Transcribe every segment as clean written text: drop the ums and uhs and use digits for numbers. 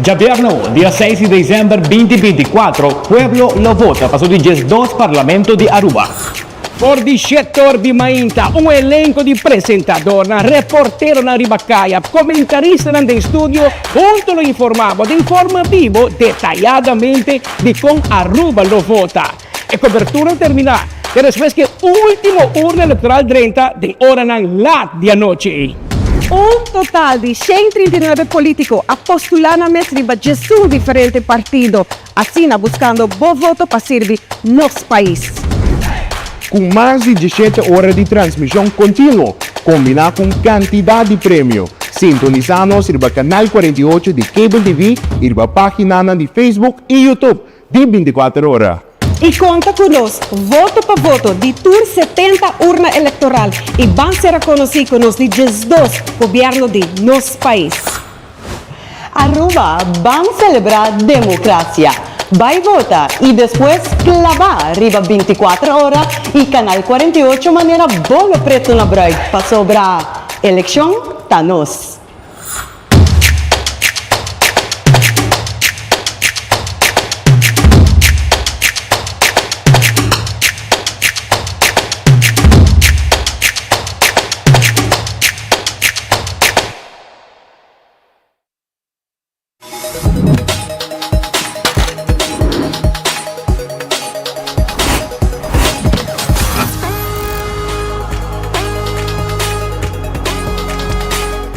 Djabièrnè, dia seis di desèmber binti 24, pueblo lo vota pa su di 12 Parlamento di Aruba. For di shetor di mainta, un elenco di presentadornan, reporteronan riba caya, comentaristanan den studio hunto lo informa bo den forma bibo detayadamente di con Aruba lo vota. E cobertura lo termina te despues cu e ultimo urna electoral drenta den oranan laat di anochi. Un total di 139 politico a postula nan mes riba 11 diferente partido. Asina buscando bo voto pa sirbi nos pais. Cu mas di 17 ora di transmision continuo, combina cu un cantidad di premio. Sintonisa nos riba Canal 48 di Cable TV y riba paginanan di Facebook y YouTube di 24 Ora. Y conta cu nos, voto pa voto, di tur 70 urna electoral y ban ser reconoci cu nos di 12 gobierno di nos pais. Aruba, ban celebra democracia. Bay vota y despues claba riba 24 Ora y Canal 48 manera bolo preto na bruid pasobra eleccion ta nos.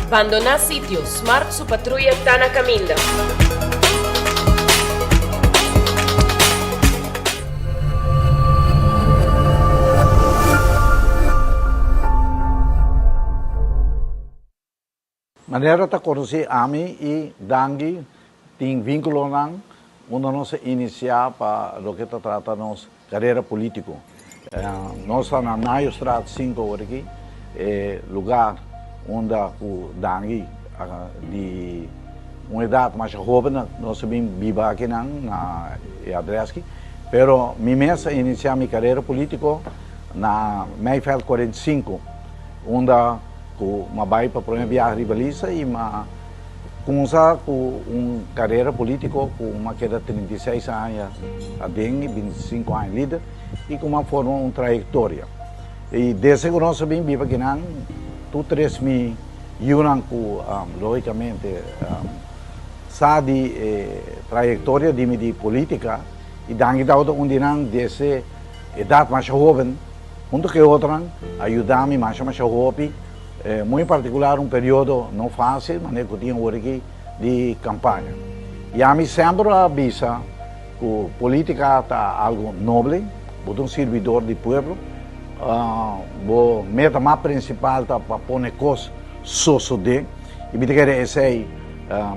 Bandoná sitio, Smart su patruya ta na kaminda. Manera ta conoci ami y Dangui tin vinculonan unda nos a inicia pa loke ta trata nos carera politico. Nos ta na Nayostraat 5 awor aki, e lugar unda cu Dangui di un edad masha hoben nos a bin biba akinan na e adres aki. Pero mi mes a inicia mi carera politico na Meiveld 45 unda Ku m'a bai pa prome biaha riba lista i m'a kumsa ku un karera politiko ku m'a keda 36 aña aden i 25 aña lider i ku m'a forma un trayektoria. I desde ku nos a bin biba akinan tur tres mi yunan ku logikamente sa di e trayektoria di mi di politika i danki tabata un di nan desde edat masha hoben. Hunto ku e otronan a yuda mi masha masha hopi, muy en partikular un periodo no fásil manera ku tin awor aki di kampaña. I ami semper a bisa ku polítika ta algu noble, bo ta un sirbidor di pueblo, bo meta mas prinsipal ta pa pone kos sosodé i mi ta kere esei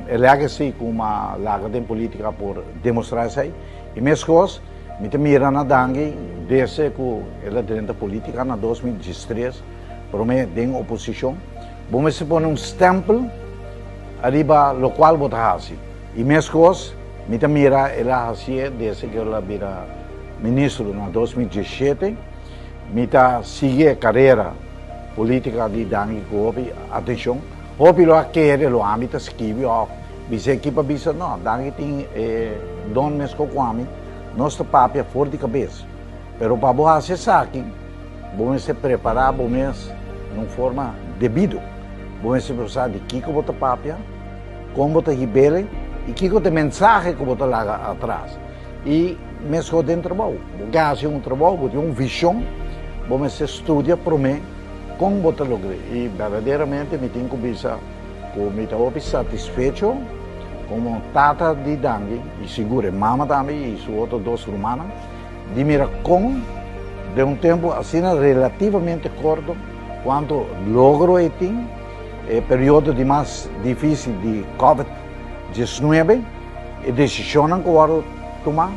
e legacy ku mi a laga den polítika por demostrá esei. I meskos Mi ta mira na Dangui desde cu el a drenta politica na 2013, prome den oposicion. Bo mester pone un stempel ariba locual bo ta haci. Y mescos mi ta mira el a hacié desde cu el a bira ministro na 2017. Mi ta sigui e carera politica di Dangui cu hopi atencion. Hopi lo a kere lo ami ta skibi of bisa e kipa bisa no, Dangui tin e don mesco cu ami. Nos ta papia for di kabes, pero pa bo hasi esaki, bo mester prepará bo mes na un forma debido. Bo mester pensa di kiko bo ta papia, kon bo ta hib'el i kiko ta e mensahe ku bo ta laga atras. I meskos den trabou. Bo ke hasi un trabou, bo tin un vishon, bo mester studia promé kon bo ta logr'é. I berdaderamente mi tin ku bisa ku mi ta hopi satisfecho Komo tata di Dangui, i sigur e mama tambe i su otro dos rumannan, di mira kon den un tempu asina relativamente korto kuantu logro e tin, e periodo di mas difisil di Covid 19, e desishonnan ku wòrdu tumá,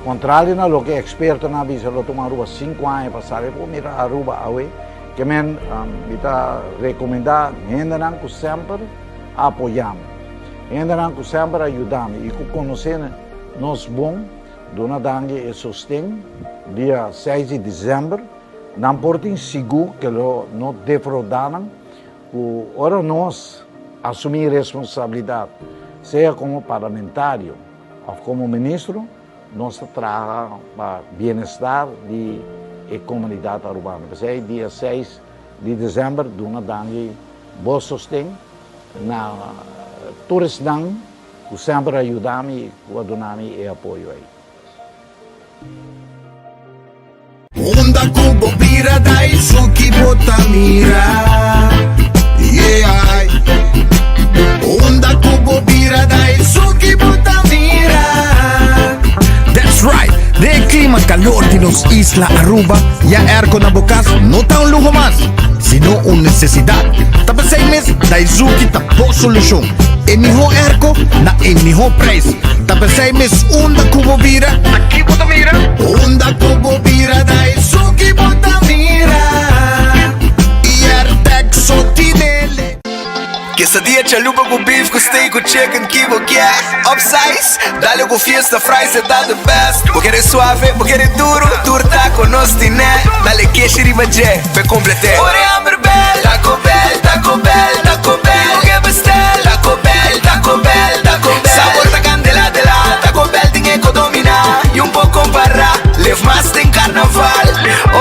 kontrario na loke ekspertonan a bisa lo tuma Aruba sinku aña pa sali, por mira Aruba awe, ke men mi ta rekomendá hendenan ku semper. A apoyá mi. Hendenan ku semper a yuda mi i ku konosé nos bon, duna danki e sosten dia 6 di desèmber. Nan por tin sigur ke lo no defraudá nan ku ora nos asumí responsabilidat. Sea komo parlamentario òf komo ministro, nos ta traha pa bienestar di e komunidat arubano. P'esei dia seis di desèmber duna danki bo sosten na tur esnan ku semper a yuda mi i ku a duna mi e apoyo ei. Unda ku bo bira dai su ki bo ta mira Yeah Unda ku bo bira dai su ki bo ta mira That's right! Den e clima calor di nos isla Aruba, ya airco na bo cas no ta un luho mas, sino un necesidad. Ta p'esey mes Daizuki ta bo solucion. E miho airco na e miho prijs. Ta p'esey mes unda cu bo bira, ta ki bo ta mira? Unda ku bo bira da esun ki bo ta mira Airtec so tinele. Quesadilla chalupa ku beef ku steak ku chicken ki bo kier Upsize, dale ku fiesta fries e ta the best Bo kere suave, bo kere duro, tur taco nos tine Dale keshi riba dje, p'e complete Ora e hamber bel, Taco Bell, Taco Bell, Taco Bell Bo ke bestel, Taco Bell, Taco Bell, Taco Bell Sabor ta candela de la, Taco Bell tin e ko domina Y un por compara, leef mas den carnaval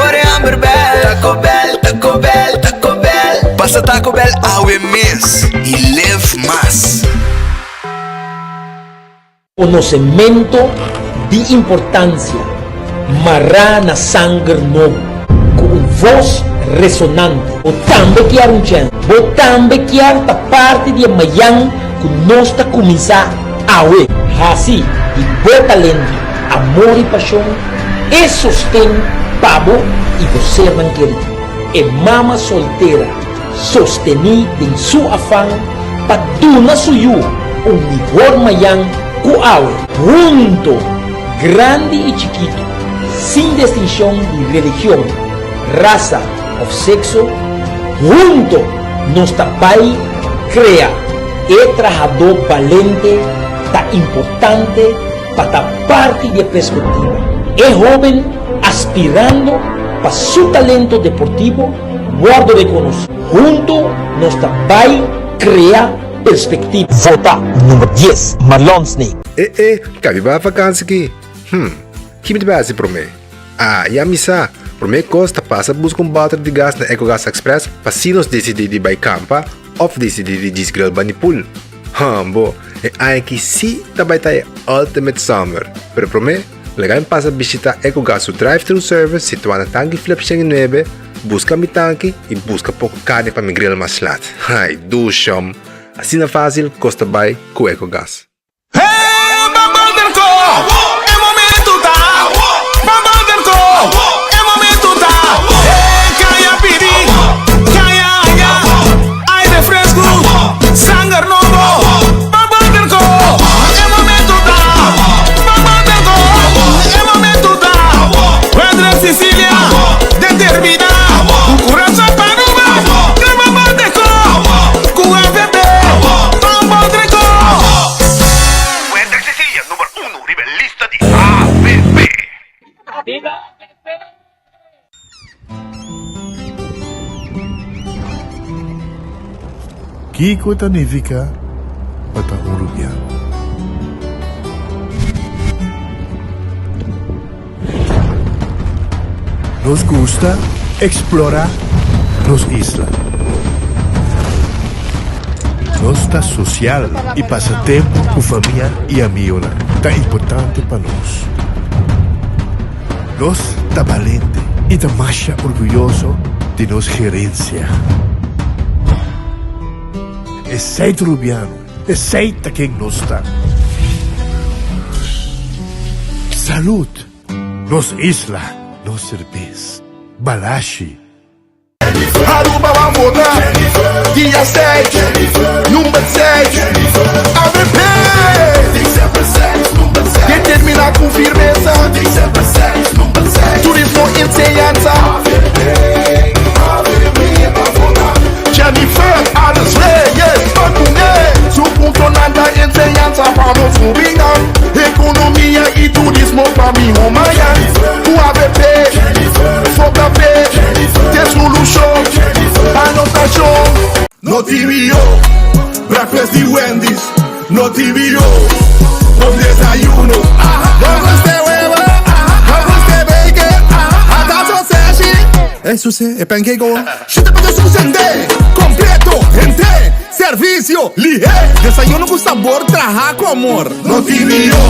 Ora e hamber bel, Taco Bell, Taco Bell, Taco Bell Pasa Taco Bell awe mes y leef mas. Konosementu di importansia mará na sanger nobo ku un vos resonante. Bo tambe kier un chèns? Bo tambe kier ta parti di e mayan ku nos ta kuminsá awe? Hasi di bo talento, amor i pashon e sosten pa bo i bo sernan kerí. E mama soltera sostení den su afan pa duna su yu un mihor mayan ku awe. Hunto, grandi i chikitu, sin destinshon di religion, rasa òf sekso, hunto nos ta bai krea e trahadó balente ta importante pa ta parti di e perspektiva. E hóben aspirando pa su talento deportivo wòrdu rekonosí. Hunto nos ta bai krea perspektiva. Vota number dies, Marlon Snake. E e, kabi bai vakansi ki? Hm, ki mi ta bai hasi promé? Ah, ya mi sa! Promé kos ta pasa buska un bòter di gas na Ecogas Express pa si nos disidí di bai kampa òf disidí di djis grill bani pool. Hambo, e aña aki sí ta bai ta e ultimate summer! Pero promé, laga mi pasa bishitá Ecogas su drive-thru service situá na Tanki Flip 109, buska mi tanki i buska poko karni pa mi grill mas lat. Ai, dushom! Asina fásil kos ta bai ku Ecogas. Kiko ta nifiká pa ta un rubiano? Nos gusta eksplorá nos isla. Nos ta sosial i pasa tempu ku famia i amigonan ta importante pa nos. Nos ta balente i ta masha orguyoso di nos gerensia. Esei ta Rubiano, esei ta ken nos ta. Salud! Nos isla, nos serbes. Balashi. Aruba ban vota dia seis, number seis, avp! Determina cu firmeza, turismo, enseñanza. Jennifer Arends Reyes pa cu ne, su puntonan ta enseñanza pa nos hubinan, economia y turismo pa miho mañan. Cu avp, vota p'e. Te solushon pa nos nashon. No TVO, breakfast di Wendy's. No TVO, bon desayuno. Bo gusta e webo, bo gusta e bacon, ata sausage. Ey suse, e pancake awor. Shete pa ta sende, completo, hende, servicio, lihe. Desayuno cu sabor traha cu amor. No TVO,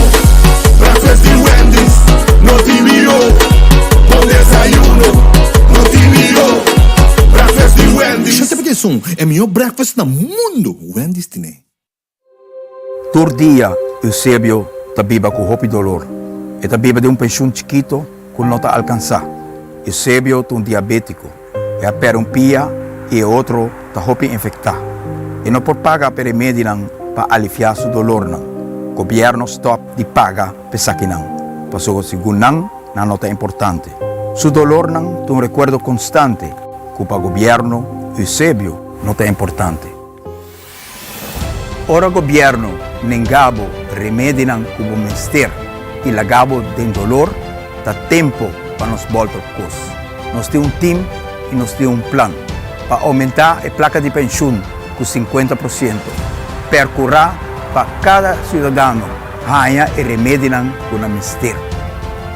breakfast di Wendy's. No TVO, bon desayuno. No TVO, breakfast di Wendy's. Shete pa ta esun, e miho breakfast na mundo, Wendy's tine. Tur dia Eusebio ta biba ku hopi dolor. E ta biba den un penshun chikito ku no ta alkansá. Eusebio ta un diabétiko. E a pèrdè un pia i e otro ta hopi infektá. E no por paga pa e remedinan pa aliviá su dolornan. Gobièrnu stòp di paga pa esakinan, pasobra segun nan, nan no ta importante. Su dolornan ta un rekuerdo konstante ku pa gobièrnu Eusebio no ta importante. Ora gobierno nenga bo remedinan cu bo mester y laga bo den dolor, ta tempo pa nos bolta op cos. Nos tin un team y nos tin un plan pa aumenta e placa di pensioen cu 50 por ciento, percura pa cada ciudadano haña e remedinan cu nan mester.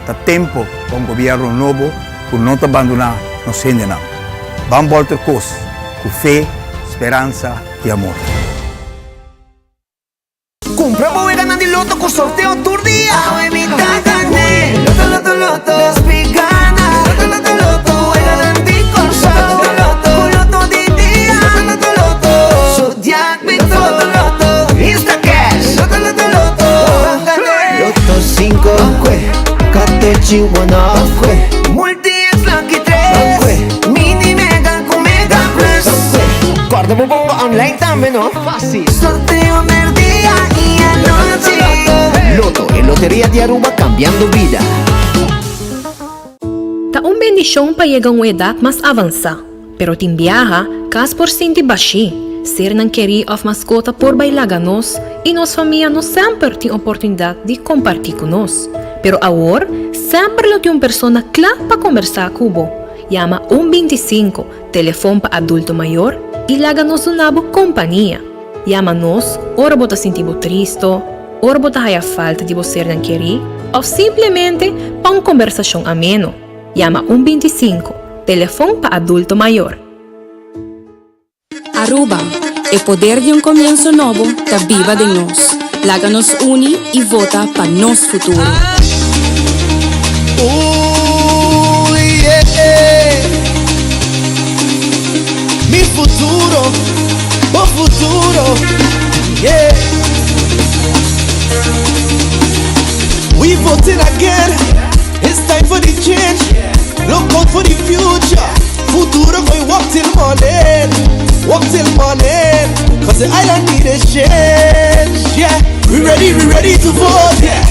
Ta tempo pa un gobierno nobo cu no ta bandona nos hendenan. Ban bolter cos cu fe, speransa y amor. Cumpra bo weganan di loto cu sorteo tur dia. Awe mi ta gane. Loto, loto, loto. Nos pi gana. Loto, loto, loto. Weganan di Corsou. Loto, loto, loto. Cu loto di dia. Loto, loto, loto. Zodiac Loto, loto, loto. Instacash. Loto, loto, loto. Ban gane. Loto 5. Katechi wana. Multi X Lucky 3. Mini Mega cu Mega Plus. Corda bo bongo online tambe no. Facil. Sorteo merdia y anochi. Lotto, e loteria di Aruba cambiando bida. Ta un bendishon pa yega un edat mas avansá, pero tin biaha kas por sinti bashí, sernan kerí òf maskota por bai laga nos i nos famia no semper tin oportunidat di kompartí ku nos. Pero awor semper lo tin un persona kla pa kombersá ku bo. Yama un 25, telefon pa adulto mayor, i laga nos duna bo kompania. Yama nos ora bo ta sinti bo tristo, ora bo ta haya falta di bo sernan kerí òf simplemente pa un kombersashon ameno. Yama un 25, telefon pa adulto mayor. Aruba, e poder di un comienso nobo ta biba den nos. Laga nos uni y vota pa nos futuro. Ooh, yeah. Mi futuro, bo futuro, yeah. We voting again, it's time for the change. Look out for the future. Futuro going work till morning, work till morning. Cause the island need a change, yeah. We ready, we ready to vote, yeah.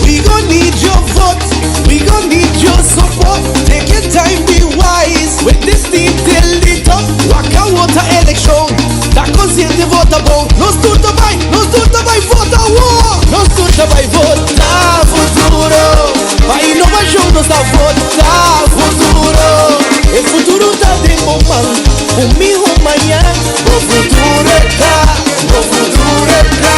We gon' need your vote, we gon' need your support. Take your time, be wise. With this team till the top. Waka water election. Ta consciente vota bon. Nos tur ta bay, nos tur ta bay vota war. Nos tur ta bay vota futuro. Pa innovacion nos ta vota futuro. E futuro ta den bo man. Un miho mañan. Bo futuro ta, bo futuro ta.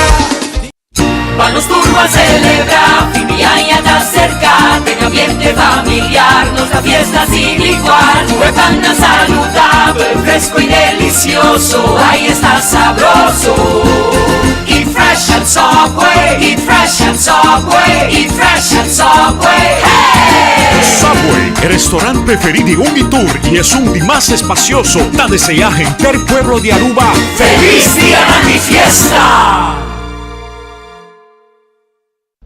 Pa nos tur ban celebra, fin di aña ta cerca, den ambiente familiar nos ta fiesta sin igual. Cu e pannan saludabel, fresco y delicioso, ay esta sabroso. Eat fresh at Subway, eat fresh at Subway, eat fresh at Subway, hey! Subway, e restaurant preferi di un y tur y esun di mas espacioso, ta desea henter pueblo di Aruba Feliz Dia di Fiesta!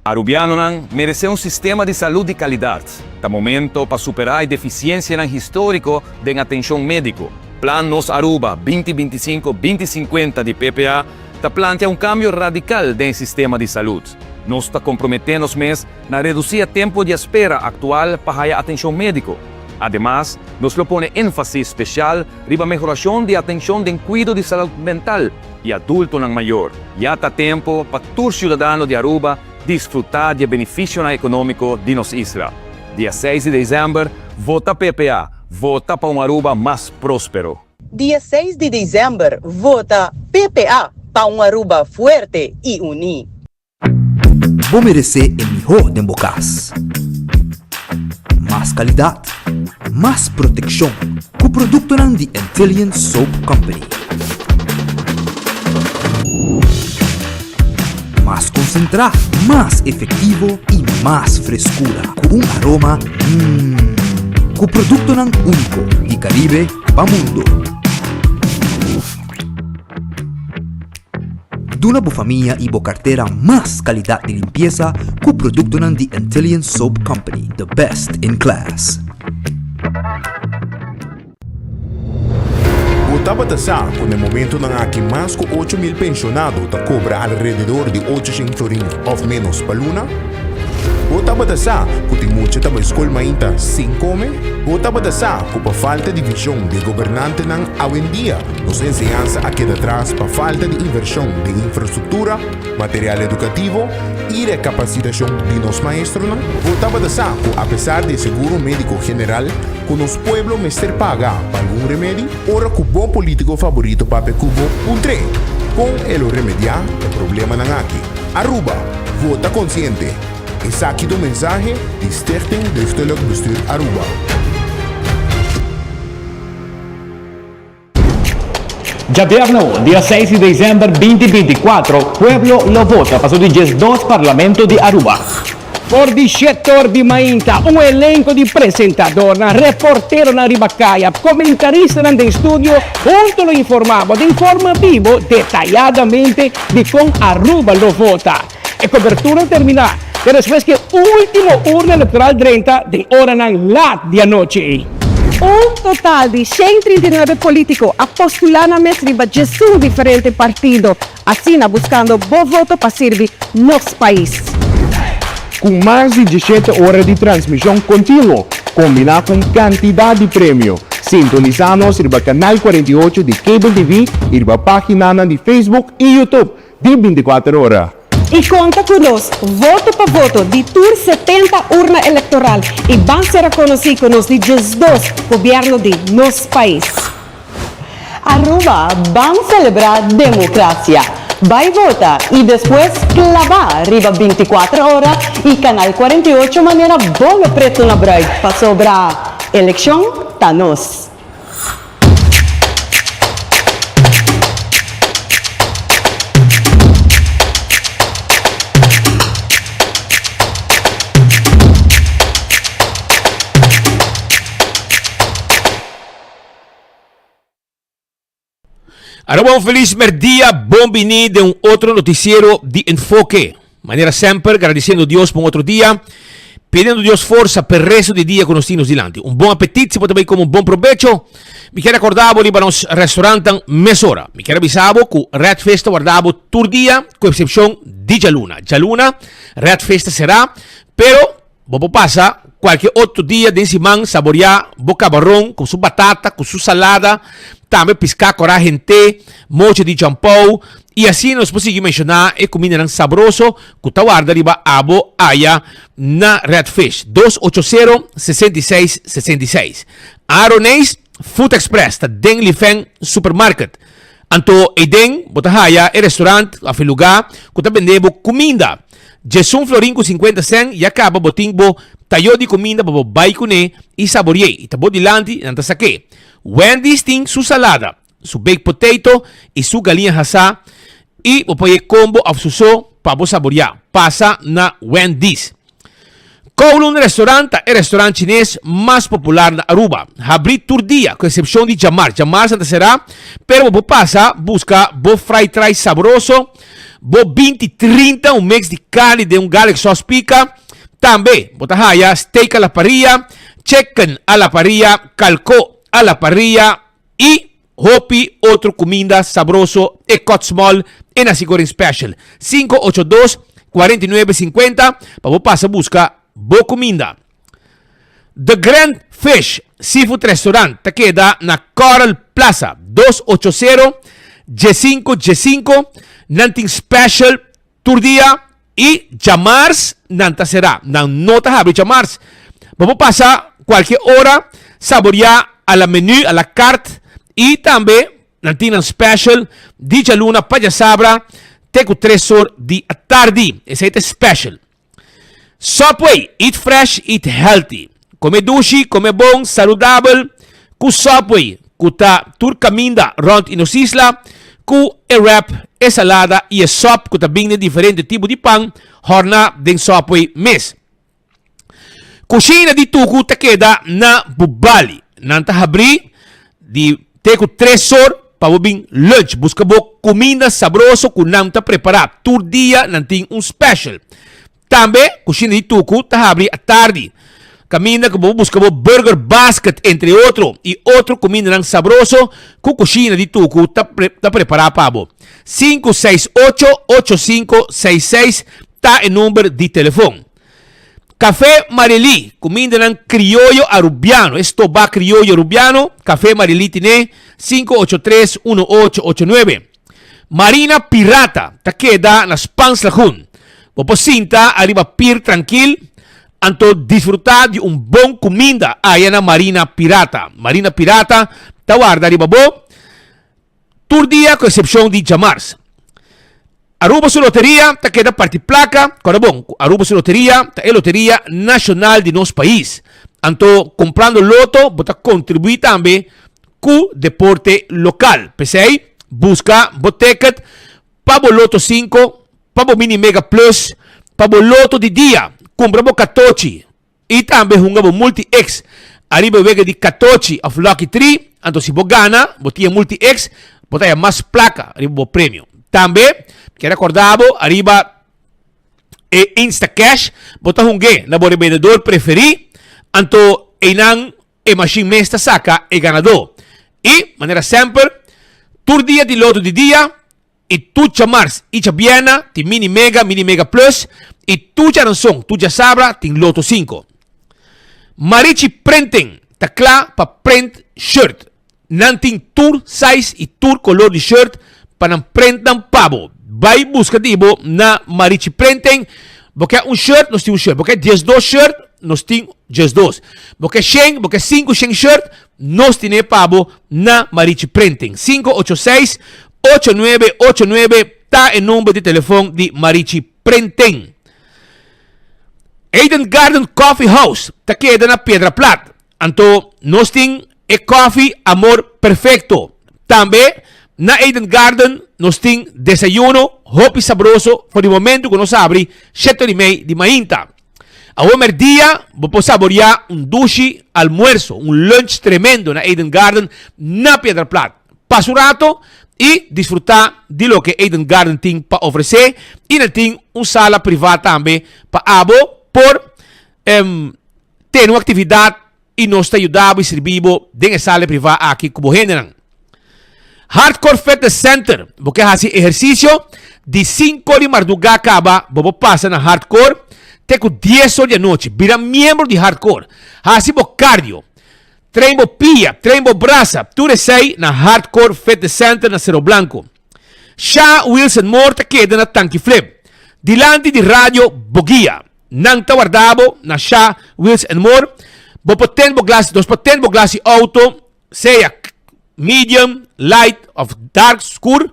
Arubianonan merece un sistema di salud di calidad. Ta momento pa supera e deficiencianan historico den atencion medico. Plan Nos Aruba 2025, 2050 di PPA ta plantea un cambio radical den e sistema di salud. Nos ta compromete nos mes na reduci e tempo di espera actual pa haya atencion medico. Ademas, nos lo pone enfasis special riba mehoracion di atencion den cuido di salud mental y adultonan mayor. Ya ta tempo pa tur ciudadano di Aruba disfruta di e beneficionan economico di nos isla. Dia seis di december, vota PPA, vota pa un Aruba mas prospero. Dia seis di december, vota PPA pa. Pa un Aruba fuerte y uni. Bo meresé e mihó den bo kas. Mas kalidat, mas protekshon ku produktonan di Antillian Soap Company. Mas konsentrá, mas efektivo i mas freskura ku un aroma mmm. Ku produktonan úniko di Karibe pa mundu. Duna bo famia i bo kartera mas kalidat di limpiesa ku produktonan di Antillian Soap Company, the best in class. Bo tabata sa ku na e momentunan aki mas ku 8000 penshonado ta kobra alrededor di 800 florin òf ménos pa luna? Bo tabata sa ku tin mucha ta bai skol mainta sin kome? Bo tabata sa ku pa falta di vishon di e gobernantenan awendia nos enseñansa a keda tras pa falta di invershon den infrastruktura, material edukativo i rekapasitashon di nos maestronan? Bo tabata sa ku apesar di e seguro médiko general ku nos pueblo mester paga pa algun remedi? Ora ku bo polítiko faborito papia ku bo, puntr'é kon e lo remediá e problemanan aki. Aruba! Vota konsiente! Esaki ta un mensahe di Stichting Deugdelijk Bestuur Aruba. Djabièrnè, dia seis di desèmber binti 24, pueblo lo vota pa su di 12 Parlamento di Aruba. For di shetor di mainta, un elenco di presentadornan, reporteronan riba caya, comentaristanan den studio hunto lo informa bo den forma bibo detayadamente di con Aruba lo vota. E cobertura lo termina te despues cu e ultimo urna electoral drenta den oranan laat di anochi. Un total di 139 politico a postula nan mes riba 11 diferente partido. Asina buscando bo voto pa sirbi nos pais. Cu mas di 17 ora di transmision continuo, combina cu un cantidad di premio. Sintonisa nos riba Canal 48 di Cable TV y riba paginanan di Facebook y YouTube di 24 ora. Y conta cu nos, voto pa voto, di tur 70 urna electoral y ban sera conoci cu nos di 12 gobierno di nos pais. Aruba, ban celebra democracia. Bay vota y despues claba riba 24 ora y Canal 48 manera bolo preto na bruid pasobra eleccion ta nos. Aruba un feliz merdia, bon bini den un otro noticiero di Enfoke. Manera semper, gradiciendo Dios pa un otro dia, pidiendo Dios forza pa e resto di dia cu nos tin nos dilanti. Un bon apetit, si bo ta bay come un bon probecho. Mi kier acorda bo riba nos restaurantan mesora. Mi kier avisa bo cu Red Fish ta warda bo tur dia, cu excepcion di djaluna. Djaluna, Red Fish ta cera, pero Bo por pasa cualkier otro dia den siman saborea bo cabaron cu su batata, cu su salada, tambe pisca cora hente, mochi di champou y asina nos por sigui menciona e cumindanan sabroso cu ta warda riba abo aya na Red Fish. 280 66 66. Aroneis Food Express ta den Lifeng Supermarket. Anto eyden bo ta haya e restaurant of e lugar cu ta bende bo cuminda. Djesun florin ku sinkuenta sèn ya kaba bo tin bo tayó di kuminda pa bo bai kuné i sabori'é i ta bo dilanti nan ta sak'é. Wendy's tin su salada, su baked potato i su galiña hasá i bo por e kombo òf su so pa bo saboriá. Pasa na Wendy's. Kowloon Restaurant ta e restaurant chines mas popular na Aruba. Habrí tur dia, ku eksepshon di djamars. Djamars nan ta será, pero bo por pasa buska bo fried rice sabroso, bo 20 30, un mix di carni den un garlic sauce pica. Tambe bo ta haya steak a la parrilla, chicken a la parrilla, calco a la parrilla y hopi otro cuminda sabroso e cut small e nasi goreng special. 582 49 50 pa bo pasa busca bo cuminda. The Grand Fish Seafood Restaurant ta keda na Coral Plaza 280 15 15. Nan tin special tur dia y djamars nan ta sera. Nan no ta habri djamars. Bo por pasa cualkier ora saborea a la menu, a la carte y tambe. Nan tin nan special di djaluna pa djasabra te ku tres or di atardi. Esei ta e special. Subway, eat fresh, eat healthy. Kome dushi, kome bon, saludabel ku Subway ku ta tur kaminda rònt i nos isla ku e wrap, e salada i e sòp ku ta bin den diferente tipo di pan hòrná den Subway mes. Kushina di Tuku ta keda na Bubali. Nan ta habrí di te ku tres or pa bo bin lunch. Buska bo kuminda sabroso ku nan ta prepará. Tur dia nan tin un special. Tambe Kushina di Tuku ta habrí atardi. Kaminda ku bo buska bo burger basket entre otro i otro kumindanan sabroso ku Kushina di Tuku ta ta prepará pa bo. 568 8566 ta e number di telefon. Café Marilí, kumindanan krioyo arubiano, e stobá krioyo arubiano, Café Marilí tine 583 1889. Marina Pirata ta keda na Spans Lagoon. Bo por sinta ariba pir trankil anto disfrutá di un bon kuminda aya na Marina Pirata. Marina Pirata ta warda riba bo Tur dia ku eksepshon di djamars. Aruba su loteria ta keda parti plaka, kòrda bon ku Aruba su loteria ta e loteria nashonal di nos pais. Anto kumprando loto bo ta kontribuí tambe ku deporte lokal. P'esei buska bo ticket pa bo loto sinku, pa bo mini mega plus, pa bo loto di dia. Kumpra bo katochi. I tambe hunga bo Multi X ariba e wega di katochi of Lucky Tree, anto si bo gana, bo tin e Multi X, bo ta haya mas plaka riba bo premio. Tambe, kier akorda bo ariba e Instacash, bo ta hung'é na bo rebendedor preferí, anto einan e mashin mes ta saka e ganadó. I, manera semper, tur dia di loto di dia, I tur djamars i djabièrnè tin Mini Mega, Mini Mega Plus i tur djaranson, tur djasabra tin Loto 5. Marichi Printing ta kla pa print shirt. Nan tin tur size i tur kolor di shirt pa nan print nan pa bo. Bai buska di bo na Marichi Printing. Bo ke un shirt, nos tin un shirt. Bo ke 12 shirt, nos tin 12. Bo ke shen, bo ke sinku shen shirt, Nos tine pa bo na Marichi Printing. 586 8989 ta e number di telefon di Marichi Printing. Eden Garden Coffee House ta keda na Piedra Plat. Anto nos tin e koffie Amor Perfecto. Tambe na Eden Garden nos tin desayuno hopi sabroso for di momento ku nos abri shete di mei di mainta. Awe merdia bo por saboreá un dushi almuerso, un lunch tremendo na Eden Garden na Piedra Plat. Pasa un rato i disfrutá di loke Eden Garden tin pa ofresé i nan tin un sala privá tambe pa abo por tene un aktividat i nos ta yuda bo i sirbi bo den e sala privá aki ku bo hendenan. Hardcore Fitness Center, bo ke hasi ehersisio? Di sinku di mardugá kaba bo por pasa na Hardcore te ku dies or di anochi. Bira miembro di Hardcore. Hasi bo cardio, train bo pia, train bo brasa, tur esei na Hardcore Fitness Center na Cerro Blanco. Sha Wilson Moore ta keda na Tanki Flip, dilanti di Radio Boguia. Nan ta warda bo na Sha Wheels and More. Bo por ten bo glas, nos por ten bo glas di auto, sea medium, light of dark, skur.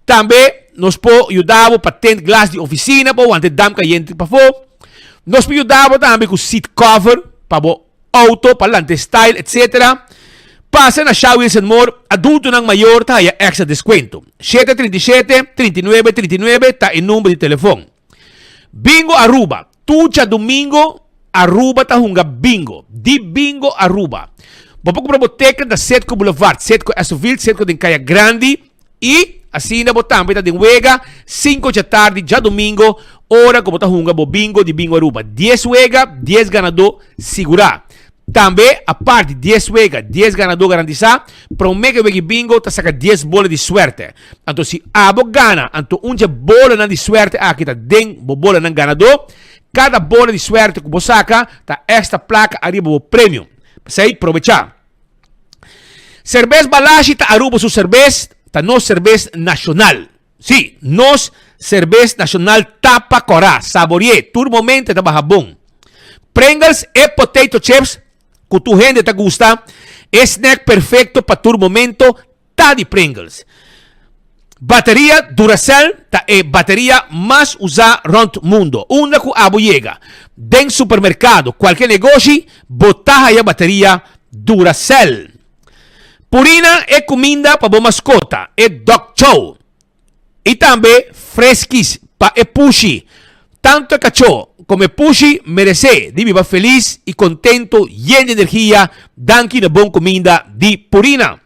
Tambe nos por yuda bo pa ten glas di oficina pa wanta e damp cayente pafó. Nos por yuda bo tambe cu seat cover pa bo auto, pa lanta e style, etc. Pasa na Sha Wheels and More, adultonan mayor ta haya extra descuento. 737 39 39 ta e number di telefon. Bingo Aruba, Tur djadumingo Aruba ta hunga bingo. Di Bingo Aruba. Bo por kumpra bo teken na Setco Boulevard, Setco Esoville, Setco den Kaya Grandi i asina bo tambe ta den wega sinku djatardi djadumingo ora ku bo ta hunga bo bingo di Bingo Aruba. Dies wega, dies ganadó sigurá. Tambe, apart di dies wega, dies ganadó garantisá, promé ku e wega di bingo ta saka dies bola di suerte. Anto si abo gana, anto un dje bolanan di suerte aki ta den bo bolanan ganadó. Kada bola di suerte ku bo saka ta èkstra plaka ariba bo premio. P'esei, probechá! Serbes Balashi ta Aruba su serbes, ta nos serbes nashonal. Sí, nos serbes nashonal ta pa kòrá, sabori'é, tur momento e ta baha bon. Pringles e potato chips ku tur hende ta gusta, e snack perfekto pa tur momento. ta di Pringles. Bateria Duracell ta e bateria mas usá rònt mundo. Unda ku abo yega, den supermerkado, kualke negoshi, bo ta haya bateria Duracell. Purina e kuminda pa bo maskota, e dog chow. I tambe Friskies pa e pushi. Tantu e kachó komo e pushi meresé di biba felis i kontentu yen di energia danki na bon kuminda di Purina.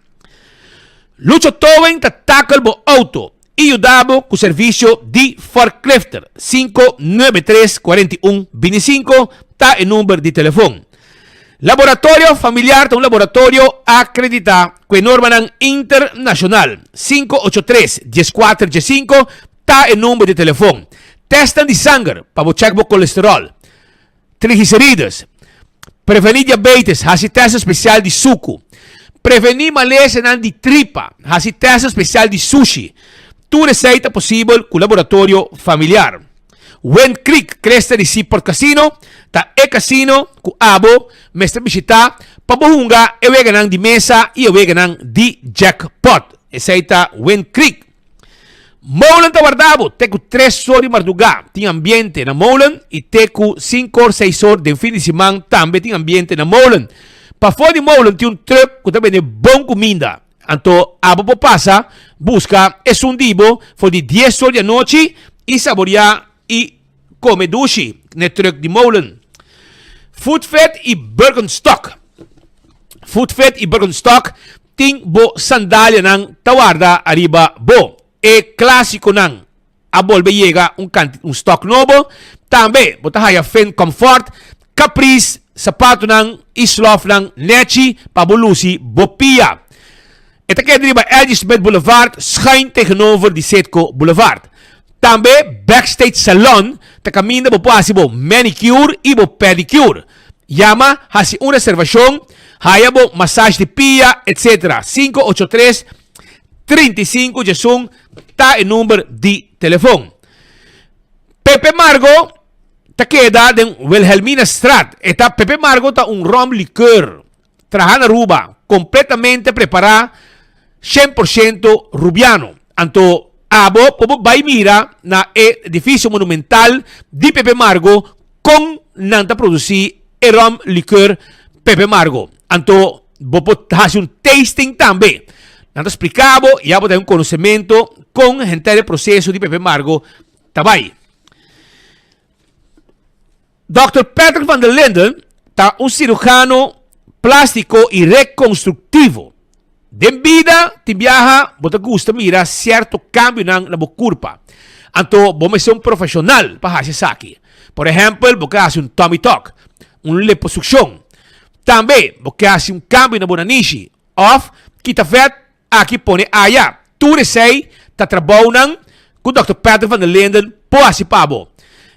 Lucho Towing ta takel bo auto i yuda bo ku servisio di forklifter. 593 41 25 ta e number di telefon. Laboratorio Familiar ta un laboratorio akreditá ku e normanan internashonal. 583 14 15 ta e number di telefon. Tèstnan di sanger pa bo chèk bo kolesteròl, triglicerides. Prevení diabetes, hasi tèst spesial di suku. Prevení malesanan di tripa, hasi tèst spesial di sushi. Tur esei ta posibel ku Laboratorio Familiar. Wind Creek Cresta di Seaport Casino ta e casino cu abo mester bishita pa bo hunga e weganan di mesa y e weganan di jackpot. Esey ta Wind Creek. Molen ta warda bo te cu tres or di marduga tin ambiente na Molen y te cu cinco or seis or den fin di siman tambe tin ambiente na Molen. Pafo di Molen tin un truck cu ta bende bon cuminda. Anto abo por pasa buska esun di bo for di dies or di anochi i saboriá i kome dushi n'e trùk di molen. Footfit i Birkenstock Footfit i Birkenstock tin bo sandalianan ta warda ariba bo. E klásikonan a bolbe yega un kanti un stock nobo. Tambe bo ta haya Finn Comfort, Caprice, sapatonan y slofnan nechi pa bo luci bo pia. E ta keda riba LG Smith Boulevard schuin tegenover di Citgo Boulevard. Tambe Backstage Salon ta caminda bo por haci bo manicure y bo pedicure. Yama, haci un reservacion, haya bo massage di pia, etc. 583 35 djesun ta e number di telefon. Pepe Margo ta keda den Wilhelminastraat. E ta Pepe Margo ta un rom liqueur traha na Aruba, completamente prepara 100% Rubiano. Anto abo por bo bay mira na e edificio monumental di Pepe Margo con nan ta produci e rom liqueur Pepe Margo. Anto bo por haci un tasting tambe. Nan ta splica bo y abo ta un conocemento con henter e proceso di Pepe Margo ta bay. Dòkter Patrick van der Linden ta un cirujano plastico y reconstructivo. Den bida tin biaha bo ta gusta mira cierto cambionan na bo curpa. Anto bo mester un profesional pa haci esaki. Por ehempel bo ke haci un tummy tuck, un liposuccion. Tambe bo ke haci un cambio na bo nanishi of kita vet aki pone aya. Tur esei ta trabounan ku Dòkter Patrick van der Linden por hasi pa bo.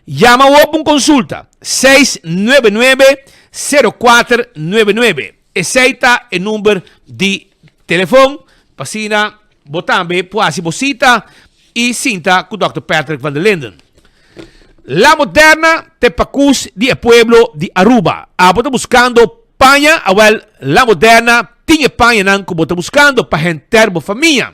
Yama awor pa un konsulta, 699 0499. Esei ta e number di telefon pa asina bo tambe por hasi bo sita i sinta ku Dòkter Patrick van der Linden. La Moderna ta e pakus di e pueblo di Aruba. Abo ta buskando paña? Awel, La Moderna tin e pañanan ku bo ta buskando pa henter bo famia.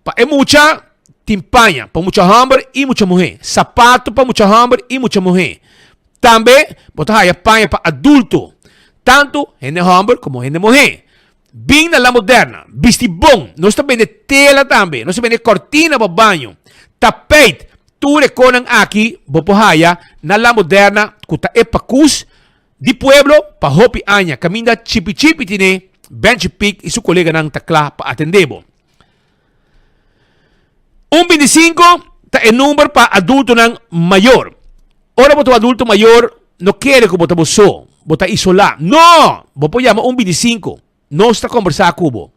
Pa e mucha tin paña pa mucha hòmber i mucha muhé, sapato pa mucha hòmber i mucha muhé. Tambe bo ta haya paña pa adulto, tantu hende hòmber komo hende muhé. Bin na La Moderna, bisti bon. Nos ta bende tela tambe, nos ta bende kòrtina pa baño, tapijt. Tur e konan aki bo por haya na La Moderna ku ta e pakus di pueblo pa hopi aña. Kaminda chipi chipi tine Benchi Pik i su koleganan ta kla pa atende bo. Un bintisinko ta e number pa adultonan mayor. Ora bo ta un adulto mayor, no kere ku bo ta bo so, bo ta isolá. No! Bo por yama un bintisinko. Nos ta kombersá ku bo.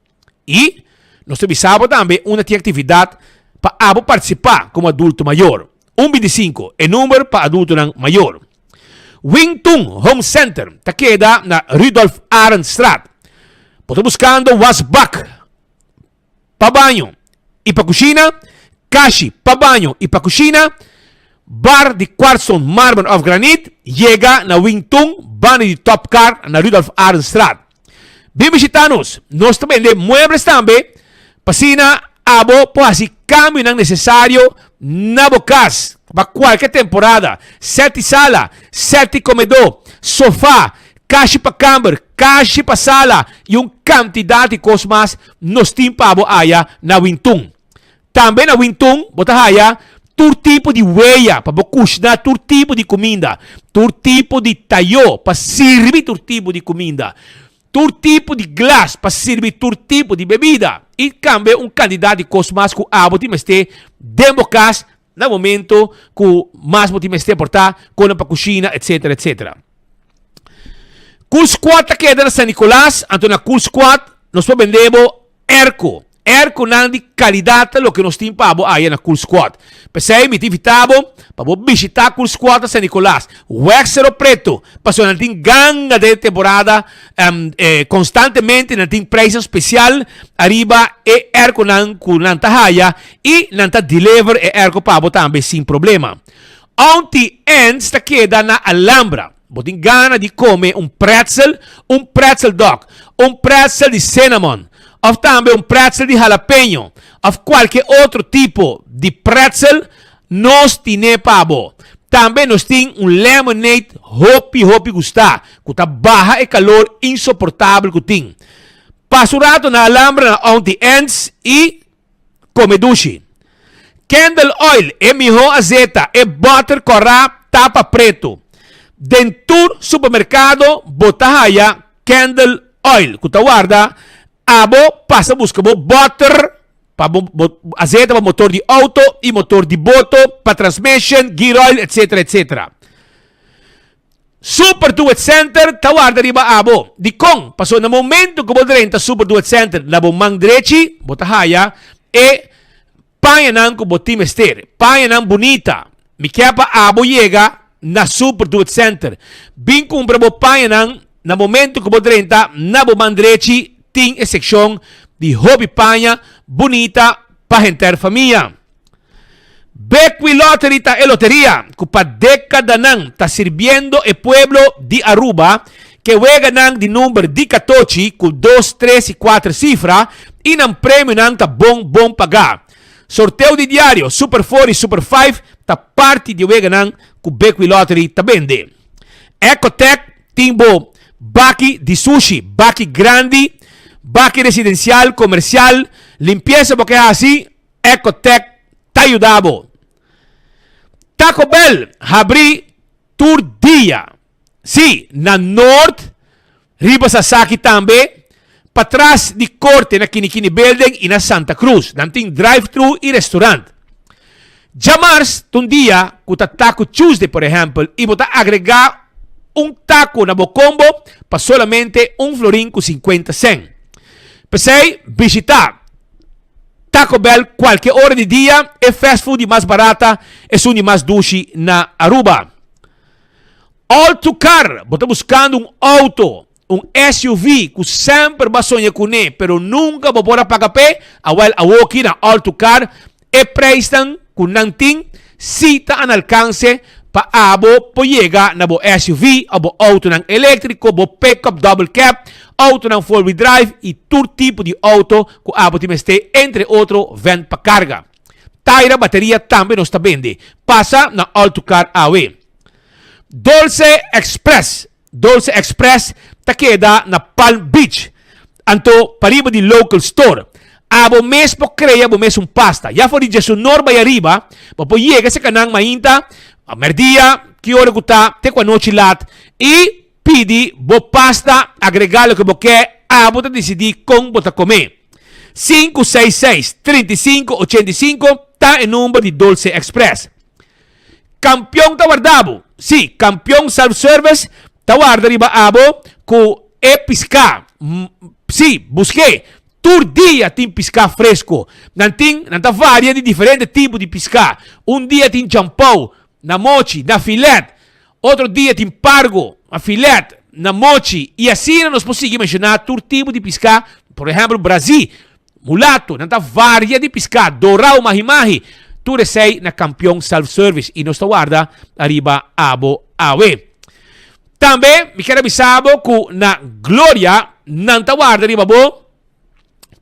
I nos ta bisa bo tambe unda tin aktividat pa abo partisipá komo adulto mayor. Un bintisinko, e number pa adultonan mayor. Wing Tun Home Center ta keda na Rudolf Arendstraat. Bo ta buskando wasbak pa baño y pa cushina, kashi pa baño y pa cushina, bar di kwartson, marmer of granit, yega na Wing Tun, banda di Top Car na Rudolf Arendstraat. Bin bishita nos, nos ta bende muebles tambe. P'asina abo por hasi kambionan nesesario na bo kas pa kualke temporada, sèt di sala, sèt di komedó, sofá, kashi pa kamber, kashi pa sala i un kantidat di kos mas nos tin pa bo aya na Wintun. Tambe na Wintun bo ta haya tur tipo di weya pa bo kushna tur tipo di kuminda, tur tipo di tayó pa sirbi tur tipo di kuminda, tur tipo di glas pa sirbi tur tipo di bebida i tambe un kantidat di kos mas ku abo tin mester den bo kas na momento ku mas bo tin mester por ta konan pa kushina etsetera etsetera. Cool Squad ta keda na San Nicolas, anto na Cool Squad nos por bende bo Airco. Airconan di calidad ta loke nos tin pa bo aya na Cool Squad. P'esei mi ta invita bo pa bo bishita Cool Squad na San Nicolas. Wek Cerro Preto, pasobra nan tin ganga den e temporada constantemente nan tin prijsnan special ariba e airconan cu nan ta haya y nan ta deliver e airco pa bo tambe sin problema. Auntie Anne's ta keda na Alhambra. Bo tin gana di come un pretzel, un pretzel dog, un pretzel di cinnamon, of tambe un pretzel di jalapeño, of cualke otro tipo di pretzel, nos tine pa bo. Tambe nos tin un lemonade hopi hopi gusta, cu ta baha e calor insoportabel cu tin. Pasa un rato na Alhambra na Auntie Anne's y Come dushi. Candle oil, e mihó azeta, e bòter kòrá tapa pretu. Den tur supermerkado bo ta haya candle oil ku ta warda abo pasa buska bo bòter pa bo azeta pa motor di outo i motor di boto, pa transmission, gear oil, etsetera etsetera. Super Duet Center ta warda riba abo. Dikon? Pasobra na momento ku bo drenta Super Duet Center na bo man drechi bo ta haya e pañanan ku bo tin mester. Pañanan bunita. Mi ke pa abo yega na Super Duet Center. Bin kumpra bo pañanan na momento ku bo drenta na bo man drechi tin e sekshon di hopi paña bunita pa henter famia. Bequi Lottery ta e loteria cu pa decadanan ta sirbiendo e pueblo di Aruba ke weganan di number di catochi cu dos, tres y cuater cifra y nan premionan ta bon bon paga. Sorteo di diario Super Four y Super Five ta parti di e weganan cu Bequi Lottery ta bende. Ecotec tin bo baki di sushi, baki grandi, baki residencial, comercial, limpieza bo ke haci, Ecotec ta yuda bo. Taco Bell habri tur dia. Sí, na Noord, riba Sasaki tambe, patras di Corte na Kinikini Building y na Santa Cruz. Nan tin drive-thru y restaurant. Djamars ta un dia cu ta Taco Tuesday, por ehempel, y bo ta agrega un taco na bo combo pa solamente un florin cu 50 cent. P'esey, bishita Taco Bell cualke ora di dia, e fast food di mas barata, esun di mas dushi na Aruba. All to Car, bo ta buscando un auto, un SUV cu semper bo a soña cune, pero nunca bo por a paga p'e? Awel awoki na All to Car E prijsnan cu nan tin si ta an alcance pa abo por yega na bo SUV of bo autonan electrico, bo pickup double cab, autonan four wheel drive y tur tipo di auto cu abo tin mester entre otro van pa carga. Taira bateria tambe nos ta bende. Pasa na All to Car awe. Dolce Express. Dolce Express ta keda na Palm Beach, anto pariba di Local Store. Abo mes por crea bo mes un pasta. Ya for di Djesunor bay ariba, bo por yega esaki nan mainta, merdia, ki ora cu ta, te cu anochi lat, y pidi bo pasta, agrega loke bo ke, abo ta dicidi con bo ta come. 566 35 85 ta e number di Dolce Express. Kampion ta warda bo. Sí, Kampion Self Service ta warda riba abo ku e piská. Sí, busk'é. Tur dia tin piská fresko. Nan tin, nan ta varia di diferente tipo di piská. Un dia tin champou, na mochi, na filet. Otro dia tin pargo, na filet, na mochi. I asina nos por sigui menshoná tur tipo di piská, por ehèmpel brazí. Mulato, nan ta varia di piská, dorao, mahi-mahi, tur esei na Kampion Self Service i nos ta warda ariba abo awe. Tambe mi kier a bisa bo ku na Gloria nan ta warda riba bo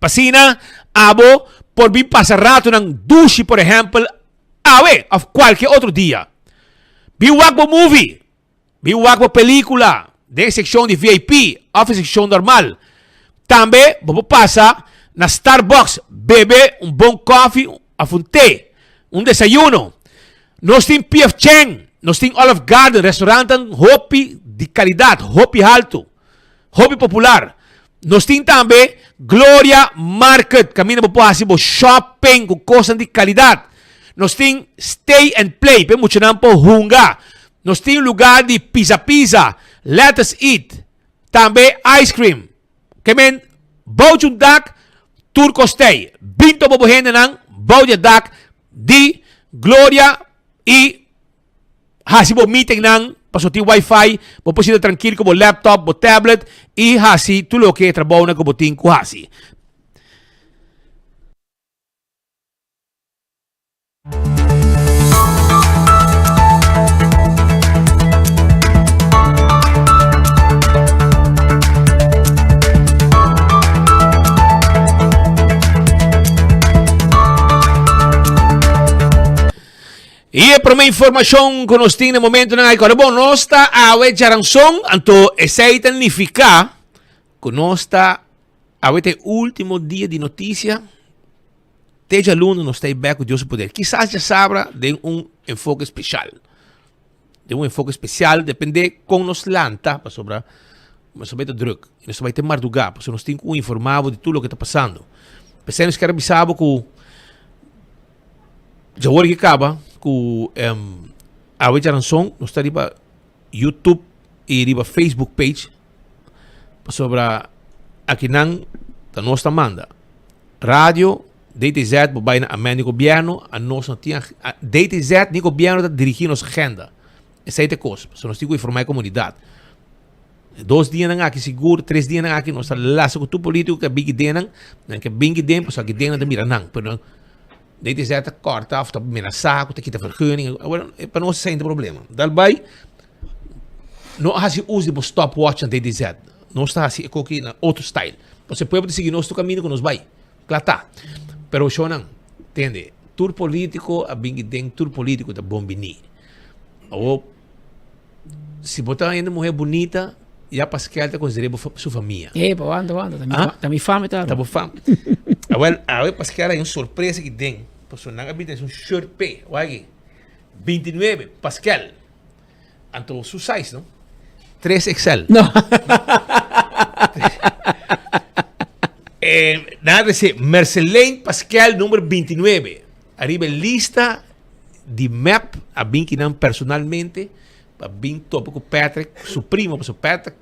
p'asina Abo por bin pasa ratonan dushi por ehèmpel awe òf kualke otro dia. Bin wak bo movie, bin wak bo pelíkula den e sekshon di VIP òf e sekshon normal. Tambe bo por pasa na Starbucks bebe un bon kòfi òf un te, un desayuno. Nos tin PF Chang, nos tin Olive Garden, restaurantnan hopi di kalidat, hopi haltu. Hopi popular. Nos tin tambe Gloria Market, kaminda bo por hasi bo shopping ku kosnan di kalidat. Nos tin Stay and Play, pa e muchanan por hunga. Nos tin lugar di pisa pisa, Let Us Eat, tambe ice cream. Ke men bou di un dak tur kos tei. Bin topa bo hendenan bou di e dak di Gloria i Hasi bo meetingnan pasobra tin wifi, bo por sinta trankil ku bo laptop, bo tablet i hasi tur loke e trabounan ku bo tin ku hasi. I e promé informashon ku nos tin na momentunan aki kòrda bon, nos ta awe djaranson, anto esei ta nifiká ku nos ta awe ta e último dia di notisia te djaluna nos ta ei bèk ku Dios su poder. Kisas djasabra den un enfoke speshal, den un enfoke spesial dependé kon nos lanta pasobra nos ta bai ta drùk i nos ta bai te mardugá pasobra nos tin ku informá bo di tur loke ta pasando. P'esei nos kier a bisa bo ku. Djawor ki kaba ku awe djaranson nos ta riba YouTube i riba Facebook page pasobra akinan ta nos ta manda. Radio DTZ bo bai na amen di gobierno anos no tin DTZ ni gobierno ta dirigi nos agenda. Esei ta e kos pasobra nos tin ku informa e komunidat. Dos dianan aki sigur, tres dianan aki nos ta lasa ku tur politiko ku a biki den nan, nan ke binki den pasobra aki den nan ta mira nan, pero nan DTZ ta kòrta òf ta menasá ku ta kita vergunning, awor pa nos esei no ta problema. Dal bai no a hasi uso di bo stopwatch na DTZ, nos ta hasi e koki na otro style, pasobra e pueblo ta sigui nos tur kaminda ku nos bai, kla ta. Pero shownan, tende, tur politiko a binki den, tur politiko ta bon bini. Awor. Si bo ta hende muher bunita, ya Pascal ta considera bo su famia. Eh, pa wanta, wanta. Ta mi, ah? ta mi fam ta. Ta bo fam. Awel, awe Pascal hay un sorpresa aquí den. Paso nan a binta un shirt pe. Waki. 29, Pascal. Anto su size, no? 3XL. No. eh, nada dice, Merceline Pascal número 29. Ariba lista di mep a bin kinan personalmente pa bin topa ku Patrick su primo pasobra Patrick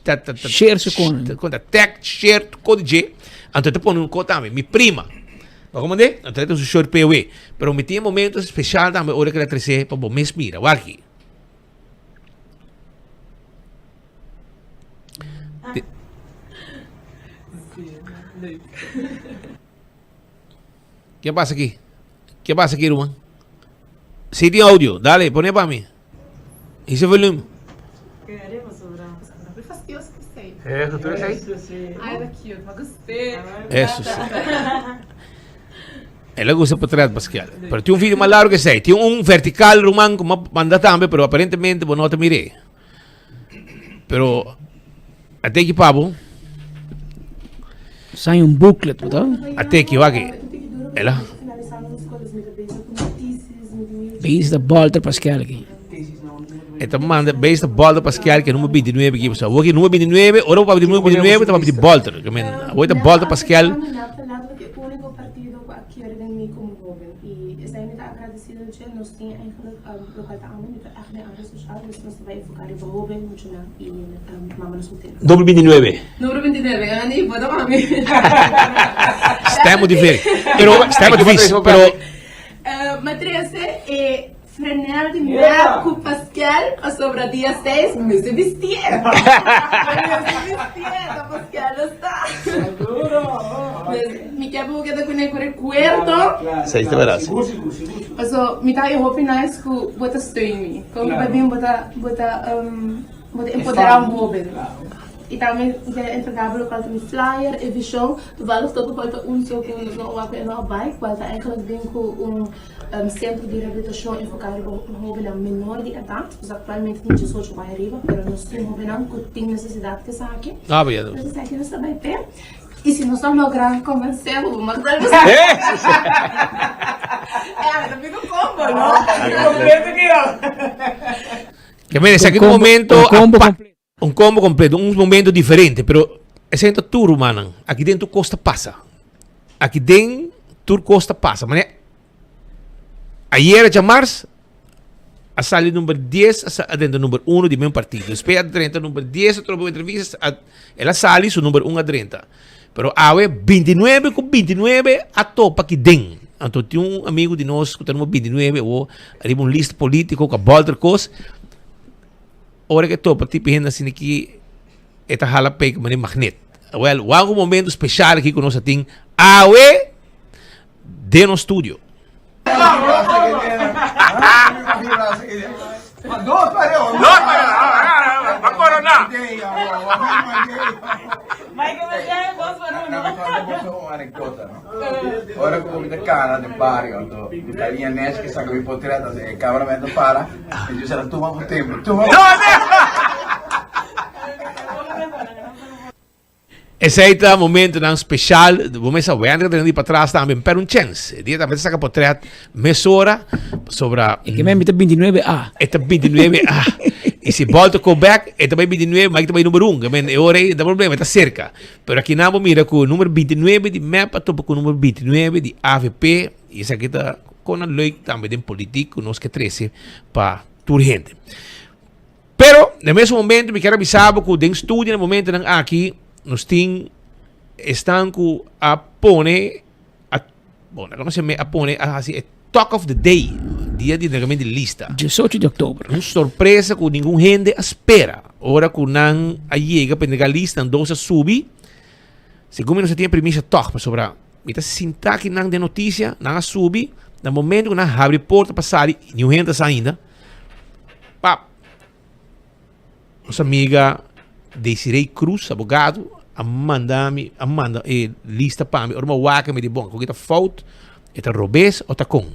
ta ta ta Share su kon. ta kon ta tag share tur ko di dje anto e ta pone un ko tambe mi prima bo komprende anto e ta su shirt PW pero mi tin e momento special tambe ora ku el a trese pa bo mes mira wak aki. Ke pasa aki? Ke pasa aki, ruman? Si tin audio, dale, pone pa mi. Hisa volume. Eso sí. El a gusta portret Pascal. Pero tin un video más largo que esei. Tin un vertical, ruman, como manda tambe, pero aparentemente bo no ta miré. Pero a teki pa bo. Sai un booklet, bo ta? A teki, wak. Ela. Beis da Walter Pascal aki. E ta manda beis da Walter Pascal ke numero 29 aki. So, awor ki numero 29, ora bo papia di numero 29, ta papia di Walter. Ke men, awor ta Walter Pascal. Numero 29. Numero 29, Annie, bota pa mi. Stem diferente. Pero, stem difícil, pero... Ma 13, e Frenel di Mep ku Pascal pasobra dia 6 mi mester bistié. Mi mester bistié, ta Pascal lo sta. Mi ke pa bo keda kuné ku rekuerdo. Seis ta berdad. Paso mi ta haña hopi nice ku bo ta steun mi. Kon ku bo ta bin bo ta bo ta bo ta empoderá un hoben. Y tambe mi ta entrega bo locual ta mi flyer, e vision. Toevallig tot cual ta un so cu nos no a wak e no a bay, cual ta eigenlijk bin cu un centro di rehabilitacion enfoca riba hobennan menor di edad. Pues actualmente tin diesocho bay ariba, pero nos tin hobennan cu tin necesidad cu esaki. Ah, bo ya. Entonces esaki nos ta bay p'e. Y si nos no logra convence bo, bo mag tal bes. Eh, ta big un combo, no? Completo ki yo. Ke men esaki un momento un combo completo. Un combo completo, un momento diferente, pero esei ta tur rumannan. Aki den tur cos ta pasa. Aki den tur cos ta pasa. Mane ayera djamars a sali number dies a sa a drenta number uno di men partido. Despues a drenta number dies otro entrevista a el a sali su number un a drenta. Pero awe bintinuebe ku bintinuebe a topa aki den. Anto tin un amigo di nos ku ta number bintinuebe awo ariba un lista politico ku a bolter kos. Ora ku e topa tipo hende asina aki e ta hala pek manera magnet. Wel, wak un momento special aki ku nos a tin awe den nos studio. Ora ku mi ta kana den bario anto mi ta liña nèchi ke saka mi potret anto e cameraman ta para i dios a tuma bo tempu tuma bo Esei ta momentonan special, bo mester wendra den di patras tambe, pero un chens. E dia tambe ta saka potret mesora pasobra. E ke men mi ta bintinuebe A. E ta bintinuebe A. I si bòl ta ko bèk, e ta bai bintinuebe, Mike ta bai number un. Ke men e ora ei no ta problema, e ta serka. Pero aki nan bo mira ku number bintinuebe di mep a topa ku number bintinuebe di avp i esaki ta kon nan leuk tambe den politik ku nos ke trese pa tur hende. Pero, na mesun momento mi kier a bisa bo ku den studio na momentonan aki nos tin esnan ku a pone a bon laga nos a pone a hasi e talk of the day dia di entregamentu di lista. Diesocho di oktober. Un sorpresa ku ningun hende a spera. Ora ku nan a yega pa entrega lista nan dos a subi. Segun mi nos a tin e primisia tòg pasobra mi ta sinta aki nan den notisia nan a subi na momento ku nan habri porta pa sali niun hende ta sa ainda. Pap, nos amiga Desiree Cruz, abogado, a manda mi, a manda e lista pa mi. Ora mi a wak mi di, bon, koke ta fout, e ta robes o ta kon?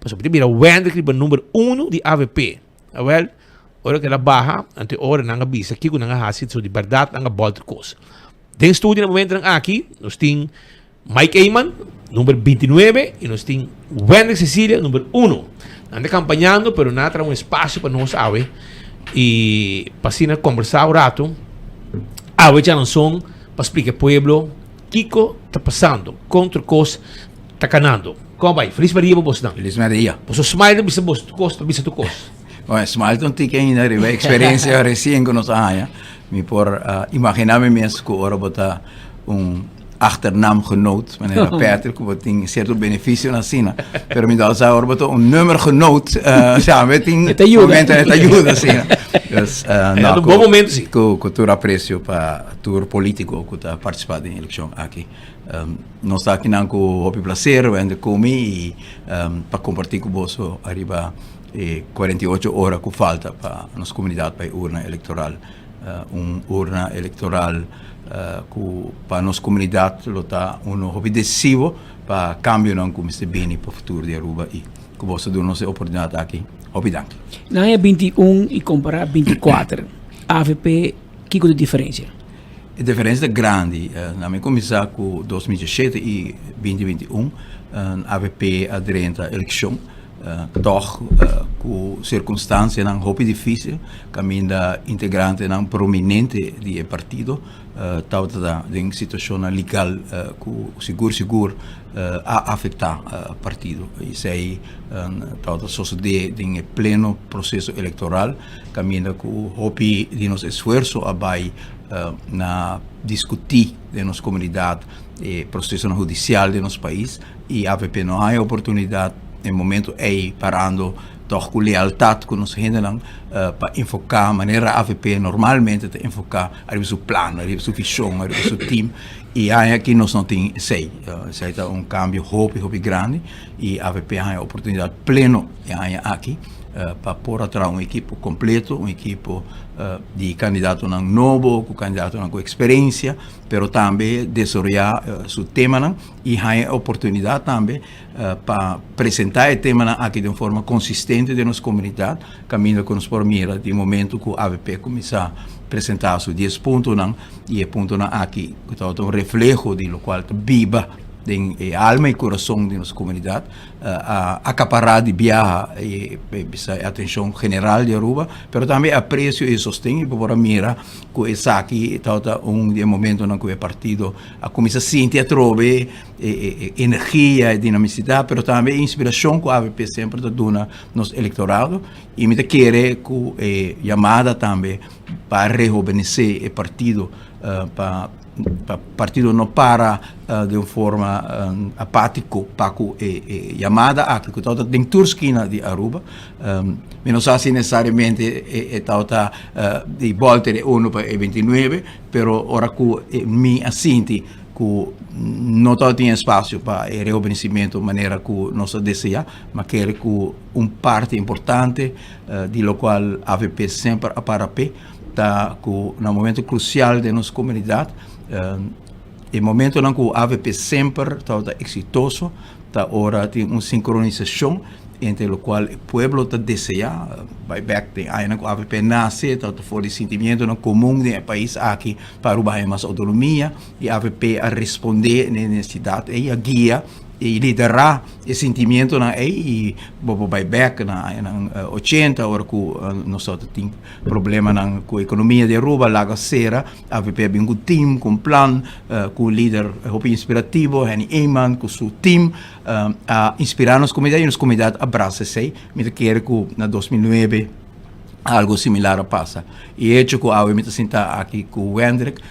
Pasobra mi ta mira Wendrick riba number uno di avp. Awel, ora ku el a baha, anto e ora nan a bisa kiko nan a hasi, so di bèrdat nan a bòlter kos. Den studio na momentonan aki, nos tin Mike Eman, number bintinuebe, y nos tin Wendrick Cecilia, number uno. Nan ta campañando, pero nan a traha un espacio pa nos awe y pa asina conversa un rato. Awe djaranson pa splica e pueblo kico ta pasando, con tur cos ta canando. Con a bay? Feliz Maria pa bosnan. Feliz Maria. Boso smile ta bisa bos cos, ta bisa tur cos. Bueno, smile ta un tiki ainda riba e experiencia recien cu nos a haña. Mi por imagina mi mes cu ora bo ta un achternaamgenoot, manera Patrick, ku bo tin sierto benefisionan asina. Pero mi ta sa ora bo ta un nummergenoot, uh, sa, mi tin E ta yuda. momento e ta yuda asina. Dus, uh, E no, un ku- bon momento, sí. Ku, ku tur aprecio pa tur politico ku ta participa den elekshon aki. Um, nos ta akinan ku hopi placer, wende ku mi i um, pa komparti ku boso ariba e 48 ora ku falta pa nos komunidat pa e urna elektoral. Un urna elektoral ku pa nos komunidat lo ta uno hopi desisivo pa kambionan ku mester bini pa futuro di Aruba i ku boso a duna nos e oportunidat aki. Hopi danki. Na aña binti un i kompará binti kuater, avp kiko ta diferensia? E diferensia ta grandi. Na mi kuminsá ku dos mil diesshete i binti 21, avp a drenta elekshon. Tòg ku sirkunstansianan hopi difísil kaminda integrantenan prominente di e partido tabata den situashonnan legal ku sigur sigur a afektá partido. Esei tabata sosodé den e pleno proseso elektoral kaminda ku hopi di nos esfuerso a bai na diskutí den nos komunidat e prosesonan hudisial den nos pais. I avp no haña oportunidat e momento ei parando tòg ku lealtat ku nos hendenan pa enfoká manera avp normalmente ta enfoká ariba su plan, ariba su vishon, ariba su team i aña aki nos no tin esei. Esei ta un kambio hopi hopi grandi i avp haña oportunidat pleno e aña aki. pa por a traha un ekipo kompleto, un ekipo di kandidatonan nobo ku kandidatonan ku eksperensia, pero tambe desaroyá su temanan i haña e oportunidat tambe pa presentá e temanan aki den un forma konsistente den nos komunidat, kaminda ku nos por mira di momento ku avp kuminsá presentá su dies puntonan i e puntonan aki ku tabata un refleho di lokual ta biba den e alma i kurason di nos komunidat. A acapará di biaha e bisa e atencion general di Aruba, pero tambe e aprecio y e sosten y bo por a mira cu esaki tabata un di e momentonan cu e partido a cuminsa sinti atrobe e energia, e dinamicidad, pero tambe e inspiracion cu avp semper ta duna nos electorado y mi ta kere cu e yamada tambe pa rehobenece e partido pa Pa partido no para den un forma apátiko pa ku e yamada aki ku tabata den tur skina di Aruba. Mi no sa si nesesariamente e tabata di bòlta di uno pa e bintinuebe, pero ora ku mi a sinti ku no tabatin espasio pa e rehobenisimentu manera ku nos a deseá, mi a kere ku un parti importante di lokual avp semper a para p'e. Ta ku na momento krusial den nos komunidat, e momentonan ku avp semper tabata eksitoso ta ora tin un sinkronisashon entre lokual e pueblo ta deseá, bai bèk den añanan ku avp nase tabata for di sintimientonan komun den e pais aki pa Aruba haña mas outonomia i avp a respondé na e nesesidat ei a guia i liderá e sintimientonan ei i bo por bai bèk na añanan ochenta ora ku nos tabata tin Problemanan ku ekonomia di Aruba laga sera, avp a bin ku team, ku un plan, ku un lider hopi inspirativo, Henny Eman ku su team a inspira nos komunidat i nos komunidat a brasa esei. Mi ta kere ku na 2009 algo similar a pasa. E hecho ku awe mi ta sinta aki ku Wendrick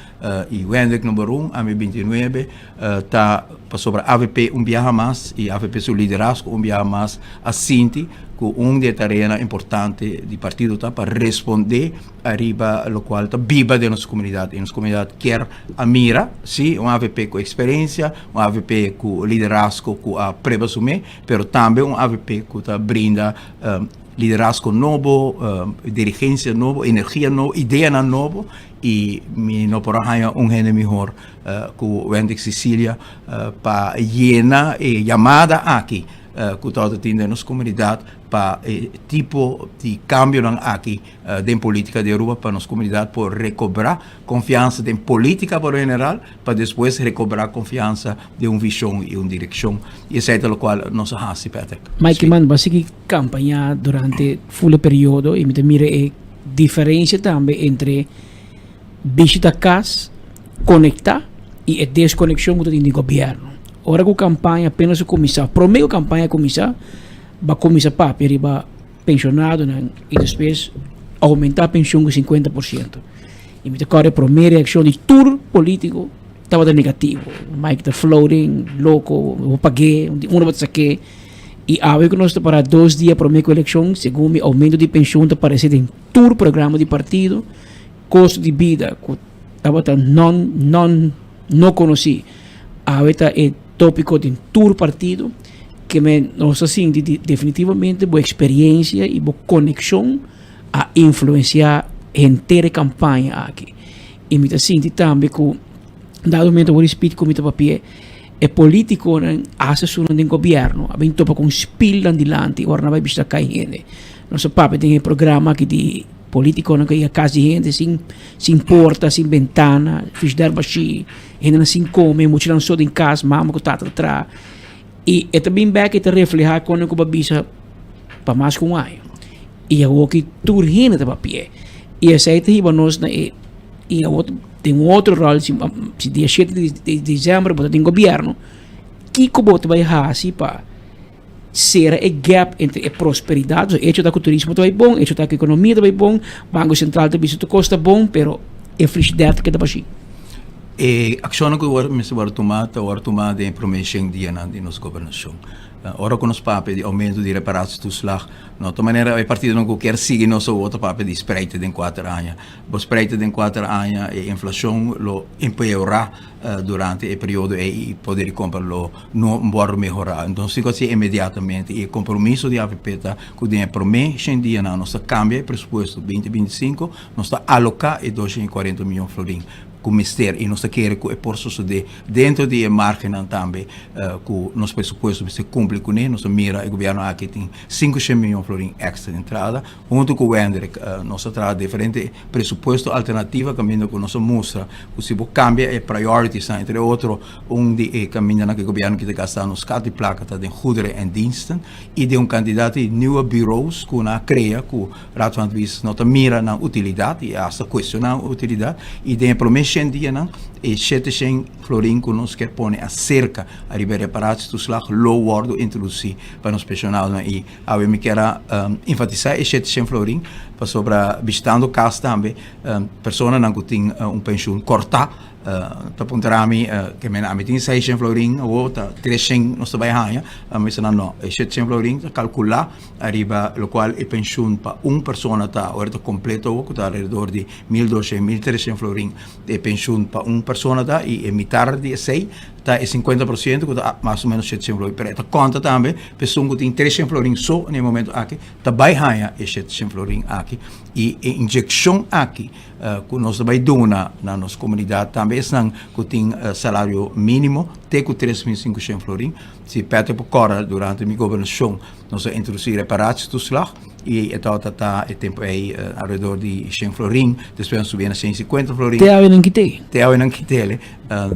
i Wendrick number un, ami 29, ta pasobra avp un biaha mas i avp su liderazgo un biaha mas a sinti ku un di e tareanan importante di partido ta pa respondé ariba lokual ta biba den nos komunidat i nos komunidat kier a mira si un avp ku eksperensia, un avp ku liderazgo ku a preba su me, pero tambe un avp ku ta brinda liderazgo nobo, dirigensia nobo, energia nobo, ideanan nobo i mi no por a haña un hende mihor ku Wendrick Cecilia pa yena e yamada aki ku tabata tin den nos komunidat pa e tipo di kambionan aki den politika di Aruba pa nos komunidat por rekobrá konfiansa den politika por general pa despues rekobrá konfiansa den un vishon i un direkshon i esei ta lokual nos a hasi Patrick. Mike Eman bo a sigui kampaña durante ful e periodo i mi ta mira e diferensia tambe entre Bishita kas, konektá i e deskonekshon ku ta tin di gobièrnu. Ora ku kampaña apenas a kuminsá, promé ku kampaña a kuminsá, bo a kuminsá papia riba penshonadonan i despues oumentá penshon ku sinkuenta por siento. I mi ta kòrda e promé reakshon di tur polítiko tabata negativo. Mike ta floating, loko, bo pag'é, unda bo ta sak'é? I awe ku nos ta pará dos dia promé ku elekshon, segun mi oumento di penshon ta paresé den tur programa di partido. Kosto di bida ku tabata non non no konosí awe ta e tópiko den tur partido ke men nos ta sinti di definitivamente bo eksperiencia i bo konekshon a influensiá henter e kampaña aki. I mi ta sinti tambe ku dado momento wor speed ku mi ta papia e politikonan hasta esunnan den gobièrnu a bin topa ku un spil nan dilanti ora nan bai bishita kai hende. Nos a papia den e programa aki di Politiconan cu a yega cas di hende sin sin porta, sin bentana, frigidair bashi, hendenan sin come, muchanan so den cas, mama cu tata ta traha. Y e ta bin bek y ta refleha con cu bo a bisa pa mas cu un aña. Y awoki tur hende ta papia. Y esey ta hiba nos na e y awor den un otro rol si si dia shete di december bo ta den gobierno, kico bo ta bay haci pa Sera e gap entre e prosperidat, so hecho ta ku turismo ta bai bon, hecho ta ku ekonomia ta bai bon, Banko Sentral ta bisa tur kos ta bon, pero e frishider ta keda bashí. E akshonnan ku mester wòrdu tumá ta wòrdu tumá den e promé shen dianan di nos gobernashon. Ora ku nos papia di oumento di reparatietoeslag, no ta manera e partidonan ku kier sigui nos awor ta papia di spreid den kuater aña. Bo spreid den kuater aña e inflashon lo empeorá durante e periodo ei i poder di kompra lo no wòrdu mehorá. Entonces tin ku hasi inmediatamente i e kompromiso di avp ta ku den e promé shen dianan nos ta kambia e presupuesto binti 25, nos ta aloká e 240 mion florin ku mester i nos ta kere ku e por sosodé dentro di e margennan tambe ku nos presupuesto mester kumpli kuné. Nos ta mira e gobièrnu aki tin 500 mion florin èkstra di entrada. Huntu ku Wendrick nos a traha diferente presupuesto alternativa kaminda ku nos a mustra ku si bo kambia e prioritiesnan, entre otro un di e kamindanan ku e gobièrnu kita gasta nos kat di plaka ta den goederen en diensten i den un kantidat di nieuwe bureaus ku nan a krea ku Raad van Advies no ta mira nan utilidat i asta kuestioná nan utilidat i den e promé shen dianan e shete shen florin ku nos kier pone aserka ariba e reparatietoeslag lo wòrdu introdusí pa nos penshonalnan i Awe mi kier a enfatisá e shete shen florin pasobra bishitando kas tambe personanan ku tin un penshun kòrtá ta puntra mi ke men ami tin seis shen florin awo ta tres shen nos ta bai haña mi bisa nan no e shete shen florin ta kalkulá ariba lokual e penshun pa un persona ta ora ta kompleto awo ku ta alrededor di mil doshen mil tres shen florin e penshun pa un persona ta i e mitar di esei ta e sinkuenta por siento ku ta mas o menos shete shen florin pero e ta konta tambe pa esun ku tin tres shen florin so na e momento aki ta bai haña e shete shen florin aki i e inyekshon aki ku nos ta bai duna na nos komunidat tambe esnan ku tin salario minimo te ku 3500 florin si Patrick por kòrda durante mi gobernashon nos a introdusí reparatietoeslag i e tabata ta e tempu ei alrededor di shen florin despues a subi na shen sinkuenta florin. Te awe nan kit'é. Te awe nan kit'é.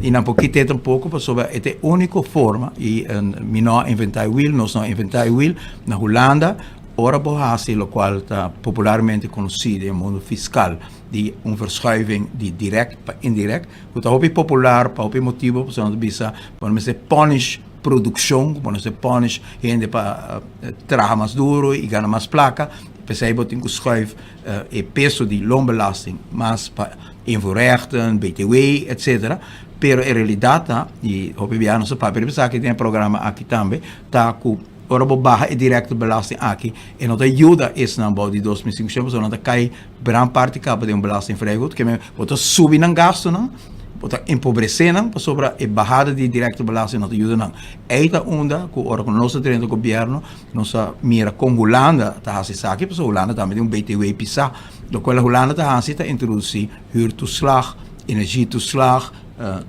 I nan por kit'é tampoco pasobra e ta e úniko forma i mi no a inventá e wiel, nos no a inventá e wiel. Na Hulanda ora bo hasi lokual ta popularmente konosí den e mundu fiskal di un verschuiving di dirèkt pa indirèkt ku ta hopi popular pa hopi motibu pasobra nan ta bisa bo no mester punish produkshon, bo no mester punish hende pa traha mas duru i gana mas plaka, p'esei bo tin ku schuif e peso di loonbelasting mas pa invoerrechten, btw, etcetera. Pero e realidat ta, i hopi biaha nos a papia riba esaki den e programa aki tambe, ta ku ora bo baha e directe belasting aki e no ta yuda esnan bou di 2500 pasobra nan ta kai gran parti kaba den un belastingvrijgoed, ke men bo ta subi nan gastunan, bo ta empobresé nan pasobra e bahada di directe belasting no ta yuda nan. Ei ta unda ku ora ku nos a drenta gobièrnu nos a mira kon Hulanda ta hasi esaki pasobra Hulanda tambe tin un btw pisá. Lokual Hulanda ta hasi ta introdusí huurtoeslag, energietoeslag,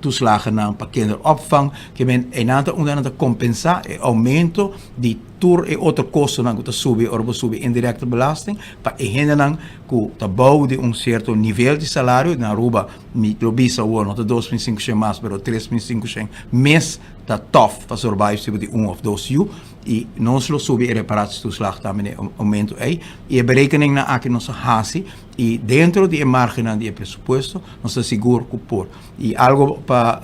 toeslagennan pa kinderopvang, ke men einan ta unda nan ta kompensá e oumento di tur e otro kostonan ku ta subi ora bo subi indirecte belasting pa e hendenan ku ta bou di un sierto nivel di salario. Na Aruba mi lo bisa awor no ta 2500 mas pero 3500 mes ta tof pa survive si bo tin un of dos yu. I nos lo subi e reparatietoeslag tambe na e oumento ei. I e berekeningnan aki nos a hasi i dentro di e margennan di e presupuesto nos ta sigur ku por. I algo pa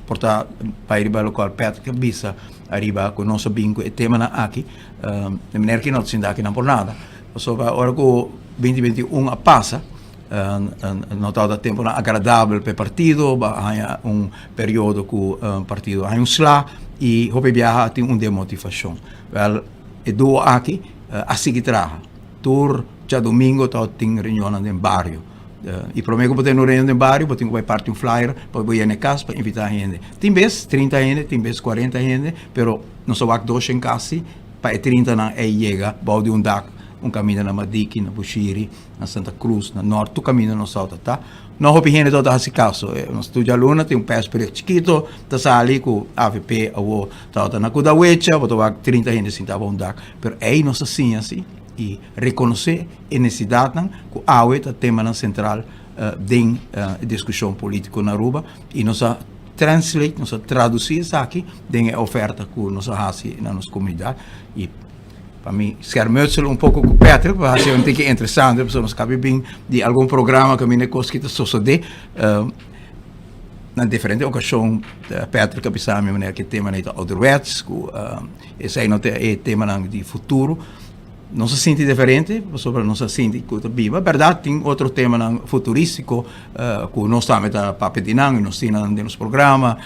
por ta bai riba lokual Patrick a bisa ariba ku nos a bin ku e temanan aki, de manera ki no ta sinta akinan por nada. Pasobra ora ku 2021 a pasa no tabata temponan agradabel pa e partido, bo a haña un periodo ku partido a haña un sla i hopi biaha a tin un demotivashon. Wèl, e duo aki a sigui traha. Tur djadumingu tabatin reunionnan den bario. I promé ku bo tene un reunion den bario, bo tin ku bai parti un flyer pa bo yena e kas pa invitá hende. Tin bes 30 hende, tin bes 40 hende, pero nos a wak dos shen kasi pa e trintanan ei yega bou di un dak, un kaminda na Madiki, na Bushiri. Na Santa Cruz, na Noord, tur caminda nos auto ta. No hopi hende tabata haci caso. Nos tur djaluna tin un persbericht chikito ta sali cu avp awo tabata na Kudawecha, bo ta wak 30 hende sinta abo un dak. Pero ey nos a siña si y reconoce e necesidadnan cu awe ta temanan central den e discusion politico na Aruba y nos a translate, nos a traduci esaki den e oferta cu nos a haci na nos comunidad y Pa mi schermutsel un poco cu Patrick, pa haci un tiki interesante, pasobra nos cabe bin di algun programa caminda cos ki ta sosode. Uh, na diferente ocasion Patrick a bisa mi manera ki tema ta ouderwets, cu uh, esei no ta e temanan di futuro. Nos a sinti diferente pasobra nos a sinti ku ta biba. Bèrdat tin otro temanan futurístiko ku nos tambe ta papia di nan i nos tin nan den nos programa,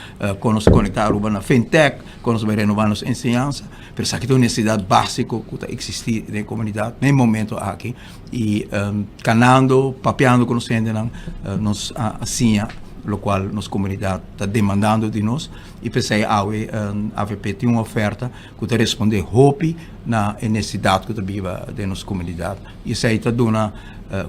kon nos ta konektá Aruba na fintech, kon nos ta bai renobá nos enseñansa. Pero esaki ta un nesesidat básiko ku ta eksistí den e komunidat na e momento aki i kanando, papiando ku nos hendenan nos a siña lokual nos komunidat ta demandando di nos i p'esei awe avp tin un oferta ku ta respondé hopi na e nesesidat ku ta biba den nos komunidat. I esei ta duna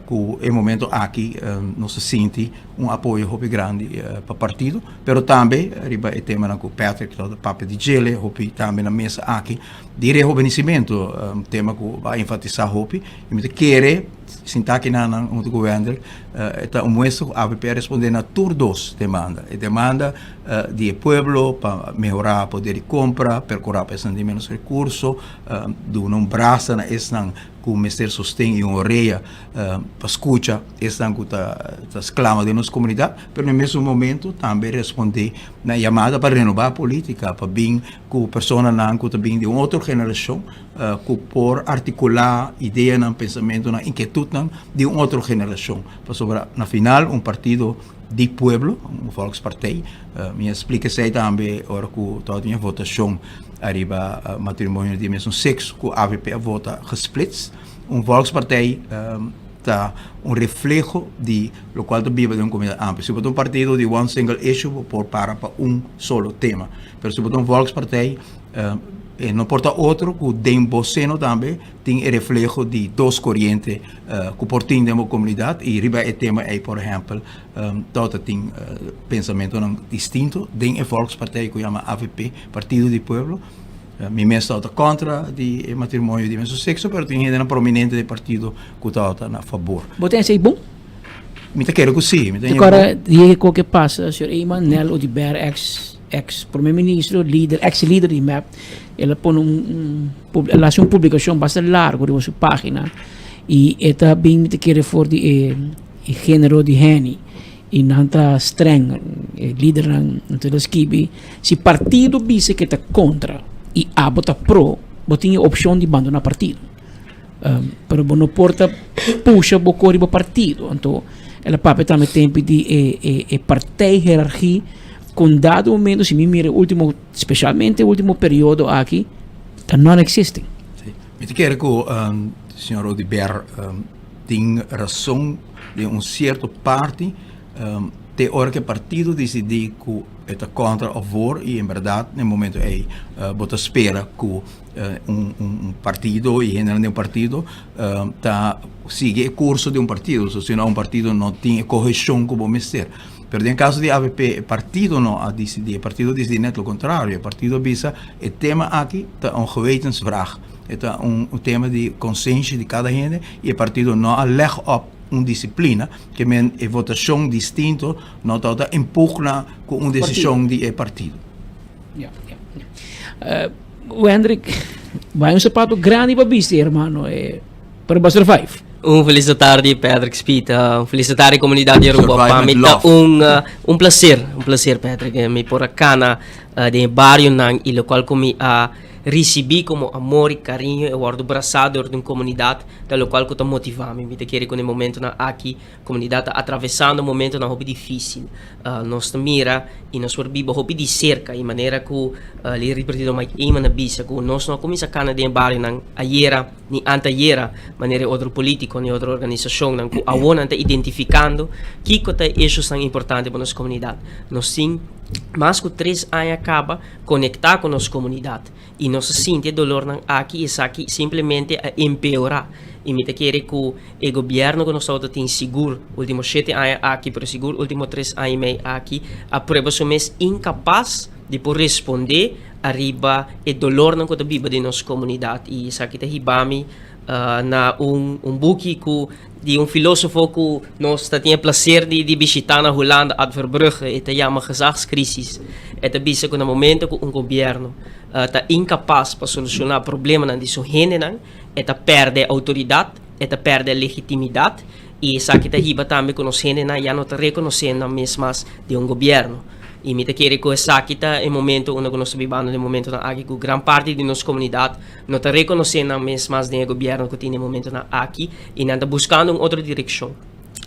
ku e momento aki nos ta sinti un apoyo hopi grandi pa partido, pero tambe riba e temanan ku Patrick ta papia di djele hopi tambe na mesa aki di rehobenisimentu, un tema ku a enfatisá hopi i mi ta kere Sintá kinan huntu ku Wendrick e ta un muestra ku avp a respondé na tur dos demanda. E demanda di e pueblo pa mehorá poder di kompra, perkurá pa esnan di ménos rekurso, duna un brasa na esnan ku mester sosten i un orea pa skucha esnan ku ta sklama den nos komunidat, pero na e mesun momento tambe respondé na e yamada pa renobá polítika, pa bin ku personanan ku ta bin di un otro generashon. ku por artikulá ideanan, pensamentunan, inkietutnan di un otro generashon. Pasobra na final un partido di pueblo, un volkspartij, mi a splika esei tambe ora ku tabatin e votashon ariba matrimonio di e mesun sekso ku avp a vota gesplits. Un volkspartij ta un refleho di lokual ta biba den un komunidat amplio. Si bo ta un partido di one single issue bo por para pa un solo tema, pero si bo ta un volkspartij E no por ta otro ku den bo seno tambe tin e refleho di dos koriente ku por tin den bo komunidat i riba e tema ei por ehèmpel tabata tin pensamentonan distinto den e Volkspartij ku yama avp, Partido di Pueblo. Mi mes tabata kontra di e matrimonio di mesun sekso pero tin hendenan prominente den e partido ku tabata na fabor. Bo ta esei bon? Mi ta kere ku si. Mi ta Te kòrda di e ke pasa señor Eman Nel Oduber ex ex prome ministro lider ex lider di mep el a pone un un el a hasi un publicacion basta largo riba su pagina y e ta bin mi ta kere for di e e genero di Henny y nan ta streng e lidernan anto el a skibi si partido bisa ke ta contra y abo ta pro bo tin e opcion di bandona partido. Pero bo no por ta pusha bo kor riba partido. Anto el a papia tambe tempo di e e e partijhiërarchie ku un dado momento si mi mira e ultimo spesialmente e ultimo periodo aki ta non existing. Si. Mi ta kere ku señor Oduber tin rason den un sierto parti te ora ku e partido disidí ku e ta kontra òf voor i en bèrdat na e momento ei bo ta spera ku un un partido y hendenan den un partido ta sigui e curso di un partido, so si no un partido no tin e cohesion cu bo mester. Pero den caso di avp e partido no a dicidi, e partido a dicidi net lo contrario, e partido a bisa e tema aki ta un gewetensvraag, e ta un tema di consenshi di cada hende y e partido no a leg op un disciplina ke men e votacion distinto no tabata impugna cu un decision di e partido. Ja, ja, ja. Wendrick, bai un sapato grandi pa bisti, hermano, eh, pero ba survive. Un feliz tarde, Patrick Speed. Un feliz tarde, comunidad de Aruba. Pa mi ta un, uh, un placer, un placer, Patrick. Eh, mi por a cana uh, den barrio nan y lo cual cu mi a ricibi como amor y cariño e wordo brazado door di un comunidad, ta lo cual cu ta motiva mi. Mi ta kere cu den momentonan aki Comunidad ta atravesando momentonan hopi dificil. Nos ta mira y nos por biba hopi di cerca y manera cu lider di partido Mike Eman a bisa cu nos no a cuminsa cana den e barionan ayera ni antayera manera e otro politico ni otro organisacionnan cu awo nan ta identificando kico ta e issuesnan importante pa nos comunidad. Nos tin mas cu tres aña caba conecta cu nos comunidad y nos a sinti e dolornan aki y esaki simplemente a empeora y mi ta kere cu E gobierno cu nos tabata tin sigur ultimo shete aña aki, pero sigur ultimo tres aña y mei aki, a prueba su mes incapas di por responde ariba e dolornan cu ta biba den nos comunidad. Y esaki ta hiba mi na un un buki cu di un filosofo cu nos ta tin e placer di di bishita na Hulanda, Ad Verbrugge, e ta yama Gezagscrisis. E ta bisa cu na momento cu un gobierno ta incapas pa soluciona problemanan di su hendenan, E ta pèrdè outoridat, e ta pèrdè legitimidat i esaki ta hiba tambe ku nos hendenan ya no ta rekonosé nan mes mas den un gobièrnu. Y mi ta kere cu esaki ta e momento unda cu nos ta bibando den momentonan aki cu gran parti di nos comunidad no ta reconoce nan mes mas den e gobierno cu tin den momentonan aki y nan ta buscando un otro direccion.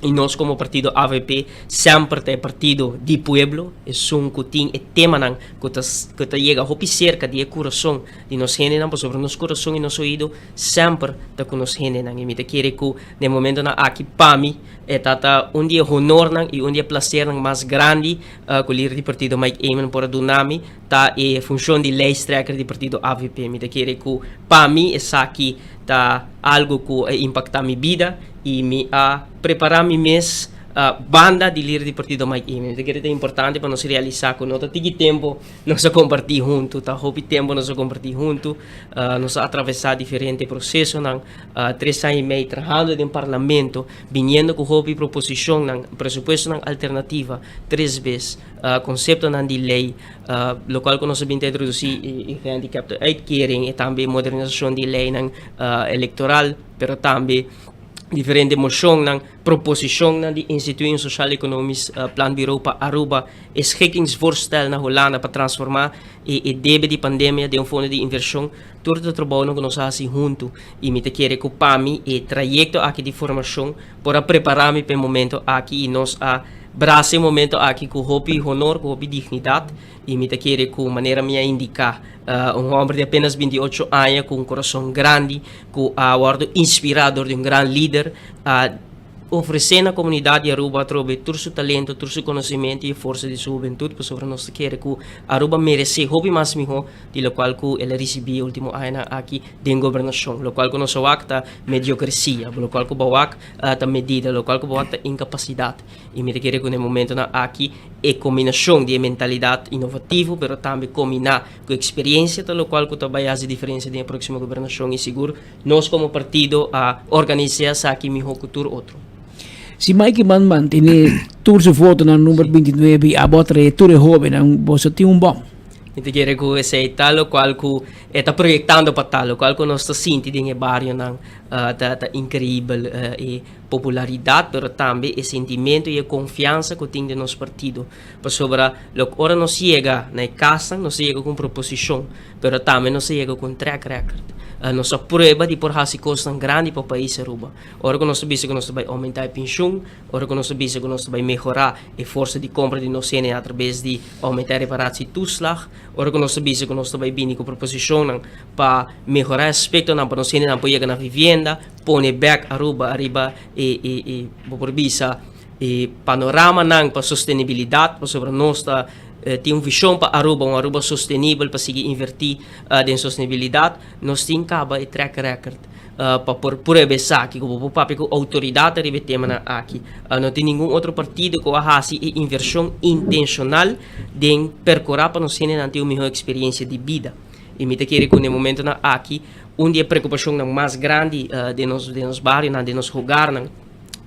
Y nos como partido avp semper ta e partido di pueblo, esun cu tin e temanan cu ta cu ta yega hopi cerca di e curason di nos hendenan pasobra nos curason y nos oido semper ta cu nos hendenan. Y mi ta kere cu den momentonan aki pa mi e ta ta un di e honornan y un di e placernan mas grandi cu lider di partido Mike Eman por a duna mi ta e funcion di lijsttrekker di partido avp. Mi ta kere cu pa mi esaki ta algo cu a impacta mi bida y mi a prepara mi mes banda di lider di partido Mike Eman. Mi ta kere ta importante pa nos realisa cu no ta tiki tempo nos a comparti hunto, ta hopi tempo nos a comparti hunto, nos a atravesa diferente procesonan, tres aña y mei trahando den parlamento, biniendo cu hopi proposicionnan, presupuestonan alternativa tres bes, conceptonan di ley, locual cu nos a bin ta introduci e gehandicapten uitkering y tambe modernisacion di leynan electoral, pero tambe diferente mocionnan, proposicionnan di institui un sociaal economisch planbureau pa Aruba, e schikkingsvoorstel na Hulanda pa transforma e debe di pandemia den un fondo di inversion, tur ta trabounan cu nos a haci hunto y mi ta kere cu pa mi e trayecto aki di formacion por a prepara mi pa e momento aki y nos a brasa e momento aki cu hopi honor, cu hopi dignidad y mi ta kere cu manera mi a indica un homber di apenas 28 aña cu un corazon grandi cu a wordo inspira door di un gran lider a ofrece na comunidad di Aruba atrobe tur su talento, tur su conocimento y e forsa di su hubentud pasobra nos ta kere cu Aruba merece hopi mas miho di locual cu el a ricibi e ultimo añanan aki den gobernacion. Locual cu nos a wak ta mediocrecia, locual cu bo a wak ta medida, locual cu bo a wak ta incapacidad. Y mi ta kere cu na e momentonan aki e combinacion di e mentalidad innovativo pero tambe combina cu experiencia ta locual cu ta bay haci diferencia den e proximo gobernacion y sigur nos como partido a organisa esaki miho cu tur otro. Si Mike Eman mantene tur su votonan number 29 y abo a trae tur e hobennan boso tin un bom. Mi ta kere ku esei ta lokual ku e ta proyektando pa ta, lokual ku nos ta sinti den e barionan ta ta inkreibel. E popularidat pero tambe e sentimentu i e konfiansa ku tin den nos partido. Pasobra lok ora nos yega na e kasnan nos ta yega ku un proposishon, pero tambe nos ta yega ku un track record. Nos a prueba di por hasi kosnan grandi pa pais Aruba. Ora ku nos ta bisa ku nos ta bai oumentá e penshun, ora ku nos ta bisa ku nos ta bai mehorá e forsa di kompra di nos hende atrabes di oumentá e reparatietoeslag, ora ku nos ta bisa ku nos ta bai bini ku proposishonnan pa mehorá e aspektonan pa nos hendenan por yega na vivienda, pone bèk Aruba ariba e e e bo por bisa e panoramanan pa sostenibilidat pasobra nos ta tin un vishon pa Aruba, un Aruba sostenibel pa sigui invertí den sostenibilidat, nos tin kaba e track record. Pa por prueba esaki ku bo por papia ku outoridat riba e temanan aki. No tin ningun otro partido ku a hasi e invershon intenshonal den perkurá pa nos hendenan tin un mihó eksperiencia di bida. I mi ta kere ku na e momentonan aki un di e preokupashonnan mas grandi den nos den nos barionan, den nos hogarnan,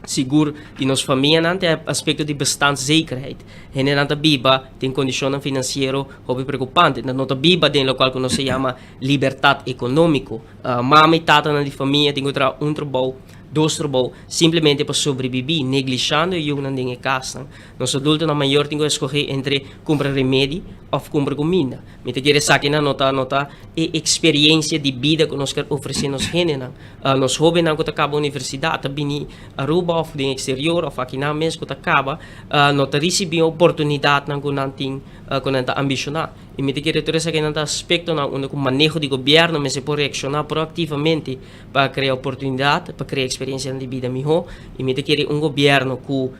sigur di nos famianan ta e aspekto di bestaanszekerheid. Hendenan ta biba den kondishonnan finansiero hopi preokupante. Nan no ta biba den lokual ku nos ta yama libertat ekonómiko. Mama i tatanan di famia tin ku traha un trabou, dos trabou, simplemente pa sobrebibí, neglishando e yunan den e kasnan. Nos adultonan mayor tin ku eskohé entre kumpra remedi òf kumpra kuminda. Mi ta kere esakinan no ta no ta e eksperiensia di bida ku nos ker ofresé nos hendenan. Nos hóbennan ku ta kaba universidat ta bini Aruba òf den eksterior òf akinan mes ku ta kaba no ta risibí oportunidatnan ku nan tin ku nan ta ambishoná. I mi ta kere tur esakinan ta aspektonan unda ku maneho di gobièrnu mester por reakshoná proaktivamente pa krea oportunidat, pa krea eksperensianan di bida mihó. I mi ta kere un gobièrnu ku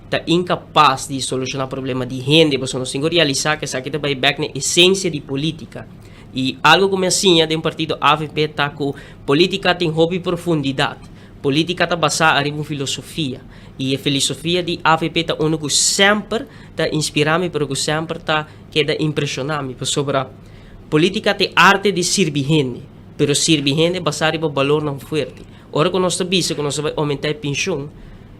ta inkapas di solushoná problema di hende, pasobra nos tin ku realisá ku esaki ta bai bèk na esensia di polítika. I algu ku mi a siña den partido avp ta ku polítika tin hopi profundidat. Polítika ta basá ariba un filosofia. I e filosofia di avp ta unu ku semper ta inspirá mi pero ku semper ta Keda impreshoná mi pasobra polítika ta e arte di sirbi hende, pero sirbi hende basá riba balornan fuerte. Ora ku nos ta bisa ku nos ta bai oumentá e penshon,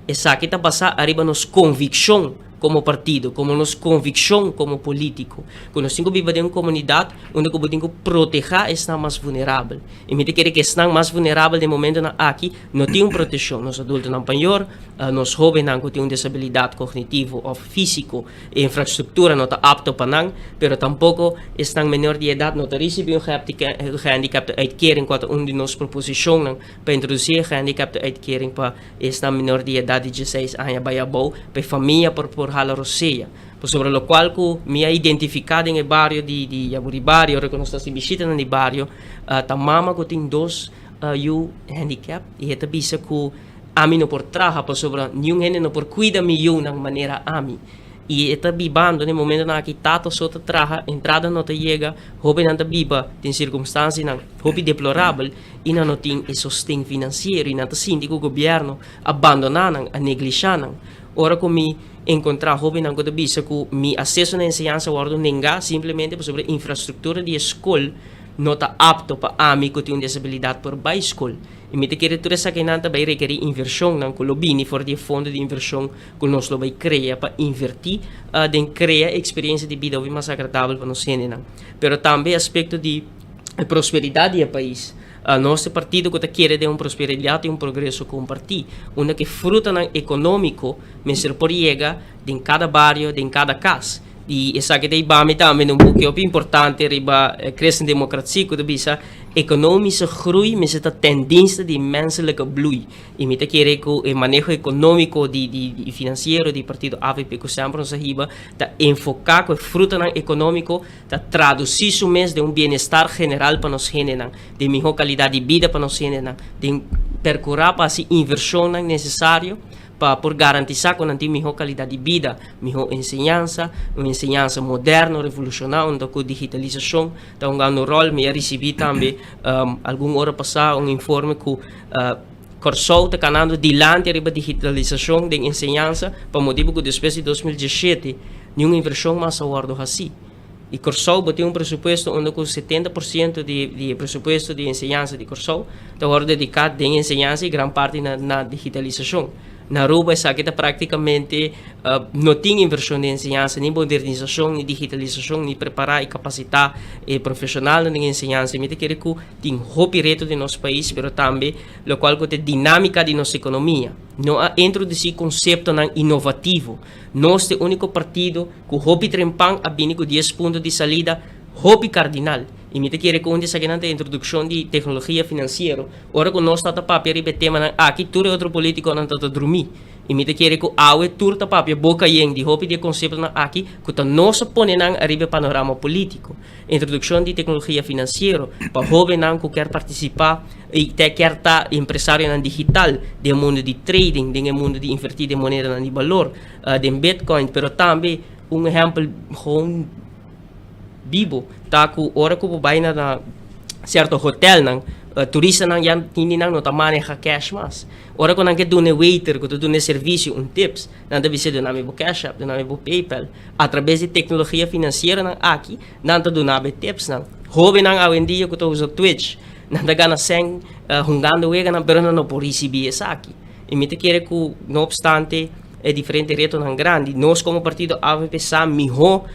esaki ta basá ariba nos konvikshon. komo partido, komo nos konvikshon komo polítiko, ku nos tin ku biba den un komunidat unda ku bo tin ku protehá esnan mas vunerabel. I mi ta kere ku esnan mas vunerabel den momentonan aki no tin un proteshon, nos adultonan mayor, nos hóbennan ku tin un desabilidat kognitivo òf físiko, e infrastruktura no ta apto pa nan, pero tampoko esnan menor di edat no ta risibí un gehandicapte-uitkering ku a ta un di nos proposishonnan pa introdusí e gehandicapte-uitkering pa esnan menor di edat di dieseis aña bai abou, pa e famia por por hala rosea. Pasobra lokual ku mi a identifiká den e bario di di Yaburibario ora ku nos ta hasi bishitanan di bario, ta mama ku tin dos yu handicap i e ta bisa ku ami no por traha pasobra niun hende no por kuida mi yunan manera ami. I e ta bibando den momentonan aki tata so ta traha, entrada no ta yega, hobennan ta biba den sirkumstansianan hopi deplorabel i nan no tin e sosten finansiero i nan ta sinti ku gobièrnu a bandoná nan, a neglishá nan. Ora ku mi enkontrá hóbennan ku ta bisa ku mi aseso na enseñansa wòrdu nengá simplemente pasobra infrastruktura di e skol no ta apto pa ami ku tin un desabilidat por bai skol. I mi ta kere tur esakinan ta bai rekerí invershonnan ku lo bini for di e fondo di invershon ku nos lo bai krea pa invertí den krea eksperensia di bida hopi mas agradabel pa nos hendenan. Pero tambe e aspekto di e prosperidat di e pais. Nos ta e partido ku ta kere den un prosperidat i un progreso kompartí, unda ku e frutanan ekonómiko mester por yega den kada bario, den kada kas. I esaki ta hiba mi tambe na un buki hopi importante riba Christendemocratie ku ta bisa, Economische groei mester ta ten dienste di menselijke bloei. I mi ta kere ku e maneho ekonómiko di di i finansiero di partido avp ku semper nos a hiba ta enfoká ku e frutanan ekonómiko ta tradusí su mes den un bienestar general pa nos hendenan, den mihó kalidat di bida pa nos hendenan, den perkurá pa hasi invershonnan nesesario pa por garantisá ku nan tin mihó kalidat di bida, mihó enseñansa, un enseñansa moderno, revolushoná unda ku digitalisashon ta hungando un ròl. Mi a risibí tambe algun ora pasá un informe ku Kòrsou ta kanando dilanti riba digitalisashon den enseñansa pa motibu ku despues di 2017 niun invershon mas a wòrdu hasí. I Kòrsou bo tin un presupuesto unda ku 70% di di e presupuesto di enseñansa di Kòrsou ta wòrdu dediká den enseñansa i gran parti na na digitalisashon. Na Aruba esaki ta práktikamente no tin invershon den enseñansa, ni modernisashon, ni digitalisashon, ni prepará i kapasitá e profeshonalnan den enseñansa. Mi ta kere ku tin hopi reto den nos pais, pero tambe lokual ku ta e dinámika di nos ekonomia. No a introdusí konseptonan inovativo. Nos ta e úniko partido ku hopi trempan a bini ku dies punto di salida hopi kardinal. I mi ta kere ku un di esakinan ta e introdukshon di teknologia finansiero. Ora ku nos ta ta papia riba e temanan aki, tur e otro politikonan ta ta drumí. I mi ta kere ku awe tur ta papia boka yen di hopi di e konseptonan aki ku ta nos a pone nan ariba e panorama polítiko. Introdukshon di teknologia finansiero pa hóbennan ku kier partisipá i te kier ta empresarionan digital den e mundu di trading, den e mundu di invertí den monedanan di balor, den bitcoin, pero tambe un ehèmpel gewoon bibo ta ku ora ku bo bai na sierto hotelnan, turistanan ya hende no ta maneha cash mas. Ora ku nan ke duna e waiter ku ta duna e servisio un tips, nan ta bisa duna mi bo cash app, duna mi bo paypal. Atrabes di teknologia finansieronan aki, nan ta duna bo e tipsnan. Hóbennan awendia ku ta usa Twitch, nan ta gana sèn hungando weganan, pero nan no por risibí esaki. I mi ta kere ku no opstante e diferente retonan grandi, nos komo partido avp sa mihó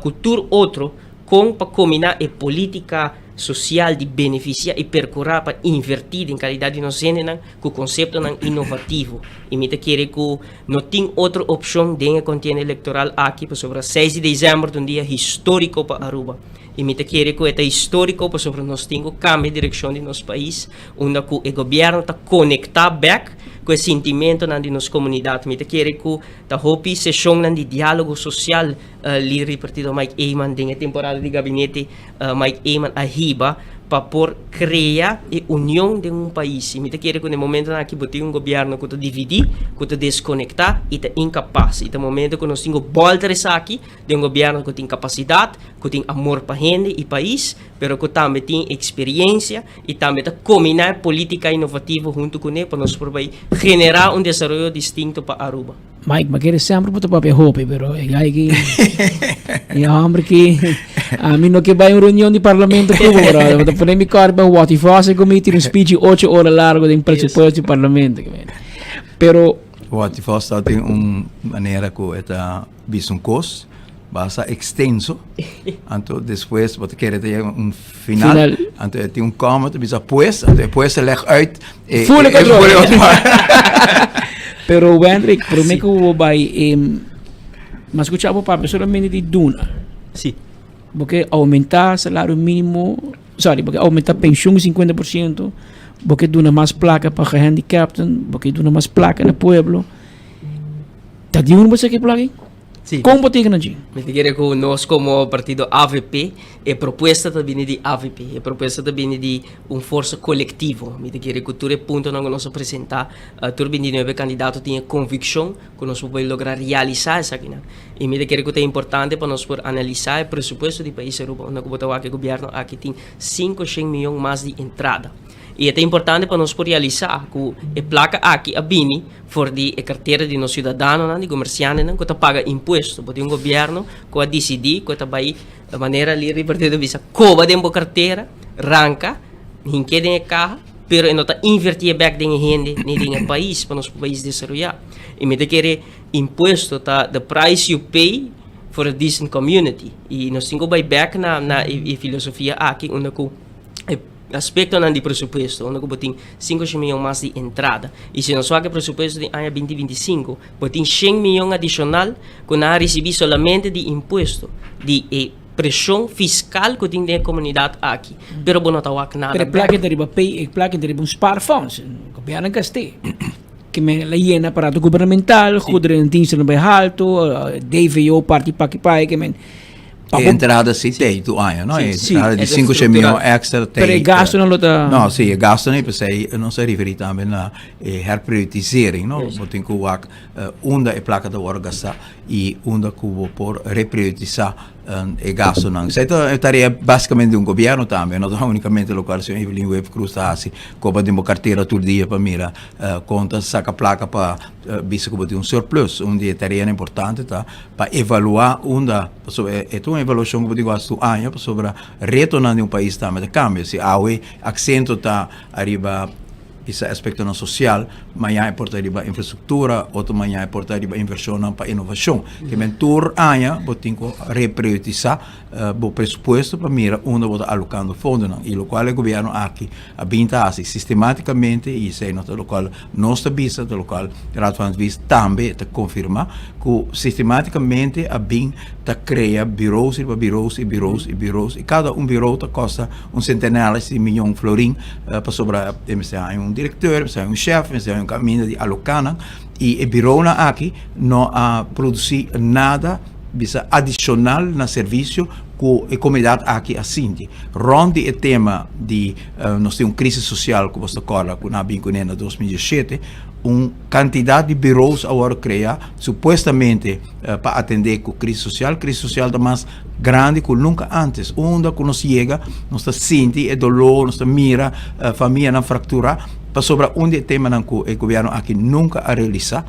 ku tur otro kon pa kombiná e polítika sosial di benefisiá i perkurá pa invertí den kalidat di nos hendenan ku konseptonan inovativo. I mi ta kere ku no tin otro opshon den e kontienda elektoral aki pasobra seis di desèmber ta un dia históriko pa Aruba. I mi ta kere ku e ta históriko pasobra nos tin ku kambia direkshon di nos pais unda ku e gobièrnu ta konektá bèk ku e sintimentonan di nos komunidat. Mi ta kere ku ta hopi seshonnan di diálogo sosial Lider di partido Mike Eman den e temporada di gabinete Mike Eman a hiba pa por crea e union den un pais. Y mi ta kere cu na e momentonan aki bo tin un gobierno cu ta dividi, cu ta desconecta y ta incapaz. Y ta momento cu nos tin cu bolter esaki den un gobierno cu tin capacidad, cu tin amor pa hende y pais, pero cu tambe tin experiencia y tambe ta combina e politica innovativo hunto cune pa nos por bay genera un desaroyo distinto pa Aruba. Mike, ma kere semper bo ta papia hopi, pero e guy ki e hombre ki a mi no ke bai un reunion di parlamento ku bo, brother. Bo ta pone mi kort pa Watty Foster ku mi tira un speech ocho ora largo den presupuesto di parlamento. Pero. Watty Vos ta tin un manera ku e ta bisa un kos basta ekstenso, anto despues bo ta kere ta yega un final, anto e tin un kòma ta bisa pues, anto e pues ta lèg uit e Fule e otro. Pero Wendrick, promé ku bo bai, mi a skucha bo papia solamente di duna. Si. Bo ke oumentá salario mínimo, sorry, bo ke oumentá penshun 50%, bo ke duna mas plaka pa gehandicapten, bo ke duna mas plaka na pueblo. Ta di unu bo saki e plaka ei? Si. Kon bo ta yega na dje? Mi ta kere ku nos komo partido avp, e propuesta ta bini di avp, e propuesta ta bini di un forsa kolektivo. Mi ta kere ku tur e puntonan ku nos a presentá, tur bintinuebe kandidato tin e konvikshon ku nos por por logra realisá esakinan. I mi ta kere ku ta importante pa nos por analisá e presupuesto di pais Aruba, unda ku bo ta wak e gobièrnu aki tin sinkoshen mion mas di entrada. I e ta importante pa nos por realisá ku e plaka aki a bini for di e kartera di nos siudadanonan, di komersiantenan ku ta paga impuesto. Bo tin un gobièrnu ku a disidí ku e ta bai manera lider di partido ta bisa koba den bo kartera, ranka, hink'é den e kaha, pero e no ta invertié bèk den e hende ni den e pais pa nos pais desaroyá. I mi ta kere impuesto ta the price you pay for a decent community. I nos tin ku bai bèk na na e filosofia aki unda ku e aspektonan di presupuesto unda ku bo tin 500 mion mas di entrada. I si nos wak e presupuesto di aña 2025, bo tin 100 mion adishonal ku nan a risibí solamente di impuesto di e preshon fiskal ku tin den e komunidat aki. Pero bo no ta wak nada Pero e bèk. plaka ta riba pay, e plaka ta riba un spaarfonds. Gobièrnu gast'é. Ke men la yena aparato gubernamental, goederendiensten bai halto, DVO parti paki pai, ke men E entrada si tei tu aña, no? E entrada di 500 mion extra tei. Pero e gastonan lo ta. No, si, e gastonan, p'esei nos a referí tambe na e herprioritisering, no? Bo tin ku wak unda e plaka ta wòrdu gastá i unda ku bo por reprioritisá e gastonan. Esei ta e tarea básikamente di un gobièrnu tambe, no ta únikamente lokual señor Evelyn Wever Croes ta hasi, koba den bo kartera tur dia pa mira kon ta saka plaka pa bisa ku bo tin un surplus. Un di e tareanan importante ta pa evaluá unda, pasobra e ta un evaluashon ku bo tin ku hasi tur aña, pasobra retonan di un pais tambe ta kambia. Si awe aksento ta ariba bisa aspektonan sosial, maña e por ta riba infrastruktura, otro maña e por ta riba invershonnan pa inovashon. Ke men tur aña bo tin ku reprioritisá bo presupuesto pa mira unda bo ta alokando fondonan i lokual e gobièrnu aki a bin ta hasi sistematikamente i esei no ta lokual nos ta bisa, ta lokual Raad van Advies tambe ta konfirmá ku sistematikamente a bin ta krea bureaus riba bureaus i bureaus i bureaus i kada un bureau ta kosta un sentenares di miyon florin pasobra e mester haña un direkteur, e mester haña un shèf, e mester haña un kaminda di aloká nan i e bureaunan aki no a produsí nada bisa adishonal na servisio ku e komunidat aki a sinti. Rònt di e tema di nos tin un krisis sosial ku bos ta kòrda ku nan a bin kuné na 2017, un kantidat di bureaus a wòrdu krea supuestamente pa atendé ku krisis sosial. Krisis sosial ta mas grandi ku nunka ántes. Unda ku nos yega nos ta sinti e doló, nos ta mira famianan frakturá pasobra un di e temanan ku e gobièrnu aki nunka a realisá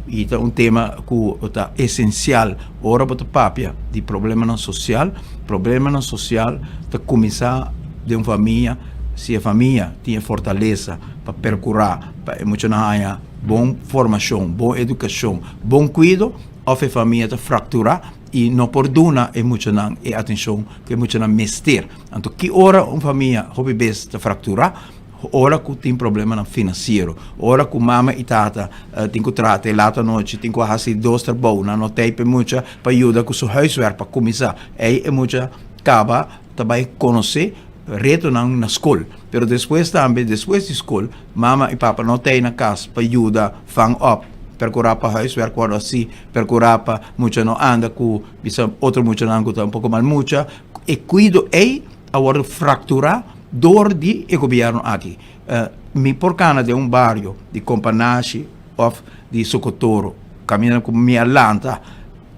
i ta un tema ku ta esensial ora bo ta papia di problemanan sosial. Problemanan sosial ta kuminsá den un famia si e famia tin e fortalesa pa perkurá pa e muchanan haña bon formashon, bon edukashon, bon kuido òf e famia ta frakturá i no por duna e muchanan e atenshon ku e muchanan mester. Anto ki ora un famia hopi bes ta frakturá? Ora ku tin problemanan finansiero, ora ku mama i tata tin ku traha te lat anochi, tin ku hasi dos trabou, nan no tei pa e mucha pa yuda ku su huiswerk pa kuminsá. Ei e mucha kaba ta bai konosé retonan na skol. Pero despues tambe, despues di skol, mama i papa no tei na kas pa yuda vang op, perkurá pa huiswerk wòrdu hasí, perkurá pa mucha no anda ku bisa otro muchanan ku ta un poko mal mucha. E kuido ei a wòrdu frakturá dor di e gobièrnu aki. Mi por kana den un bario di Kompanashi òf di Sokotoro, kaminda ku mi a lanta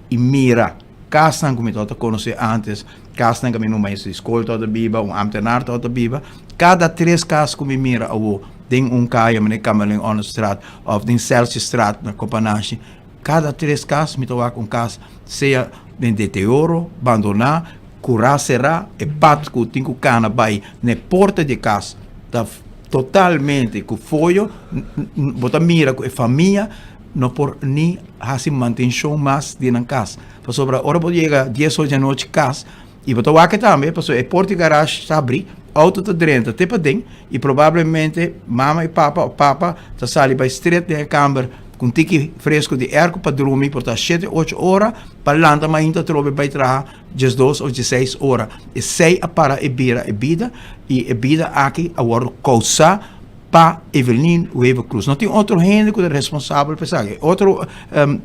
i mira kasnan ku mi tabata konosé ántes, kasnan kaminda un maestro di skol tabata biba, un ámtenar tabata biba. Kada tres kas ku mi mira awor den un kaya manera Kamerlingh Onnestraat òf den Celsiusstraat na Kompanashi, kada tres kas mi ta wak un kas sea den deterioro, bandoná, Kurá será, e pad ku tin ku kana bai na e porta di e kas ta totalmente ku foyo. Bo ta mira ku e famia no por ni hasi mantenshon mas di nan kas. Pasobra ora bo yega dies or di anochi kas i bo ta wak tambe pasobra e porta di garash ta habrí, outo ta drenta te paden i probablemente mama i papa òf papa ta sali bai stret den e kamber ku un tiki fresku di airco pa drumi por ta shete ocho ora pa lanta mainta atrobe bai traha diesdos òf dieseis ora. Esei a para e bira e bida i e bida aki a wòrdu kousá pa Evelyn Wever Croes. No tin otro hende ku ta responsabel pa esaki. Otro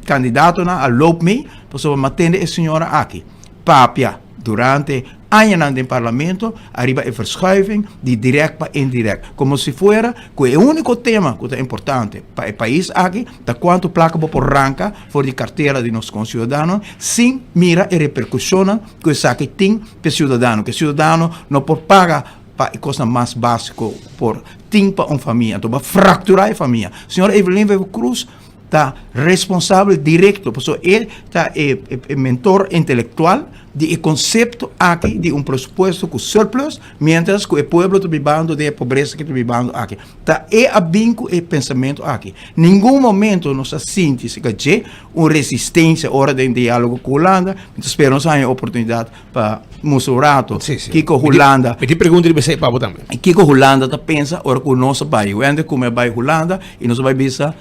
kandidatonan a loop mee pasobra mi a tende e señora aki papia durante añanan den parlamento ariba e verschuiving di direct pa indirect. Komo si fuera ku e úniko tema ku ta importante pa e pais aki ta kuantu plaka bo por ranka for di kartera di nos konsiudadanonan sin mira e reperkushonnan ku esaki tin pa e siudadano. Ku e siudadano no por paga pa e kosnan mas básiko por tin pa un famia. Anto bo a frakturá e famia. Señor Evelyn Wever Croes ta responsabel direkto pasobra e ta e e mentor intelektual di e konsepto aki di un presupuesto ku surplus miéntras ku e pueblo ta bibando den e pobresa ku ta bibando aki. Ta e a bin ku e pensamentu aki. Ningun momento nos a sinti si ka dje un resistensia ora den diálogo ku Hulanda. Mi ta spera nos haña e oportunidat pa mustra un rato kiko Hulanda. Mi tin pregunta riba esei pa bo tambe. Kiko Hulanda ta pensa ora ku nos a bai. Wende ku mi a bai Hulanda i nos a bai bisa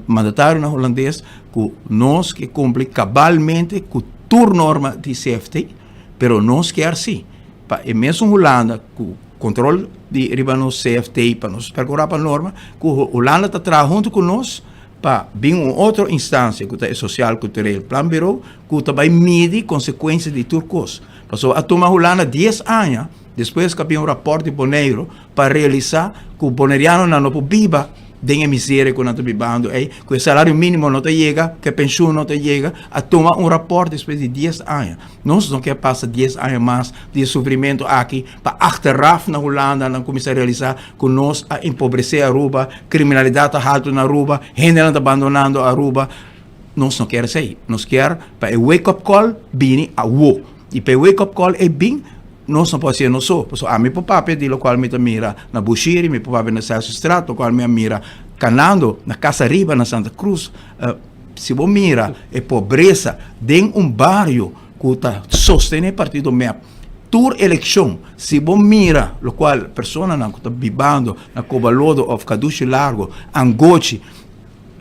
mandatarionan hulandes ku nos ke kumpli kabalmente ku tur norma di CFT, pero nos kier si pa e mesun Hulanda ku kontrol di riba nos CFT pa nos perkurá pa norma, ku Hulanda ta traha huntu ku nos pa bin un otro instansia ku ta e Sociaal Cultureel Planbureau ku ta bai midi konsekuensia di tur kos. Pasobra a tuma Hulanda dies aña despues ku a bin un rapòrt di Boneiru pa realisá ku bonerianonan no por biba den e miseria ku nan ta bibando ei, ku e salario mínimo no ta yega, ku e penshun no ta yega. A tuma un rapòrt despues di dies aña. Nos no ke pasa dies aña mas di e sufrimentu aki pa achteraf na Hulanda nan kuminsá realisá ku nos a empobresé Aruba, kriminalidat ta haltu na Aruba, hendenan ta bandonando Aruba. Nos no kier esei. Nos kier pa e wake up call bini awo. I pa e wake up call ei bin, nos no por hasié nos so. Pasobra ami por papia di lokual mi ta mira na Bushiri, mi por papia na Celsiusstraat, lokual mi a mira kanando na Casa Riba na Santa Cruz. Si bo mira e pobresa den un bario ku ta sostené partido mep, tur elekshon, si bo mira lokual personanan ku ta bibando na Kobalodo òf Kadushi Largo, Angochi,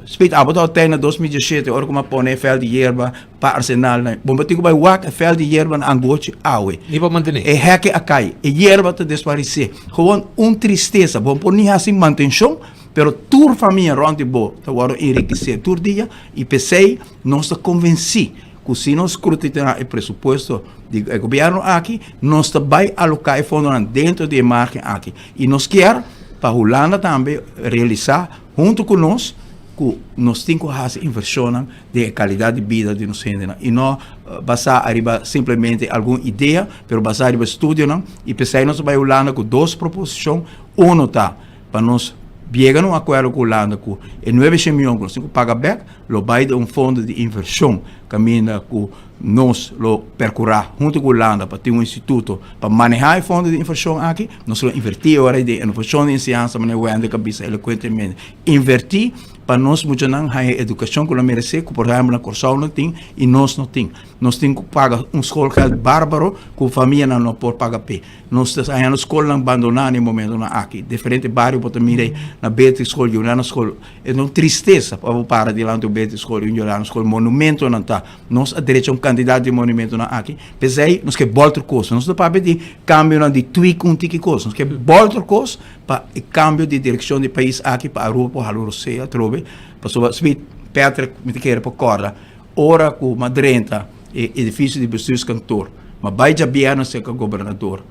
Speed, abo ta hotel na 2017 ora ku mi a pone e veld di yerba pa Arsenal na Bo tin ku bai wak e veld di yerba na Angochi awe. Ni pa mantené. E hèkè a kai, e yerba ta desparesé. Gewoon un tristesa. Bo por ni hasi mantenshon, pero tur famia rònt di bo ta wòrdu enrikesé tur dia i p'esei nos ta konvensí ku si nos skrutiná e presupuesto di e gobièrnu aki, nos ta bai aloká e fondonan dentro di e margen aki. I nos kier pa Hulanda tambe realisá Huntu ku nos ku nos tin ku hasi invershonnan den e kalidat di bida di nos hendenan i no basá ariba simplemente algun idea pero basá riba estudionan i p'esei nos a bai Hulanda ku dos proposishon, uno ta pa nos biega na un akuerdo ku Hulanda ku e nuebe shen mion ku nos tin ku paga bèk lo bai den un fondo di invershon kaminda ku Nos lo percura hunto cu Hulanda pa tin un instituto pa maneha e fondo di inversion aki. Nos lo inverti e ora den innovacion di enseñansa manera Wendrick a bisa elocuentemente. Inverti pa nos muchanan haya e educacion cu nan merece cu por ehempel na Corsou no tin y nos no tin. Nos tin cu paga un schoolgeld barbaro cu famianan no por paga p'e. Nos ta hañando skolnan bandoná na e momentonan aki. Diferente bario bo ta mira ei na Beatrix School, Juliana School. E ta un tristesa pa bo para dilanti un Beatrix School i un Juliana School. Monumentonan ta. Nos a drecha un kantidat di monumentonan aki. P'esei nos ke bòlter kos. Nos no ta papia di kambionan di tweak un tiki kos. Nos ke bòlter kos pa e kambio di direkshon di pais aki pa Aruba por hala un rosea atrobe. Pasobra Smith, Patrick, mi ta kere por kòrda ora ku mi a drenta e edifisio di bestuurskantoor. Mi a bai djabièrnè serka gobernador.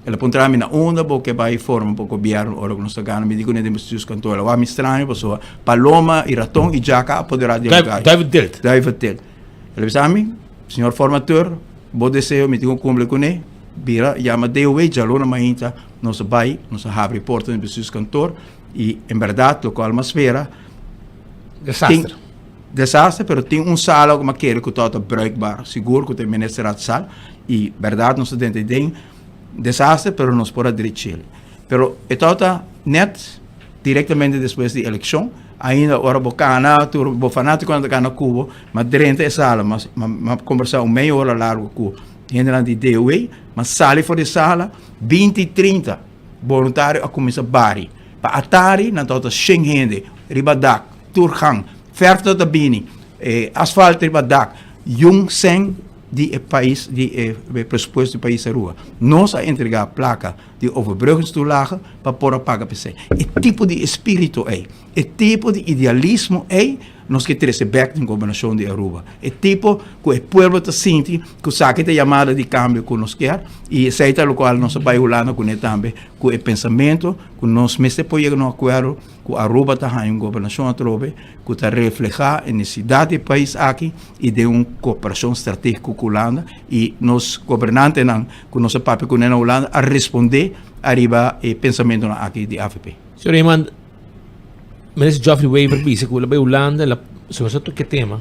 El a puntra mi na unda bo ke bai forma bo gobièrnu ora ku nos ta gana. Mi di kuné den bestuurskantoor. El a wak mi straño pasobra paloma i raton i djaka a apoderá di e lugar. Duiventilt. Duiventilt. El a bisa mi, Señor formateur, bo deseo mi tin ku kumpli kuné. Bira yama DOW djaluna mainta nos a bai, nos a habri porta den bestuurskantoor i en bèrdat lokual mi a spera. Desaster. Desaster, pero tin un sala ku mi a kere ku tabata bruikbaar, sigur ku ta e ministerraadzaal i bèrdat nos ta drenta den desaster pero nos por a drech'el. Pero e tabata nèt direktamente despues di elekshon. Ainda ora bo kana, tur bo fanátikonan ta kana ku bo, m'a drenta e sala, m'a m'a kombersá un meia ora largu ku hendenan di DOW, m'a sali for di e sala, binti i trinta boluntario a kuminsá bari. Pa atari nan tabata shen hende riba dak, tur gang, fèrf tabata bini, e asfalt riba dak, yun sèn di e pais, di e presupuesto di pais Aruba. Nos a entregá plaka di overbruggingstoelage pa por a paga p'esei. E tipo di espíritu ei, e tipo di idealismo ei nos ke trese bèk den gobernashon di Aruba. E tipo ku e pueblo ta sinti ku esaki ta yamada di kambio ku nos kier i esei ta lokual nos a bai Hulanda kuné tambe ku e pensamentu ku nos mester por yega na un akuerdo ku Aruba ta haña un gobernashon atrobe ku ta reflehá e nesesidat di e pais aki i den un kooperashon stratégiko ku Hulanda i nos gobernantenan ku nos a papia kuné na Hulanda a respondé ariba e pensamentunan aki di avp. Señor Eman, Minister Geoffrey Wever bisa ku el a bai Hulanda, el a sobresa tur ke tema,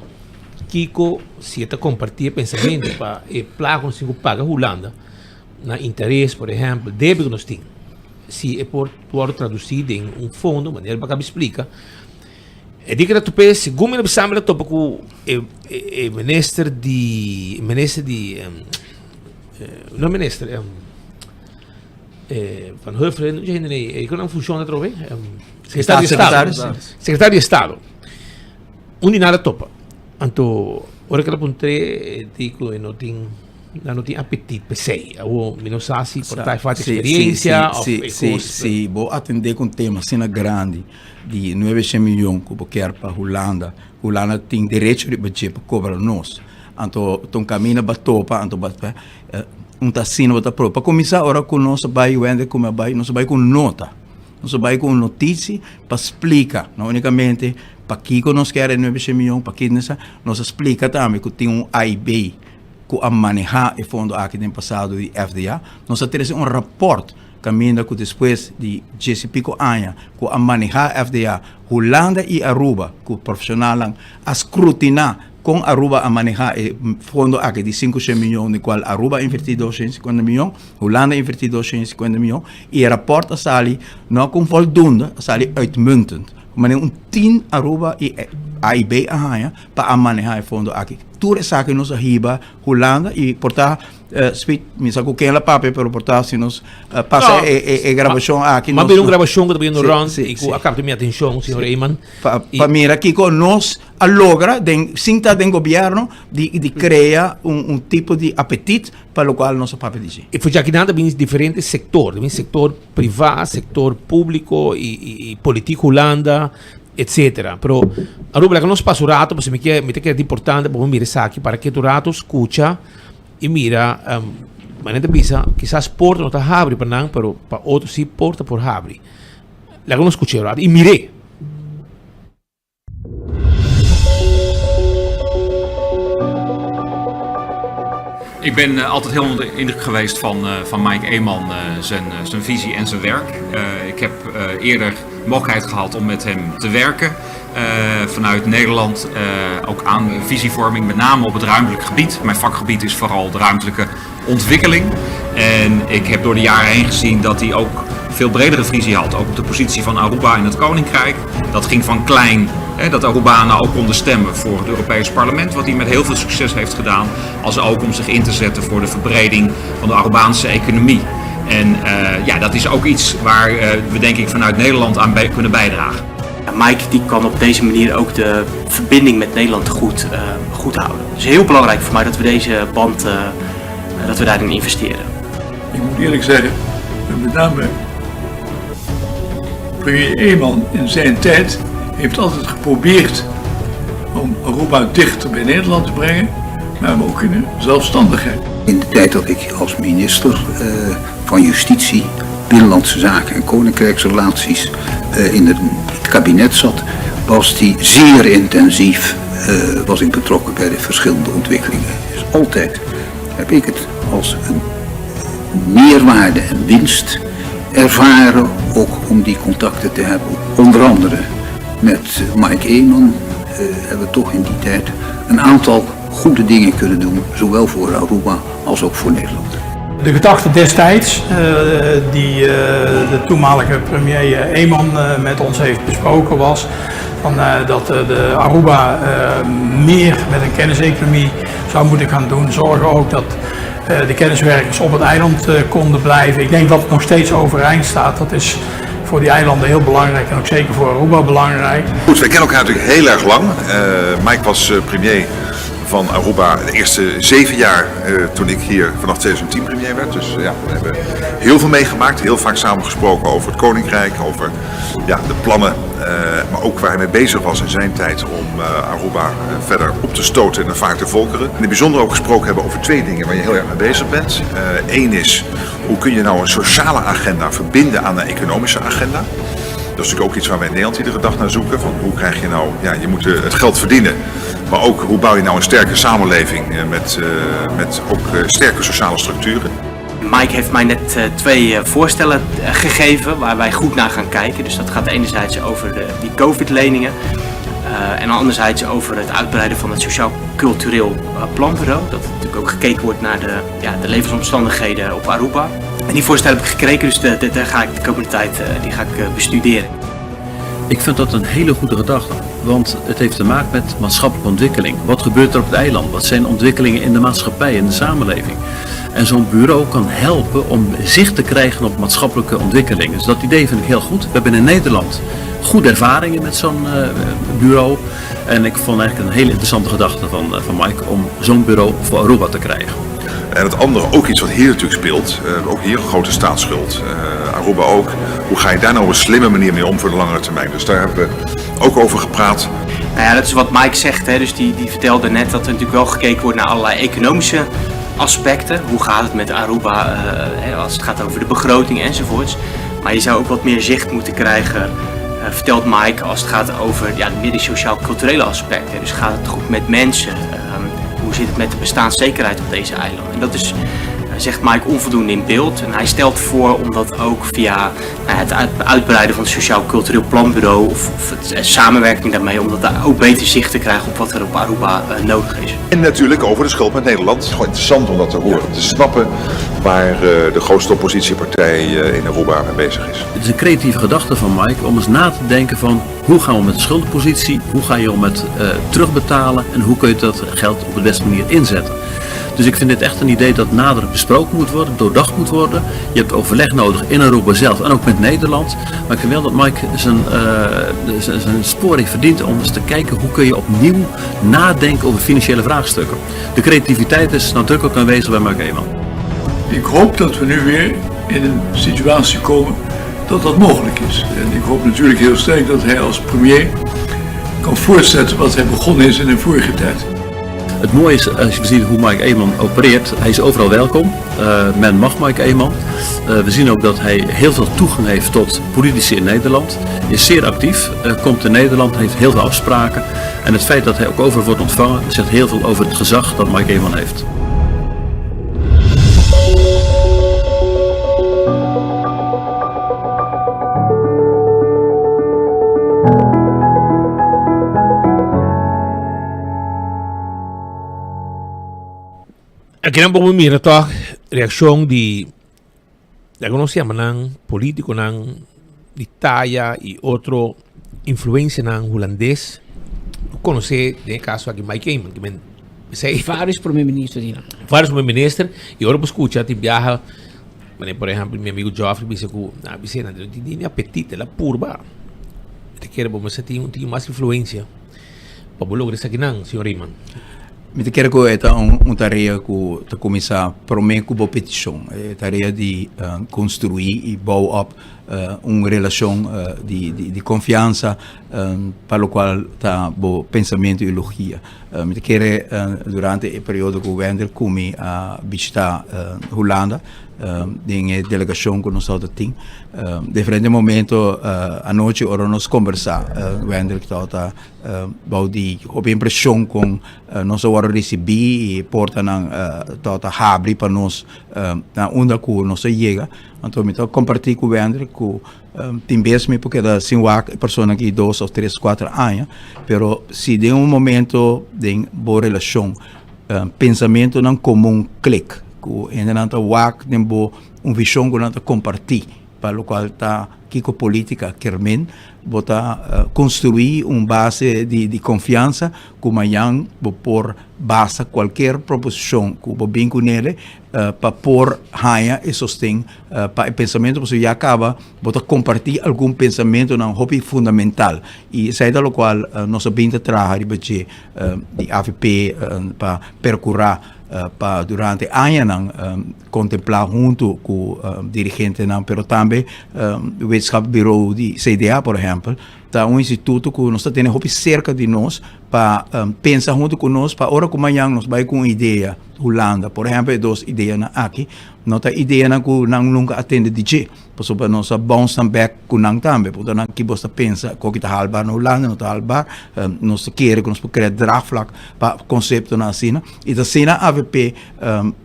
kiko si e ta kompartí e pensamentu pa e plaka ku nos tin ku paga Hulanda na interes, por ehèmpel, debe ku nos tin, si e por wòrdu tradusí den un fondo, manera bo a kaba splika. E di ku ta top'é, segun mi a bisa mi ta topa ku e e minister di minister di no minister Van Huffelen, no hende nei, ku nan funshon atrobe? Sekretario di Estado. Sekretario di Estado. Un di nan a topa. Anto ora ku el a puntr'é e di ku e no tin nan no tin apetit p'esei. Awor mi no sa si por ta e falta eksperensia òf e kos. Si bo atendé ku un tema asina grandi di nuebe shen miyon ku bo kier pa Hulanda, Hulanda tin derecho riba dje pa kobra nos. Anto ta un kaminda ba topa, anto ba un ta asina bo ta proba. Pa kuminsá ora ku nos a bai wende ku mi a bai, nos a bai ku un nota, nos a bai ku un notisi pa splika, no únikamente pakiko nos kier e nuebe shen miyon, pakiko nos a, nos a splika tambe ku tin un AIB ku a manehá e fondo aki den pasado di FDA. Nos a trese un rapòrt kaminda ku despues di djes i piko aña ku a manehá FDA, Hulanda i Aruba ku profeshonalnan a skrutiná kon Aruba a manehá e fondo aki di 500 miyon di kual Aruba a invertí 250 miyon, Hulanda a invertí 250 miyon i e rapòrt a sali no ku un voldoende, a sali uitmuntend. Manera un tin Aruba i AIB a haña pa a manehá e fondo aki. Tur esaki nos a hiba Hulanda i por ta Speed, mi sa ku ken la papia, pero por ta si nos pasa e grabashon aki. M'a bira un grabashon ku ta biniendo rond i ku a kapta mi atenshon, señor Eman. Pa mira kiko nos a logra den sin ta den gobierno di krea un tipo di apetit pa lokual nos a papia di dje. I for djakinan ta bini diferente sektor, ta bini sektor privá, sektor públiko i politik Hulanda, etcetera. Pero Aruba laga nos pasa un rato pasobra mi ke mi ta kere ta importante pa bo mira esaki para ke tur rato skucha. I mira, manera ta bisa, kisas porta no ta habri pa nan, pero pa otro si porta por habri. Laga nos skucha e rato i mir'é. Ik ben eh, altijd heel onder de indruk geweest van, eh, van Mike Eman, eh, zijn, zijn visie en zijn werk. ik heb eerder de mogelijkheid gehad om met hem te werken. vanuit Nederland ook aan visievorming, met name op het ruimtelijk gebied. Mijn vakgebied is vooral de ruimtelijke ontwikkeling. En ik heb door de jaren heen gezien dat hij ook veel bredere visie had. Ook op de positie van Aruba in het Koninkrijk. Dat ging van klein, hè, dat Arubanen ook konden stemmen voor het Europees Parlement. Wat hij met heel veel succes heeft gedaan. Als ook om zich in te zetten voor de verbreding van de Arubaanse economie. En uh, ja, dat is ook iets waar uh, we denk ik vanuit Nederland aan bij kunnen bijdragen. Mike die kan op deze manier ook de verbinding met Nederland goed, uh, goed houden. Het is heel belangrijk voor mij dat we deze band, dat we daarin investeren. Ik moet eerlijk zeggen, met name premier Eman in zijn tijd heeft altijd geprobeerd om Aruba dichter bij Nederland te brengen, maar ook in de zelfstandigheid. In de tijd dat ik als minister uh, van Justitie, Binnenlandse Zaken en Koninkrijksrelaties uh, in het kabinet zat, was die zeer intensief uh, was ik betrokken bij de verschillende ontwikkelingen. Dus altijd heb ik het als een meerwaarde en winst ervaren, ook om die contacten te hebben. Onder andere met Mike Eman uh, hebben we toch in die tijd een aantal goede dingen kunnen doen, zowel voor Aruba als ook voor Nederland. De gedachte destijds, uh, die uh, de toenmalige premier Eman met ons heeft besproken was, Van, dat de Aruba meer met een kenniseconomie zou moeten gaan doen. Zorgen ook dat de kenniswerkers op het eiland konden blijven. Ik denk dat het nog steeds overeind staat. Dat is voor die eilanden heel belangrijk en ook zeker voor Aruba belangrijk. Goed, wij kennen elkaar natuurlijk heel erg lang. Mike was premier van Aruba de eerste zeven jaar toen ik hier vanaf 2010 premier werd. Dus ja, we hebben heel veel meegemaakt, heel vaak samen gesproken over het Koninkrijk, over ja, de plannen, maar ook waar hij mee bezig was in zijn tijd om Aruba verder op te stoten in de vaart der volkeren. In het bijzonder ook gesproken hebben over twee dingen waar je heel erg mee bezig bent. Eén is, hoe kun je nou een sociale agenda verbinden aan een economische agenda? Dat is natuurlijk ook iets waar wij in Nederland iedere dag naar zoeken. Van hoe krijg je nou, ja, je moet het geld verdienen. Maar ook hoe bouw je nou een sterke samenleving met, met ook sterke sociale structuren. Mike heeft mij net twee voorstellen gegeven waar wij goed naar gaan kijken. Dus dat gaat enerzijds over de, die COVID-leningen en anderzijds over het uitbreiden van het sociaal-cultureel planbureau. Dat natuurlijk ook gekeken wordt naar de, ja, de levensomstandigheden op Aruba. En die voorstellen heb ik gekregen, dus de, de, daar ga ik de komende tijd die ga ik bestuderen. Ik vind dat een hele goede gedachte, want het heeft te maken met maatschappelijke ontwikkeling. Wat gebeurt er op het eiland? Wat zijn ontwikkelingen in de maatschappij, in de samenleving? En zo'n bureau kan helpen om zicht te krijgen op maatschappelijke ontwikkelingen. Dus dat idee vind ik heel goed. We hebben in Nederland goede ervaringen met zo'n bureau. En ik vond eigenlijk een hele interessante gedachte van, van Mike om zo'n bureau voor Aruba te krijgen. En het andere, ook iets wat hier natuurlijk speelt, ook hier een grote staatsschuld, Aruba ook. Hoe ga je daar nou op een slimme manier mee om voor de langere termijn? Dus daar hebben we ook over gepraat. Nou ja, dat is wat Mike zegt. Hè. Dus die, die vertelde net dat er natuurlijk wel gekeken wordt naar allerlei economische aspecten. Hoe gaat het met Aruba uh, als het gaat over de begroting enzovoorts. Maar je zou ook wat meer zicht moeten krijgen, vertelt Mike, als het gaat over ja, meer de sociaal-culturele aspecten. Dus gaat het goed met mensen? Hoe zit het met de bestaanszekerheid op deze eilanden? En dat is, zegt Mike, onvoldoende in beeld. En hij stelt voor om dat ook via nou, het uitbreiden van het Sociaal Cultureel Planbureau of, of het samenwerking daarmee, om dat daar ook beter zicht te krijgen op wat er op Aruba nodig is. En natuurlijk over de schuld met Nederland. Het is gewoon interessant om dat te horen, om te snappen waar de grootste oppositiepartij in Aruba mee bezig is. Het is een creatieve gedachte van Mike om eens na te denken van hoe gaan we met de schuldenpositie, hoe ga je om met uh, terugbetalen en hoe kun je dat geld op de beste manier inzetten. Dus ik vind dit echt een idee dat nader besproken moet worden, doordacht moet worden. Je hebt overleg nodig in Europa zelf en ook met Nederland. Maar ik vind wel dat Mike zijn, uh, zijn spoor heeft verdiend om eens te kijken hoe kun je opnieuw nadenken over financiële vraagstukken. De creativiteit is nadrukkelijk aanwezig bij Mike Eman. Ik hoop dat we nu weer in een situatie komen dat dat mogelijk is. En ik hoop natuurlijk heel sterk dat hij als premier kan voortzetten wat hij begonnen is in de vorige tijd. Het mooie is, als je ziet hoe Mike Eman opereert, hij is overal welkom. Uh, men mag Mike Eman. Uh, we zien ook dat hij heel veel toegang heeft tot politici in Nederland. Is zeer actief, uh, komt in Nederland, heeft heel veel afspraken. En het feit dat hij ook overal wordt ontvangen, zegt heel veel over het gezag dat Mike Eman heeft. Aki nan por mira toch reaccion di laga nos yama nan politiconan di taya y otro influencianan hulandes cu conoce den e caso aki Mike Eman ki men esey Varios prome minister di nan. Varios prome minister y ora bo scucha tin biaha manera por ehempel mi amigo Geoffrey bisa cu nan a bis'e nan no tin ni apetit el a purba mi ta kere bo mester tin un tiki mas influencia pa bo logra esakinan señor Eman. Mi ta kere ku e ta un tarea ku ta kuminsá promé ku bo petishon. E tarea di konstruí i bou op un relashon di konfiansa pa lokual ta bo pensamentu i logia. Mi ta kere durante e periodo ku Wendel ku mi a bishitá Hulanda den e delegashon ku nos tabata tin, diferente momento anochi ora nos kombersá Wendel tabata Bou di hopi impresion con nos a worde ricibi y portanan tabata habri pa nos na unda cu nos a yega. Anto mi ta comparti cu Wendrick cu tin bes mi por keda sin wak e persona aki dos of tres cuater aña, pero si den un momento den bo relacion pensamentonan comun click cu hendenan ta wak den bo un vision cu nan ta comparti. pa lokual ta kiko polítika kier men. Bo ta konstruí un base di konfiansa ku mañan bo por basa kualkier proposishon ku bo bin kunele pa por haña e sosten pa e pensamentu pasobra ya kaba bo ta kompartí algun pensamentunan hopi fundamental i esei ta lokual nos a bin ta traha riba dje di avp pa perkurá pa durante añanan kontemplá huntu ku dirigentenan pero tambe Wetenschapsbureau di CDA por ehèmpel ta un instituto ku nos ta tene hopi serka di nos pa pensa huntu ku nos pa ora ku mañan nos bai ku un idea Hulanda por ehèmpel e dos ideanan aki no ta ideanan ku nan nunka a tende di dje. Pasobra nos a bounce nan bek ku nan tambe. Puntra nan ki bos ta pensa ku ta halbar na Hulanda, no ta halbar. Nos ta kere ku nos por krea draagvlak pa konseptonan asina. I ta asina avp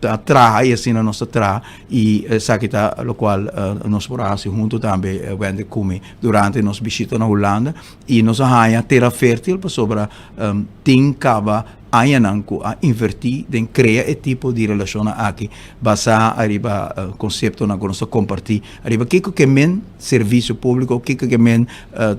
ta traha i asina nos ta traha. I esaki ta lokual nos por a hasi huntu tambe Wendrick ku mi durante nos bishita na Hulanda. I nos a haña tera fértil pasobra tin kaba añanan ku a invertí den krea e tipo di relashonnan aki basá ariba konseptonan ku nos ta kompartí ariba kiko ke men servisio públiko, kiko ke men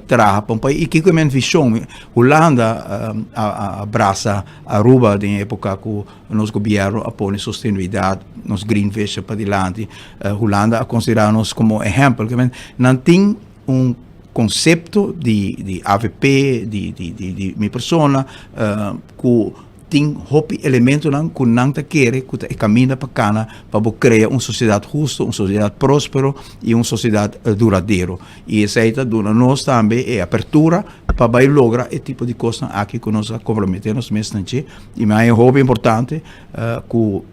traha pa un pais i kiko ke men vishon. Hulanda a brasa Aruba den e époka ku nos gobièrnu a pone sostenibilidat, nos green vision padilanti. Hulanda a konsiderá nos komo ehèmpel. Ke men nan tin un konsepto di di avp, di di di di mi persona ku tin hopi elementonan ku nan ta kere ku ta e kaminda pa kana pa bo krea un sosiedat husto, un sosiedat prospero i un sosiedat duradero. I esei ta duna nos tambe e apertura pa bai logra e tipo di kosnan aki ku nos a komprometé nos mes na dje. I mi haña hopi importante ku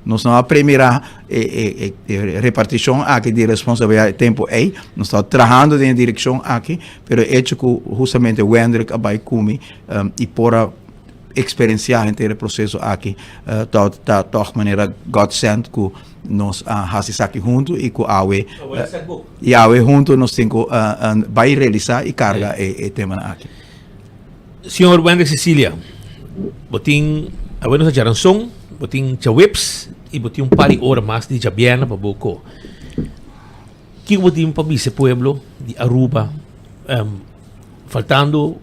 Nos no a premirá e repartishon aki di responsabilidat e tempu ei. Nos ta trahando den e direkshon aki, pero e echo ku hustamente Wendrick a bai ku mi i por a eksperensiá henter e proseso aki ta ta tòg manera God sent ku nos a hasi esaki huntu i ku awe i awe huntu nos tin ku bai realisá i karga e temanan aki. Señor Wendrick Cecilia, bo tin awe nos a djaranson, bo tin djaweps y bo tin un par di ora mas di djabièrnè pa bo ko. Kiko bo tin pa bisa e pueblo di Aruba faltando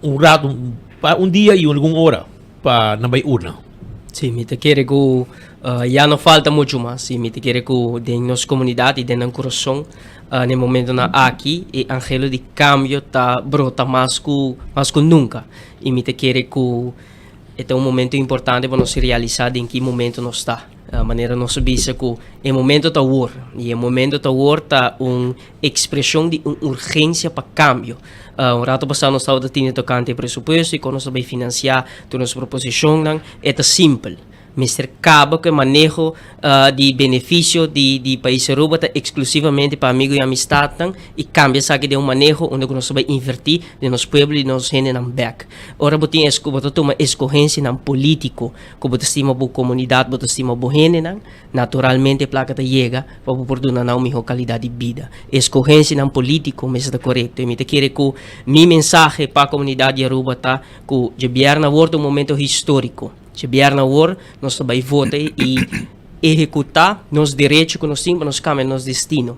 un rato, un dia y algun ora pa nan bai urna? Sí, mi ta kere ku ya no falta muchu mas y mi ta kere ku den nos komunidat y den nan kurason Na e momentonan aki e anhelo di cambio ta brota mas cu mas cu nunca y mi ta kere cu e ta un momento importante pa nos realisa den ki momento nos ta. Manera nos a bisa cu e momento ta awor y e momento ta awor ta un expresion di un urgencia pa cambio. Un rato pasa nos tabata tene tocante e presupuesto y con nos ta bay financia tur nos proposicionnan. E ta simpel. Mester caba cu e maneho di beneficio di di pais Aruba ta exclusivamente pa amigo y amistadnan y cambia esaki den un maneho unda cu nos ta bay inverti den nos pueblo y nos hendenan bek. Ora bo tin bo ta tuma escogencianan politico cu bo ta stima bo comunidad, bo ta stima bo hendenan, naturalmente e placa ta yega pa bo por duna nan un miho calidad di bida. Escogencianan politico mester ta corecto y mi ta kere cu mi mensahe pa comunidad di Aruba ta cu dje bierna awor ta un momento historico. Dje bierna awor nos ta bai vota i ehekutá nos derecho ku nos tin pa nos kambia nos destino.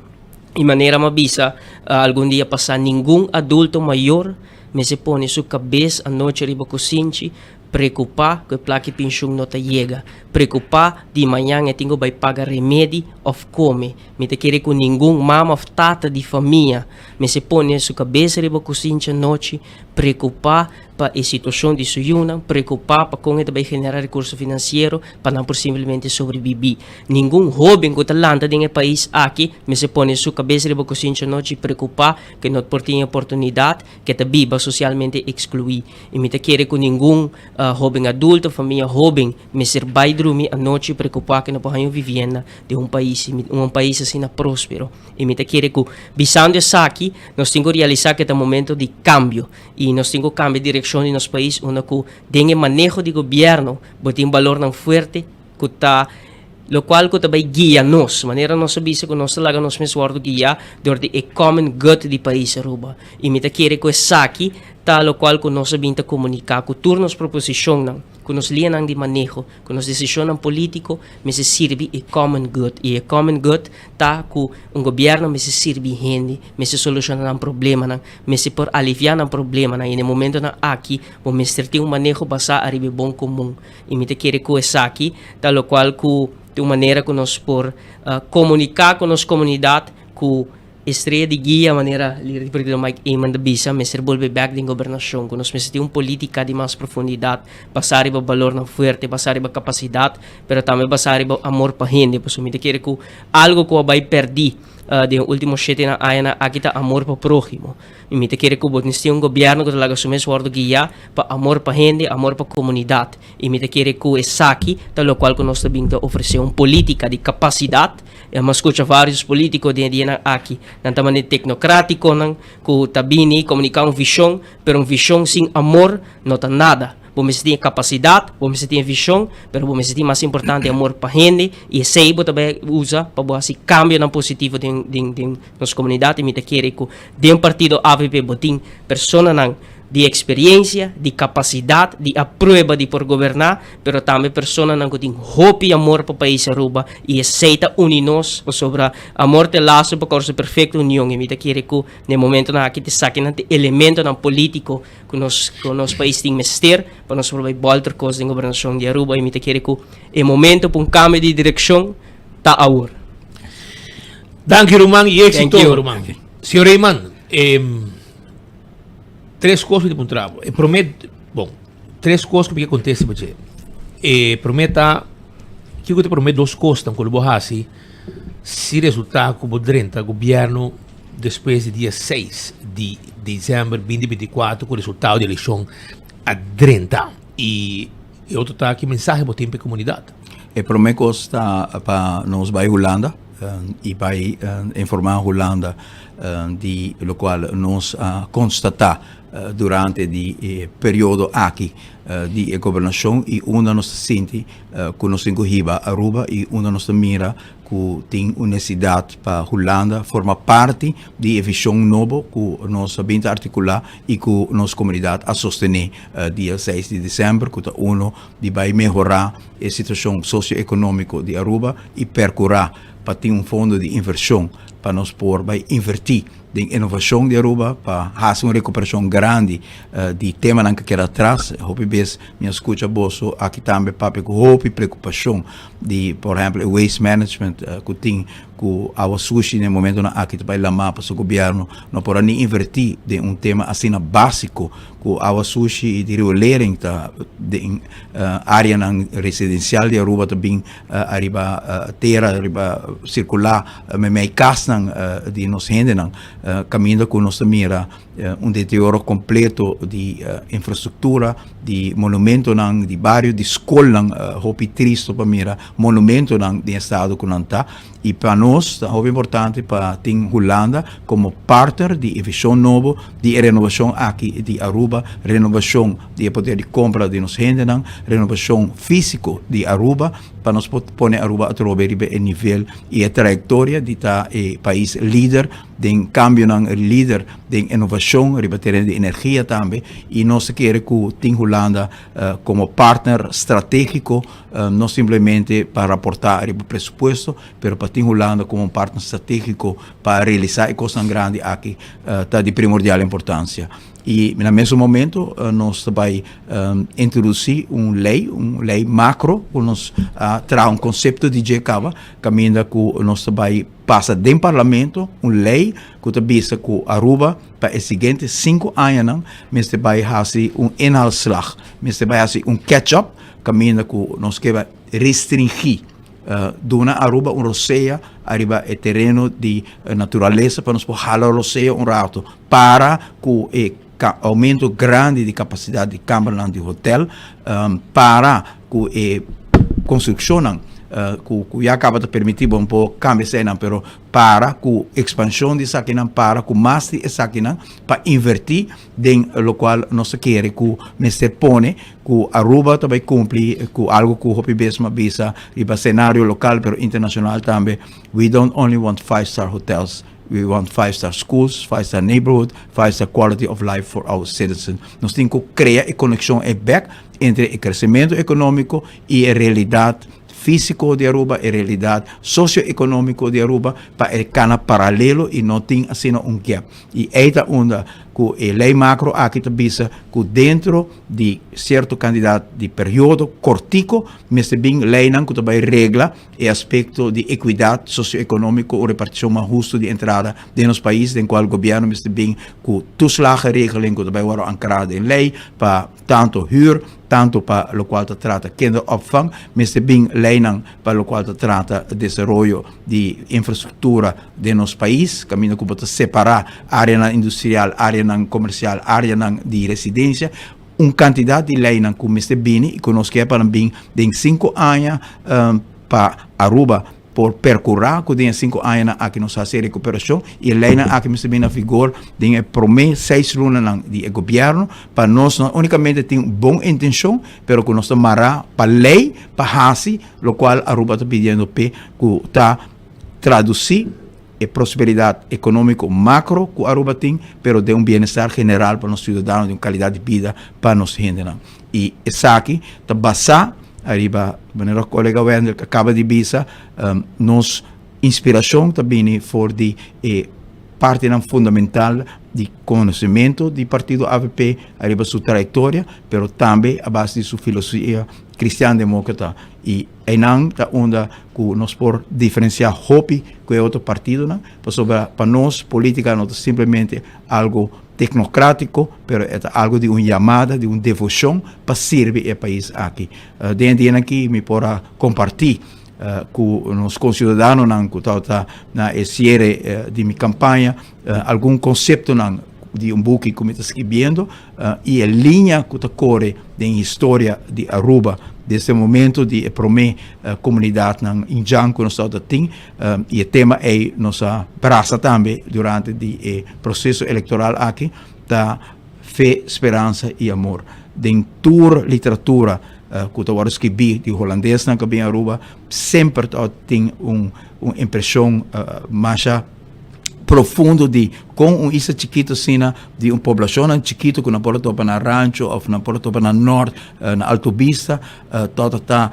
I manera mi a bisa algun dia pasá ningun adulto mayor mester pone su kabes anochi riba kusinchi preokupá ku e plaka di penshun no ta yega, preokupá di mañan e tin ku bai paga remedi òf kome. Mi ta kere ku ningun mama òf tata di famia mester pone su kabes riba kusinchi anochi preokupá pa e situashon di su yunan, preokupá pa kon e ta bai generá rekurso finansiero pa nan por simplemente sobrebibí. Ningun hóben ku ta lanta den e pais aki mester pone su kabes riba kusinchi anochi preokupá ku e no por tin e oportunidat, ku e ta biba sosialmente ekskluí. I mi ta kere ku ningun hóben adulto, famia hóben mester bai drumi anochi preokupá ku e no por haña un vivienda den un pais, un pais asina próspero. I mi ta kere ku bisando esaki nos tin ku realisá ku e ta momento di kambio. I nos tin ku kambia direkshon di nos pais unda ku den e maneho di gobièrnu bo tin balornan fuerte ku ta lokual ku ta bai guia nos. Manera nos a bisa ku nos ta laga nos mes wòrdu guiá dor di e common good di pais Aruba. I mi ta kere ku esaki ta. ta locual cu nos a bin ta comunica cu tur nos proposicionnan, cu nos lianan di maneho, cu nos decisionnan politico mester sirbi e common good y e common good ta cu un gobierno mester sirbi hende, mester soluciona nan problemanan, mester por alivia nan problemanan y na e momentonan aki bo mester tin un maneho basa ariba e bon comun y mi ta kere cu esaki ta locual cu ta un manera cu nos por comunica cu nos comunidad cu Estrea di guia, manera lider di partido Mike Eman ta bisa, mester bolbe bek den gobernacion, cu nos mester tin un politica di mas profundidad, basa riba balornan fuerte, basa riba capacidad, pero tambe basa riba amor pa hende, pasobra mi ta kere cu algo cu a bay perdi den e ultimo shetenan añanan aki ta amor pa prohimo. Y mi ta kere cu bo mester tin un gobierno cu ta laga su mes wordo guia pa amor pa hende, amor pa comunidad. Y mi ta kere cu esaki ta locual cu nos ta bin ta ofrece, un politica di capacidad. E a scucha varios politico den e dianan aki. Nan ta manera tecnocraticonan cu ta bini comunica un vision, pero un vision sin amor no ta nada. Bo mester tin e capacidad, bo mester tin e vision, pero bo mester tin mas importante amor pa hende y esey bo ta bay usa pa bo haci cambionan positivo den den den nos comunidad y mi ta kere cu den partido avp bo tin personanan di experiencia, di capacidad, di a prueba di por goberna, pero tambe personanan cu tin hopi amor pa pais Aruba y esey ta uni nos pasobra amor ta e lazo pa causa perfecto union y mi ta kere cu na e momentonan aki ta esakinan ta e elementonan politico cu nos cu nos pais tin mester pa nos por bay bolter cos den gobernacion di Aruba y mi ta kere cu e momento pa un cambio di direccion ta awor. Danki ruman y Thank exito you. ruman. Señor Eman, Tres kos mi ta puntra bo. E promé, bon, tres kos ku mi ke kontesta pa dje. E promé ta, kiko ta e promé dos kosnan ku lo bo hasi si resultá ku bo drenta gobièrnu despues di dia seis di desèmber binti 24 ku resultado di elekshon a drenta? I e otro ta, ki mensahe bo tin pa e komunidat? E promé kos ta pa nos bai Hulanda i bai informá Hulanda di lokual nos a konstatá durante di e periodo aki di e gobernashon i unda nos ta sinti ku nos tin ku hiba Aruba i unda nos ta mira ku tin un nesesidat pa Hulanda forma parti di e vishon nobo ku nos a bin ta artikulá i ku nos komunidat a sostené dia seis di desèmber ku ta uno di bai mehorá e situashon sosioekonómiko di Aruba i perkurá pa tin un fondo di invershon pa nos por bai invertí den inovashon di Aruba pa hasi un rekuperashon grandi di temanan ku keda atras. Hopi bes mi a skucha boso aki tambe papia ku hopi preokupashon di por ehèmpel e waste management ku tin ku awa sushi na e momentonan aki ta bai lamá pasobra gobièrnu no por a ni invertí den un tema asina básiko ku awa sushi i di riolering ta den áreanan residensial di Aruba ta bin ariba tera riba sirkulá meimei kasnan di nos hendenan kaminda ku nos ta mira un deterioro kompleto di infrastruktura di monumentonan di bario di skolnan hopi tristo pa mira monumentonan den estado ku nan ta i pa nos ta hopi importante pa tin Hulanda komo partner di e vishon nobo di e renovashon aki di Aruba renovashon di e poder di kompra di nos hendenan, renovashon físiko di Aruba pa nos por pone Aruba atrobe riba e nivel i e trayektoria di ta e pais lider den kambionan, lider den inovashon riba tereno di energia tambe i nos ta kere ku tin Hulanda komo partner stratégiko no simplemente pa raportá riba presupuesto pero pa tin Hulanda komo un partner stratégiko pa realisá e kosnan grandi aki ta di primordial importansia. I na mesun momento nos ta bai introdusí un lei, un lei makro ku nos a traha un konsepto di dje kaba, kaminda ku nos ta bai pasa den parlamento un lei ku ta bisa ku Aruba pa e siguiente sinku añanan mester bai hasi un inhaalslag, mester bai hasi un catch up kaminda ku nos ke bai restringí. Duna Aruba un rosea ariba e tereno di naturalesa pa nos por hala rosea un rato para ku e aumento grandi di kapasidat di kambernan di hotel, para ku e konstrukshonnan ku ya kaba ta permití bo por kambia eseinan pero para ku ekspanshon di esakinan, para ku mas di esakinan pa invertí den lokual nos ta kere ku mester pone ku Aruba ta bai kumpli ku algu ku hopi bes mi a bisa riba senario lokal pero internashonal tambe, we don't only want five star hotels. We want five star schools, five star neighborhood, five star quality of life for our citizens. Nos tin ku krea e konekshon ei bèk entre e kresementu ekonómiko i e realidat físiko di Aruba, e realidat sosioekonómiko di Aruba, pa e kana paralelo i no tin asina un gap. I ei ta unda ku e lei makro aki ta bisa ku dentro di sierto kantidat di periodo kortiko mester bin leinan ku ta bai regla e aspekto di ekuidat sosioekonómiko un repartishon mas hustu di entrada den nos pais den kual gobièrnu mester bin ku toeslagenregeling ku ta bai wòrdu ankrá den lei pa tanto hür tanto pa lokual ta trata kinderopvang, mester bin leinan pa lokual ta trata desaroyo di infrastruktura den nos pais, kaminda ku bo ta separá áreanan industrial, áreanan komersial, áreanan di residensia, un kantidat di leinan ku mester bini i ku nos ke pa nan bin den sinku aña pa Aruba. Por percura cu den e cinco añanan aki nos haci e recuperacion y e leynan aki mester bin na vigor den e prome seis lunanan di e gobierno pa nos no unicamente tin bon intencion pero cu nos ta mara pa ley pa haci locual Aruba ta pidiendo p'e cu ta traduci e prosperidad economico macro cu Aruba tin pero den un bienestar general pa nos ciudadano den un calidad di bida pa nos hendenan. Y esaki ta basa ariba, manera colega Wendel a caba di bisa, nos inspiracion ta bini for di e partinan fundamental di conocimento di partido avp ariba su trayectoria, pero tambe a base di su filosofia cristian democrata. Y eynan ta unda cu nos por diferencia hopi cu e otro partidonan, pasobra pa nos politica no ta simplemente algo tecnocratico, pero e ta algo di un yamada, di un devocion pa sirbi e pais aki. Den e dianan aki mi por a comparti cu nos conciudadanonan cu tabata na e ciere di mi campaña algun conceptonan di un buki cu mi ta scribiendo y e liña cu ta core den historia di Aruba desde e momento di e prome comunidadnan indjan cu nos tabata tin. I e tema ei nos a brasa tambe durante di e proseso elektoral aki ta fe, speransa i amor. Den tur literatura ku ta wòrdu skibí di holandesnan ku a bin Aruba semper ta tin un impreshon masha profundo di kon un isla chikitu asina di un poblashonnan chikitu ku nan por a topa na Rancho òf nan por a topa na Nort na Alto Bista Tabata ta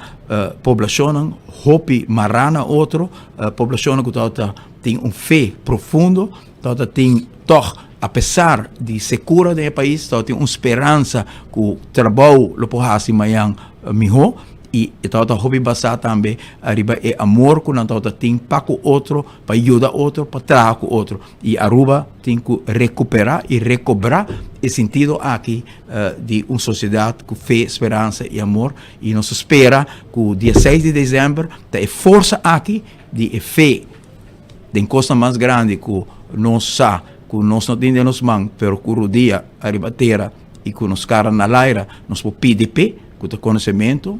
poblashonnan hopi mará na otro, poblashonnan ku tabata tin un fe profundo, tabata tin tòg apesar di sekura den e pais, tabata tin un speransa ku trabou lo por hasi mañan mihó i e tabata hopi basá tambe riba e amor ku nan tabata tin pa ku otro, pa yuda otro, pa traha ku otro. I Aruba tin ku rekuperá i rekobrá e sintido aki di un sosiedat ku fe, speransa i amor. I nos ta spera ku dia seis di desèmber ta e forsa aki di e fe den kosnan mas grandi ku nos sa ku nos no tin den nos man, pero ku rudia ariba tera i ku nos kara na laira nos por pidi p'e, ku ta konosementu,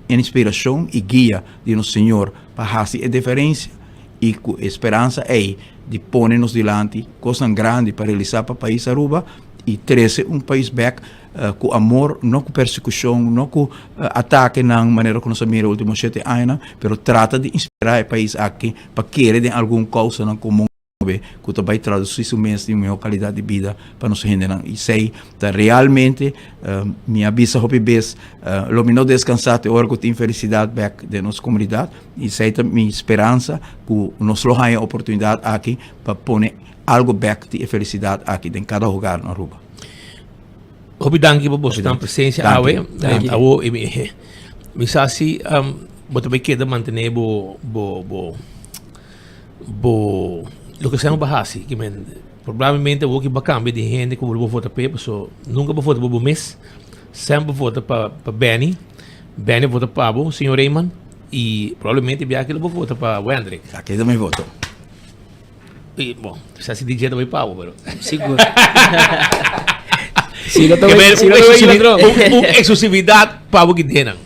inspirashon i guia di nos Señor pa hasi e diferensia. i ku e speransa ei di pone nos dilanti kosnan grandi pa realisá pa pais Aruba i trese un pais bèk ku amor, no ku persekushon, no ku atakenan manera ku nos a mira ultimo shete añanan, pero trata di inspirá e pais aki pa kere den algun kousanan komun ku ta bai tradusí su mes den un mihó kalidat di bida pa nos hendenan. I esei ta realmente mi a bisa hopi bes lo mi no deskansá te ora ku tin felisidat bèk den nos komunidat. I esei ta mi speransa ku nos lo haña e oportunidat aki pa pone algu bèk di e felisidat aki den kada hogar na Aruba. Hopi danki pa boso tan presensia awe. Awo mi sa si bo ta bai keda mantené bo bo bo bo loke sea bo hasi. Ki men probablemente awor ki bo a kambia di hende ku bo vota p'e paso nunka bo vota pa bo mes. Semper bo vota pa pa Benny. Benny vota pa bo, señor Rayman. Y probablemente bia aki lo bo vota pa Wendrick. Aki ta mi voto. Y, bon, sa si DJ ta bay pa bo, pero. Sigur. Si no ta bay, si no ta bay ladron. Un exclusividad pa bo kidenan.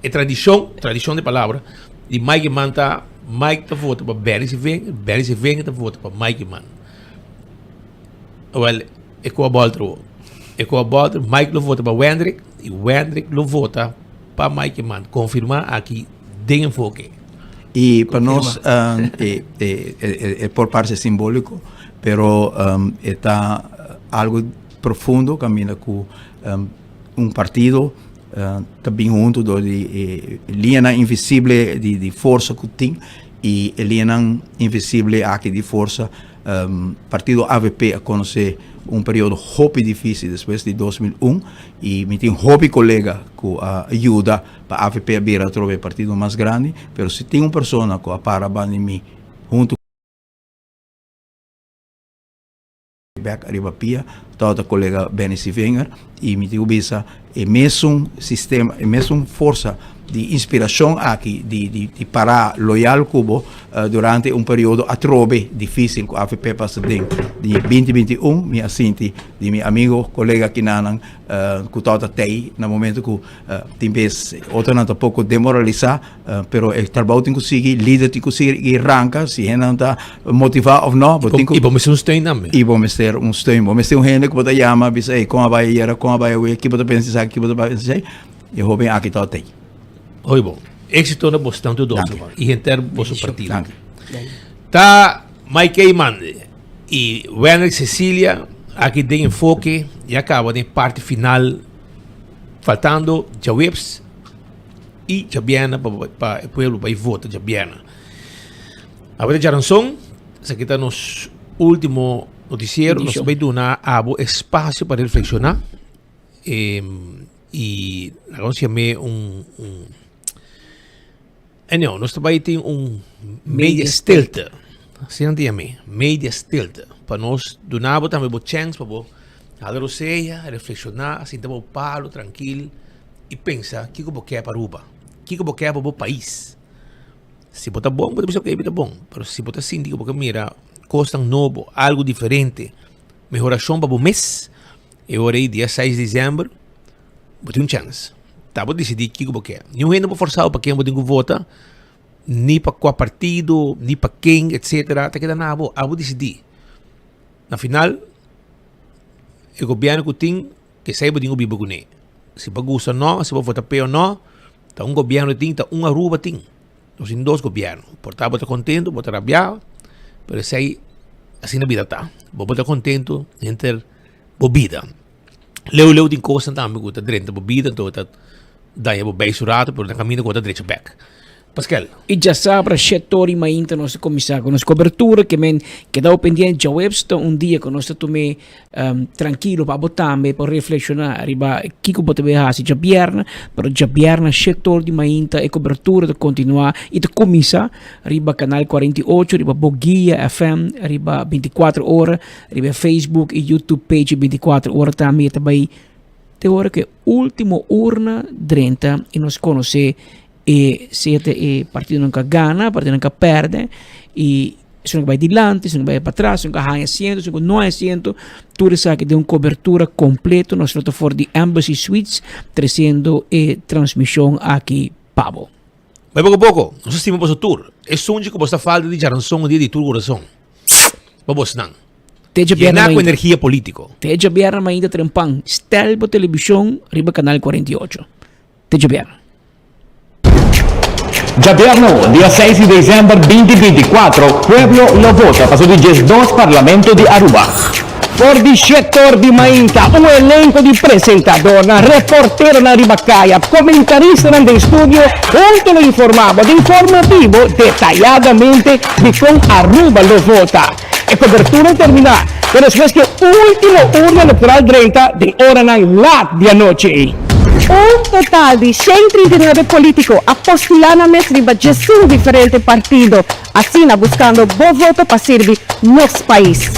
E tradicion, tradicion de palabra, di Mike Eman ta, Mike ta vota pa Benny Sevinger, Benny Sevinger ta vota pa Mike Eman. Wel, e koa bolter wo. E koa bolter, Mike lo vota pa Wendrick y Wendrick lo vota pa Mike Eman. Confirma aki den Enfoke. Y pa nos e e por parse simbolico, pero e ta algo profundo caminda cu un partido ta bin hunto dor di e liñanan invisible di forsa cu tin y e liñanan invisible aki di forsa partido avp a conoce un periodo hopi dificil despues di 2001 y mi tin hopi colega cu a yuda pa avp a bira atrobe e partido mas grandi, pero si tin un persona cu a para banda di mi hunto bek ariba pia tabata colega Benny Sievinger y mi tin cu bisa e mesun sistema e mesun forsa di inspiracion aki di di para loyal cu bo durante un periodo atrobe dificil cu avp pasa den di binti binti un mi a sinti di mi amigo colega kinanan cu tabata tey na momento cu Tin bes otronan ta poko demoralisá, pero e trabou tin ku sigui, lider tin ku sigui ranka, si hendenan ta motivá òf no, bo tin ku. I bo mester un steun tambe. I bo mester un steun. Bo mester un hende ku bo ta yama, bisa, ey, kon a bai ayera, kon a bai awe, ki bo ta pensa esaki, ki bo ta pensa esei. E hóben aki ta otei. Hopi bon. Éksito na boso tantu dos ruman i henter boso partido. Ta Mike Eman i Wendrick Cecilia aki den Enfoke ya kaba den parti final. Faltando djaweps y djabièrnè pa pa e pueblo bai vota djabièrnè. Awe ta djaranson, esaki ta nos ultimo noticiero. Nos bai duna abo espacio pa reflexiona y laga nos yam'e un un anyhow nos ta bai tin un media stilte, asina nan ta yam'e, media stilte, pa nos duna bo tambe bo chèns pa bo hala rosea, reflekshoná, sinta bo palu trankil i pensa kiko bo ke pa Aruba, kiko bo ke pa bo pais. Si bo ta bon, bo ta bisa oke mi ta bon, pero si bo ta sinti ku bo ke mira kosnan nobo, algu diferente, mehorashon pa bo mes, e ora ei dia seis di dezèmber bo tin un chèns. Ta bo disidí kiko bo ke. Niun hende por forsá bo pa ken bo tin ku vota, ni pa kua partido, ni pa ken, etsetera. Ta keda na abo. Abo disidí. Na final, e gobièrnu ku tin, kesei bo tin ku biba kuné. Si bo gusta o no, si bo vota p'e o no, ta un gobièrnu tin, ta un Aruba tin. Nos tin dos gobièrnu. Por ta bo ta kontentu, bo ta rabiá, pero esei asina bida ta. Bo por ta kontentu henter bo bida. Leu leu tin kosnan tambe ku ta drenta bo bida, anto ta daña bo beis un rato, pero na kaminda ku bo ta drecha bèk. Paskel. I djasabra shete ora i mainta nos ta kuminsá ku nos kobertura ke men keda bo pendiente. Djaweps ta un dia ku nos ta tum'é trankilo pa bo tambe por reflekshoná riba kiko bo ta bai hasi djabièrnè. Pero djabièrnè shete ora di mainta e kobertura ta kontinuá i ta kuminsá riba kanal 48, riba Boguia FM, riba 24 ora. Riba e Facebook y YouTube page 24 ora tambe ta bay te ora cu e ultimo urna drenta y nos conoce e sea ta e partidonan cu a gana, partidonan cu a perde y esun cu bay dilanti, esun cu bay patras, esun cu a haya asiento, esun cu no haya asiento, tur esaki den un cobertura completo nos lo ta for di Embassy Suites treciendo e transmision aki pa bo. Bay poco poco, nos a stima boso tur. Esun dje cu bo sta falta di djaranson un dia di tur curason. Pa bosnan. Te djabièrnè Yená ku mainta. energia polítiko. Te djabièrnè mainta trempan. Stel bo televishon riba kanal 48. Te djabièrnè. Djabièrnè, dia seis di desèmber 2024, pueblo lo vota pa su di diesdos Parlamento di Aruba. For di shete or di mainta, un elenco di presentadornan, reporteronan riba caya, comentaristanan den studio hunto lo informa bo den forma bibo detayadamente di con Aruba lo vota. E cobertura lo termina te despues cu e ultimo urna electoral drenta den oranan laat di anochi. Un total di 139 politico a postula nan mes riba 11 diferente partido. Asina buscando bo voto pa sirbi nos pais.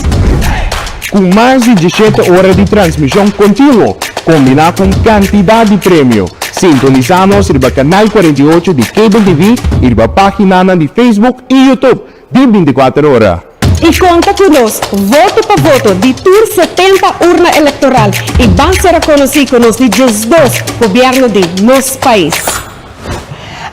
Cu mas di 17 ora di transmision continuo, combina cu un cantidad di premio. Sintonisa nos riba Canal 48 di Cable TV y riba paginanan di Facebook y YouTube di 24 ora. Y conta cu nos, voto pa voto, di tur 70 urna electoral y ban ser reconoci cu nos di 12 gobierno di nos pais.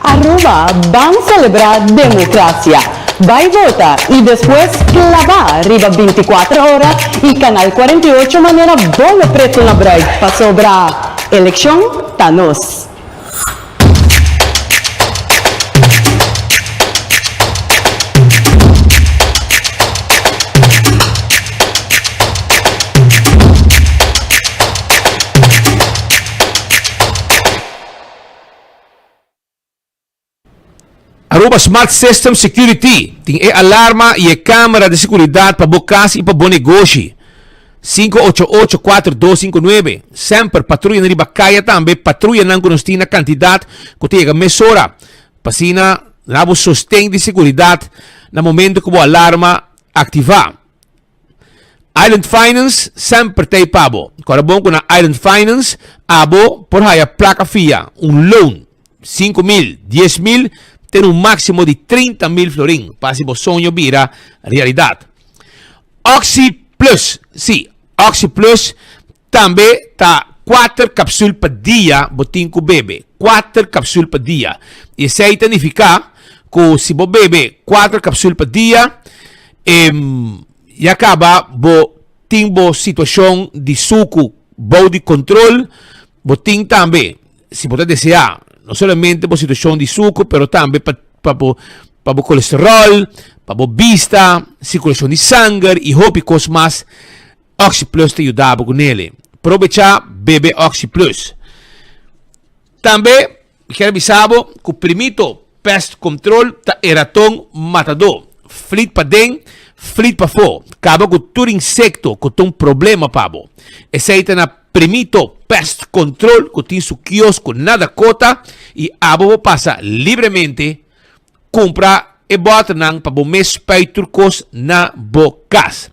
Aruba, ban celebra democracia. Bay vota y despues claba riba 24 ora y canal 48 manera bolo preto na bruid pasobra eleccion ta nos. Aruba Smart System Security tin e alarma y e camera di seguridad pa bo cas y pa bo negoshi. 588-4259. Semper patruyanan riba caya tambe, patruyanan cu nos tin na cantidad cu ta yega mesora pa asina na bo sosten di seguridad na momento cu bo alarma activa. Island Finance semper ta ei pa bo. Kòrda bon ku na Island Finance abo por haya plaka fia, un loan, 5000, 10000, te un máksimo di 30000 florin pa hasi bo soño bira realidat. Oxi Plus, sí, Oxi Plus tambe ta kuater kapsul pa dia bo tin ku bebe, kuater kapsul pa dia. I esei ta nifiká ku si bo bebe kuater kapsul pa dia, E ya kaba bo tin bo situashon di suku bou di kontrol, bo tin tambe, si bo ta deseá, no solamente bo situashon di suku, pero tambe pa pa bo pa bo kolesteròl, pa bo bista, sirkulashon di sanger i hopi kos mas, Oxi Plus ta yuda bo ku nele. Probechá bebe Oxi Plus. Tambe Mi kier bisa bo ku primito pest control ta e raton matadó. Flit paden, flit pafó. Kaba ku tur insekto ku ta un problema pa bo. Esei ta na Primito Pest Control ku tin su kiosko na Dakota i abo bo pasa libremente Kumpra e bòternan pa bo mes spuit tur kos na bo kas.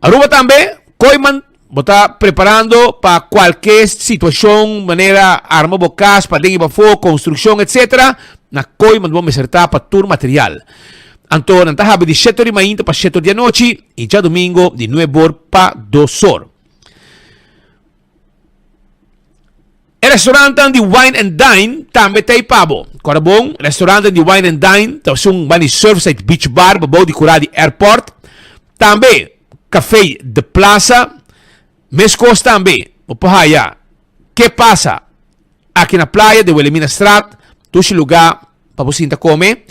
Aruba tambe, Kooiman, bo ta preparando pa kualke situashon manera arma bo kas paden i pafó, konstrukshon etc. Na Kooiman bo mester ta pa tur material. Anto nan ta habri di shete or di mainta pa shete or di anochi i djadumingo di nuebe or pa dos or. E restaurantan di Wine and Dine tambe ta ei pa bo. Kòrda bon, restaurantan di Wine and Dine ta esun banda di Surfside Beach Bar bou di kurá di airport. Tambe Café The Plaza. Meskos tambe bo por haya Ke Pasa aki na playa den Wilhelminastraat, dushi lugá pa bo sinta kome.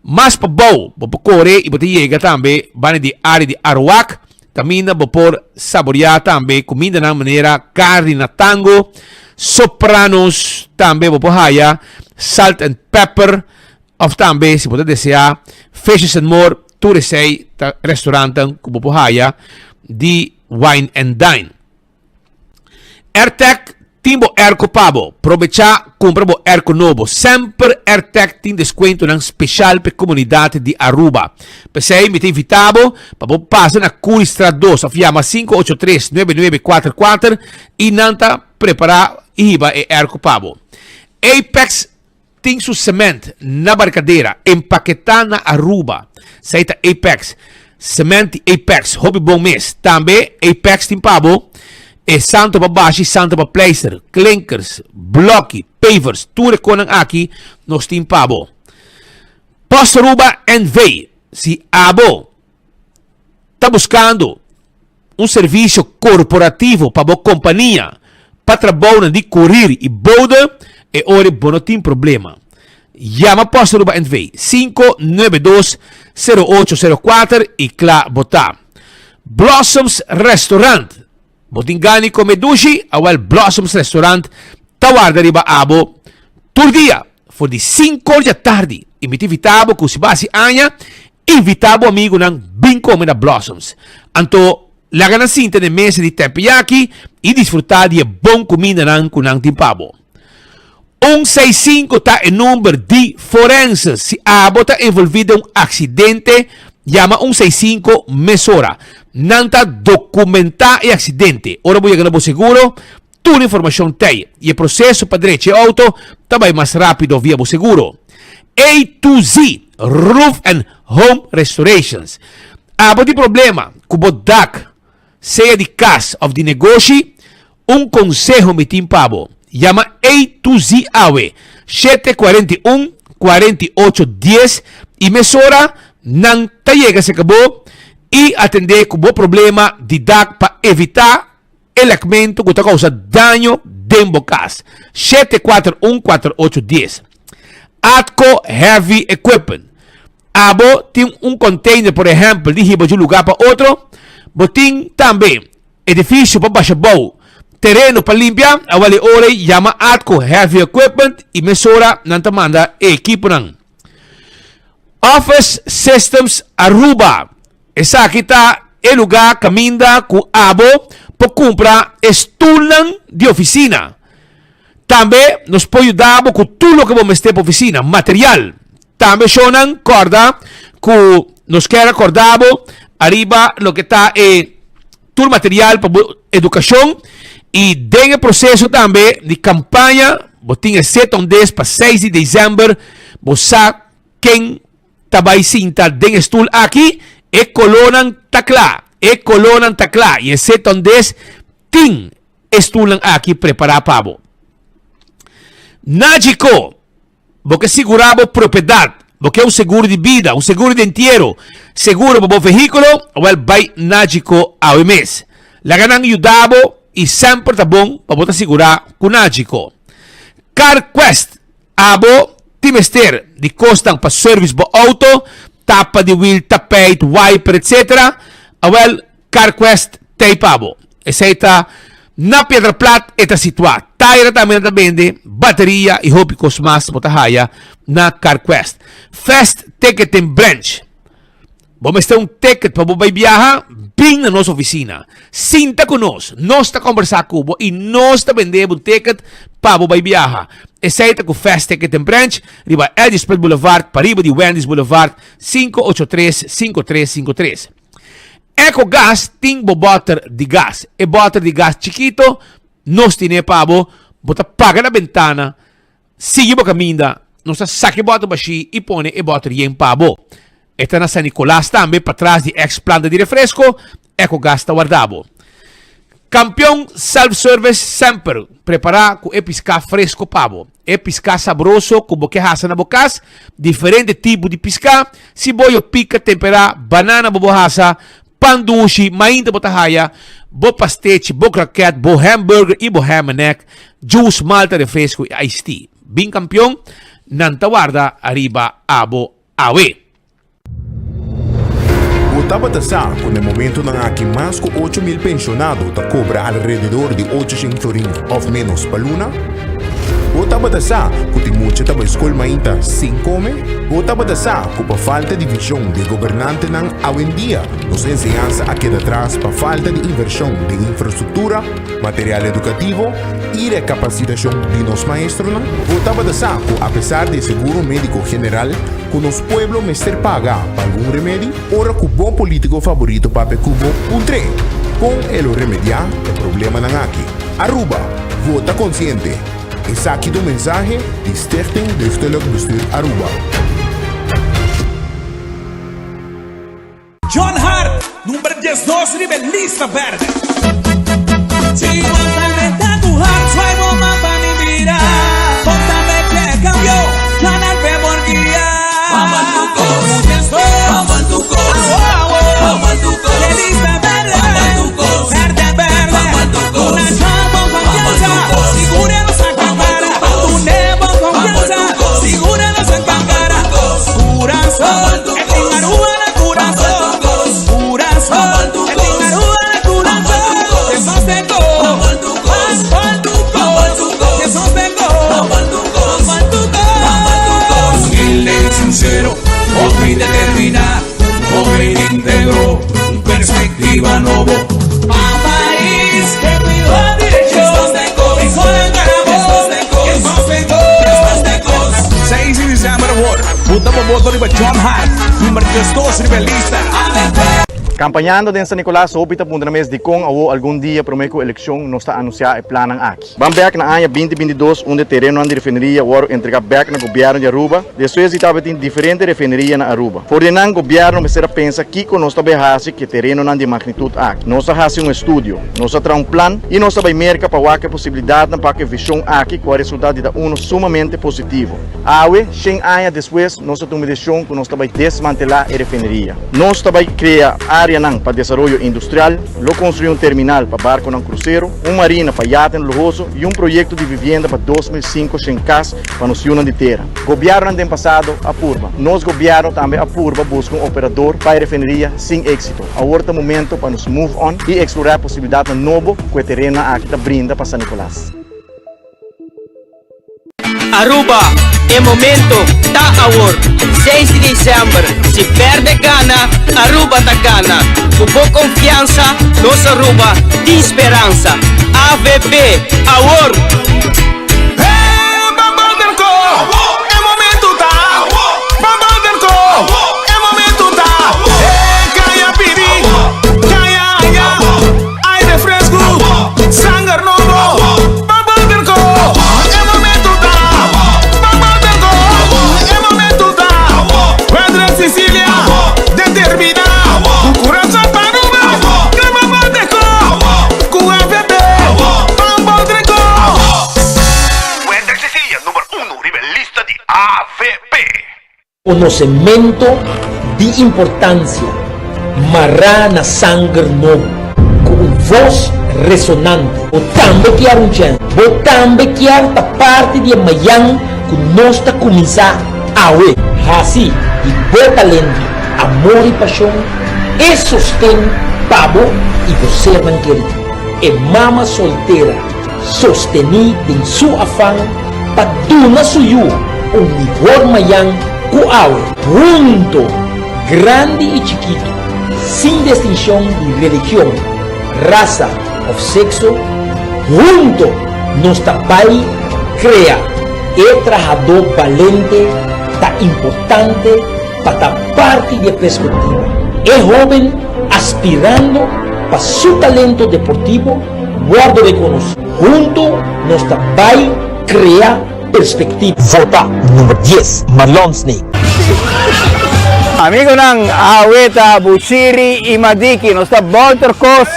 Mas pa bou bo por kore i bo ta yega tambe banda di área di Aruak, kaminda bo por saboriá tambe kumindanan manera karni na tango, sopranos, tambe bo por haya salt and pepper òf tambe si bo ta deseá fishes and more, tur esei ta restorantan ku bo por haya di Wine and Dine. Airtag tin bo airco pa bo. Probecha cumpra bo airco nobo. Semper Airtag tin descuentonan special p'e comunidad di Aruba. P'esey mi ta invita bo pa bo pasa na Curiestraat dos of yama 583 9944 y nan ta prepara y hiba e airco pa bo. Apex Tin su cement na Barcadera, empaketá na Aruba. Esei ta Apex. Cement di Apex, hopi bon mes. Tambe Apex tin pa bo e santo pa bashi, santo pa pleister, klinkers, blokki, pavers, tur e konan aki nos tin pa bo. Post Aruba NV. Si abo ta buskando un servisio korporativo pa bo kompania pa trabounan di korir i bode, e ora bo no tin problema. Yama Post Aruba NV. 592 0804 i kla bo ta. Blossoms Restaurant. Bo tin gana di kome dushi? Awel Blossoms Restaurant ta warda riba abo tur dia for di sinku or di atardi. I mi ta invita bo ku si bo hasi aña, invita bo amigunan bin kome na Blossoms. Anto laga nan sinta na e mesa di teppanyaki i disfruta di e bon kumindanan ku nan tin pa bo. Un seis sinku ta e number di forense. Si abo ta envolvi den un aksidente, yama un seis sinku mesora. Nan ta dokumentá e aksidente. Ora bo yega na bo seguro, tur informashon t'ei i e proseso pa drecha e outo ta bai mas rápido via bo seguro. A to Z Roof and Home Restorations. Abo tin problema ku bo dak, sea di kas òf di negoshi? Un konseho mi tin pa bo, yama A to Z awe, 741 48 10 i mesora nan ta yega serka bo i atendé ku bo problema di dak pa evitá e lèkmentu ku ta kousa daño den bo kas. 741 48 10. Atco Heavy Equipment. Abo tin un container por ehempel di hiba dje un lugar pa otro, bo tin tambe edificio pa basha bou, tereno pa limpia, awel e ora ei yama Atco Heavy Equipment y mesora nan ta manda e equiponan. Office Systems Aruba, Esaki ta e lugá kaminda ku abo por kumpra e stulnan di ofisina. Tambe nos por yuda bo ku tur loke bo mester pa ofisina, material. Tambe shownan kòrda ku nos kier a kòrda bo ariba loke ta e tur material pa bo edukashon i den e proseso tambe di kampaña bo tin e set on des pa seis di desèmber bo sa ken ta bai sinta den e stul aki, e kolónan ta kla, e kolónan ta kla i e set on des tin e stulnan aki prepará pa bo. Najiko, Bo ke sigurá bo propiedat, bo ke un seguro di bida, un seguro di entiero, seguro pa bo vehíkulo, awèl bai Najiko awe mes. Laga nan yuda bo i semper ta bon pa bo ta sigurá ku Najiko. CarQuest, Abo tin mester di kosnan pa service bo outo, tapa di wiel, tapijt, wiper etc. Awèl CarQuest t'ei pa bo. Esei ta na Piedra Plat e ta situá. Taira tambe nan ta bende, bateria i hopi kos mas bo ta haya na CarQuest. Fast Ticketing Branch. Bo mester un ticket pa bo bai biaha? Bin na nos oficina. Sinta cu nos. Nos ta conversa cu bo y nos ta bende bo un ticket pa bo bai biaha. Esey ta cu Fast Ticketing Branch riba Eddie Smith Boulevard pariba di Wendy's Boulevard 583 5353. Ecogas tin bo boter di gas. E boter di gas chikito nos tine pa bo. Bo ta paga na bentana. Sigui bo kaminda, nos ta saka e bòter bashí i pone e bòter yen pa bo. E ta na San Nicolas tambe, patras di ex planta di refresco, Ecogas ta warda bo. Kampion Self Service semper prepará ku e piská fresko pa bo. E piská sabroso ku bo ke hasa na bo kas, diferente tipo di piská, siboyo pika temperá, banana bo bo hasa, Pan dushi, mainta bo ta haya bo pastechi, bo kraket, bo hamburger i bo ham and egg, juice, malta, refresco i iced tea. Bin kampion, nan ta warda ariba abo awe. Bo tabata sa ku na e momentunan aki mas ku 8000 penshonado ta kobra alrededor di 800 florin òf ménos pa luna? Bo tabata sa ku tin mucha ta bai skol mainta sin kome? Bo tabata sa ku pa falta di vishon di e gobernantenan awendia nos enseñansa a keda tras pa falta di invershon den infrastruktura, material edukativo i rekapasitashon di nos maestronan? Bo tabata sa ku apesar di e seguro médiko general ku nos pueblo mester paga pa algun remedi? Ora ku bo polítiko faborito papia ku bo, puntr'é kon e lo remediá e problemanan aki. Aruba, vota konsiente! Esaki ta un mensahe di Stichting Deugdelijk Bestuur Aruba. John Hart, number 12 riba e lista berde. Si bo ta meta ku Hart, swai bo man pa mi mira. Bo ta mete kambio, John Hart pe por guia. Vamos al Tucos, vamos al Tucos, vamos al Tucos. E lista berde, vamos al Tucos, berde, berde. Vamos al Tucos, una John con confianza, sigura nos acampara. Tune con confianza, sigura nos acampara. Curazón, e tin Aruba na curazón. Curazón, e tin Aruba na curazón. Te sostengo, vamos al Tucos, te sostengo, vamos al Tucos. Humilde y sincero, hopi determiná, hopi íntegro, un perspectiva nobo. Pa pais ke cuido direccion, e coran carabos, e sostengo, 6 di december awor, vota pa voto riba John Hart, number 12 riba e lista. Campañando den San Nicolas hopi ta puntra mes dicon awo algun dia prome cu eleccion nos ta anuncia e plannan aki. Ban bek na aña 2022 unda e terenonan di refineria wòrdu entregá bek na gobièrnu di Aruba, despues di tabatin diferente refineria na Aruba. For di nan gobièrnu mester a pensa kiko nos ta bai hasi ku e terenonan di e magnitut aki. Nos a hasi un estudio, nos a traha un plan i nos a bai Merka pa wak e posibilidatnan pa ku e vishon aki ku a resultá di ta uno sumamente positivo. Awe, shen aña despues, nos a tuma e desishon ku nos ta bai desmantelá e refineria. Nos ta bai krea áreanan pa desaroyo industrial, lo konstruí un terminal pa barkonan krusero, un marina pa yaten luhoso i un proyekto di vivienda pa 2500 kas pa nos yunan di tera. Gobièrnunan den pasado a purba. Nos gobièrnu tambe a purba buska un operador pa e refineria sin éksito. Awor ta momento pa nos move on i eksplorá e posibilidatnan nobo ku e terenonan aki ta brinda pa San Nicolas. Aruba. E momento ta awor, seis di december, si perde gana, Aruba ta gana. Cu bo confiansa, nos Aruba tin speransa. Avp, awor! Aire fresku, sanger nobo, pa Bolterco. E momento ta, pa Bolterco. E momento ta, Wendrick Cicilia, determiná, ku kurason pa Aruba, klama Bolterco, ku avp, pa Bolterco. Wendrick Cicilia, number uno riba e lista di avp. Konosementu di importansia mará na sanger nobo ku un vos resonante. Bo tambe kier un chèns? Bo tambe kier ta parti di e mayan ku nos ta kuminsá awe? Hasi di bo talento, amor i pashon e sosten pa bo i bo sernan kerí. E mama soltera sostení den su afan pa duna su yu un mihor mayan ku awe. Hunto, grandi i chikitu, sin distinshon di religion, rasa òf sekso, hunto nos ta bai krea e trahadó balente ta importante pa ta parti di e perspektiva. E hóben aspirando pa su talento deportivo wòrdu rekonosí. Hunto nos ta bai krea perspektiva. Vota number dies, Marlon Snake. Amigonan, awe ta Bushiri y Madiki, nos ta bolter cos.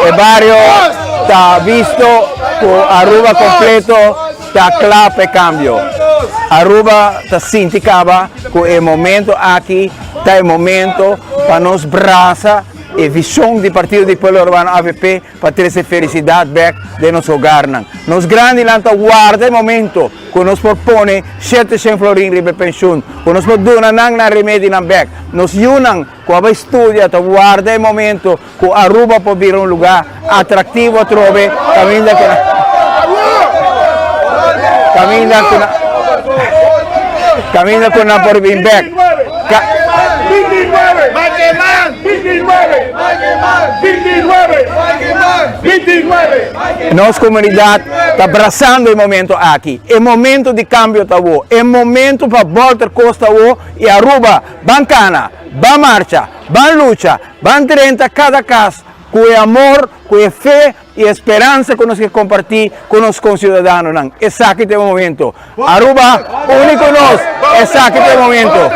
E bario ta visto cu Aruba completo ta cla p'e cambio. Aruba ta sinti caba cu e momento aki ta e momento pa nos brasa E vision di Partido di Pueblo Arubano, avp, pa trece felicidad bek den nos hogarnan. Nos grandinan ta warda e momento cu nos por pone shete shen florin riba e pensioen, cu nos por duna nan nan remedinan bek. Nos yunan cu a bay studia ta warda e momento cu Aruba por bira un lugar atractivo atrobe caminda cu nan caminda cu nan caminda cu nan por bin bek. Nos comunidad ta brazando e momento aki. E momento di cambio ta awo. E momento pa bolter cos ta awo y Aruba ban cana, ban marcha, ban lucha, ban drenta cada cas cu e amor, cu e fe y e speransa cu nos ke comparti cu nos conciudadanonan. Esaki ta e momento. Aruba, uni cu nos. Esaki ta e momento.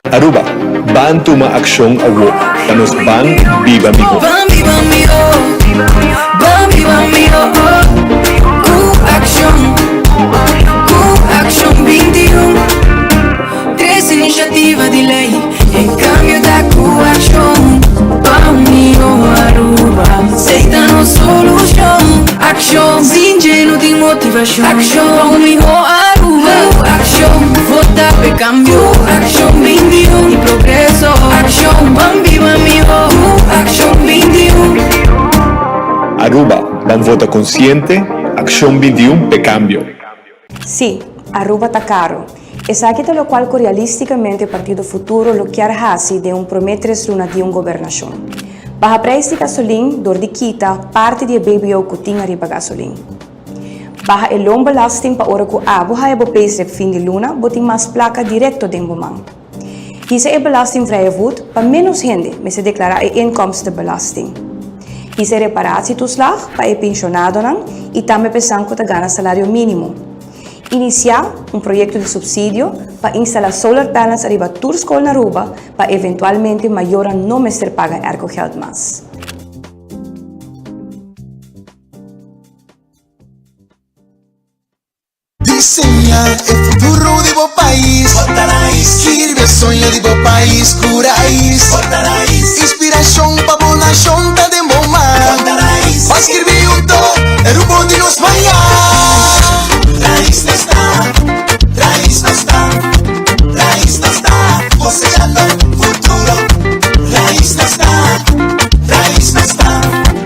Aruba, ban tuma accion awo pa nos ban biba miho. Ban biba miho, ban biba miho, cu accion, cu accion 21. Tres iniciativa di ley, e cambio ta cu accion. Pa un miho Aruba, esey ta nos solucion. Accion, sin dje no tin motivacion. Accion, pa un miho Aruba. Cu accion, vota p'e cambio. Cu accion, 21 y progreso. Accion, ban biba miho. Cu accion, 21. Aruba, ban vota consciente, Accion 21 p'e cambio. Sí, Aruba ta caro. Esaki ta locual cu realisticamente Partido Futuro lo kier haci den un prome tres luna di un gobernacion. Baha prijs di gasolin door di kita parti di e BBO cu tin ariba gasolin. Baha e loonbelasting pa ora cu abo haya bo payslip fin di luna bo tin mas placa directo den bo man. Hisa e belastingvrije voet pa menos hende mester declara e inkomstenbelasting. Hisa e reparatietoeslag pa e pensionadonan y tambe pa esnan cu ta gana salario minimo. Inicia un proyecto di subsidio pa instala solar panels ariba tur scol na Aruba pa eventualmente mayornan no mester paga aircogeld mas. Diseña e futuro di bo pais. Skirbi e soño di bo pais ku rais. Inspirashon pa bo nashon ta den bo man. Ban skirbi hunto e rumbo di nos mañan. Rais nos ta, rais nos ta, rais nos ta, kosechando futuro. Rais nos ta, rais nos ta.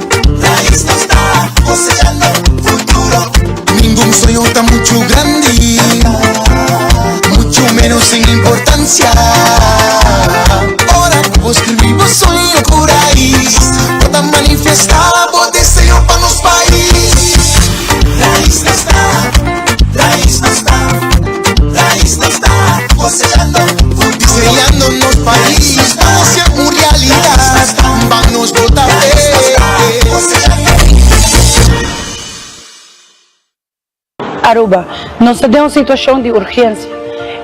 Manifestá bo deseo pa nos pais. Rais nos ta, rais nos ta, rais nos ta, cosechando futuro. Diseñando nos pais pa hacia un realidad. Ban nos vota p'e. Aruba, Nos ta den un situacion di urgencia.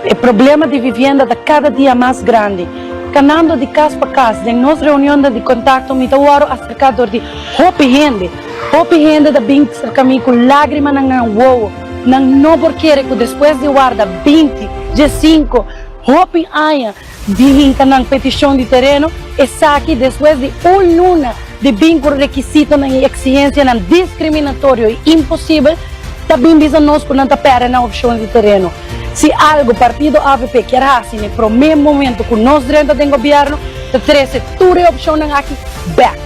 E problema di vivienda ta cada dia mas grandi. Canando di cas pa cas den nos reunionnan di contacto mi ta wòrdu acerca dor di hopi hende. Hopi hende ta bin cerca mi cu lagrimanan na nan wowo. Nan no por kere cu despues di warda binti, diescinco, hopi aña di hinca nan peticion di tereno, esaki despues di un luna di bin cu rekisitonan y exigencianan discriminatorio y imposibel, ta bin bisa nos cu nan ta perde nan opcion di tereno. Si algo partido avp kier haci n'e prome momento cu nos drenta den gobierno, ta trece tur e opcionnan aki bek.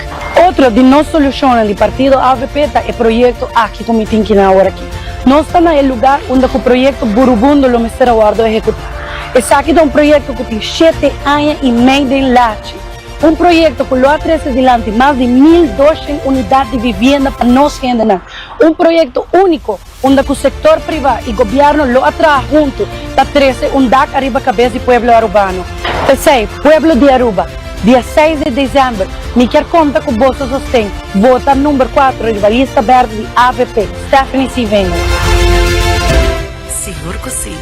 Otro di nos solucionnan di partido avp ta e proyecto aki cu mi tin kina aworaki. Nos ta na e lugar unda cu proyecto Burubundo lo mester a wordo ehecuta. Esaki ta un proyecto cu tin shete aña y mei den lachi. Un proyecto cu lo a trece dilanti mas di 1200 unidad di vivienda pa nos hendenan. Un proyecto unico unda cu sector priva y gobierno lo a traha hunto pa trece un dak ariba cabes di pueblo Arubano. P'esey, pueblo di Aruba, dia seis di december mi kier conta cu boso sosten, vota number cuatro riba lista berde di avp, Stephanie Sievinger. Sigur cu si.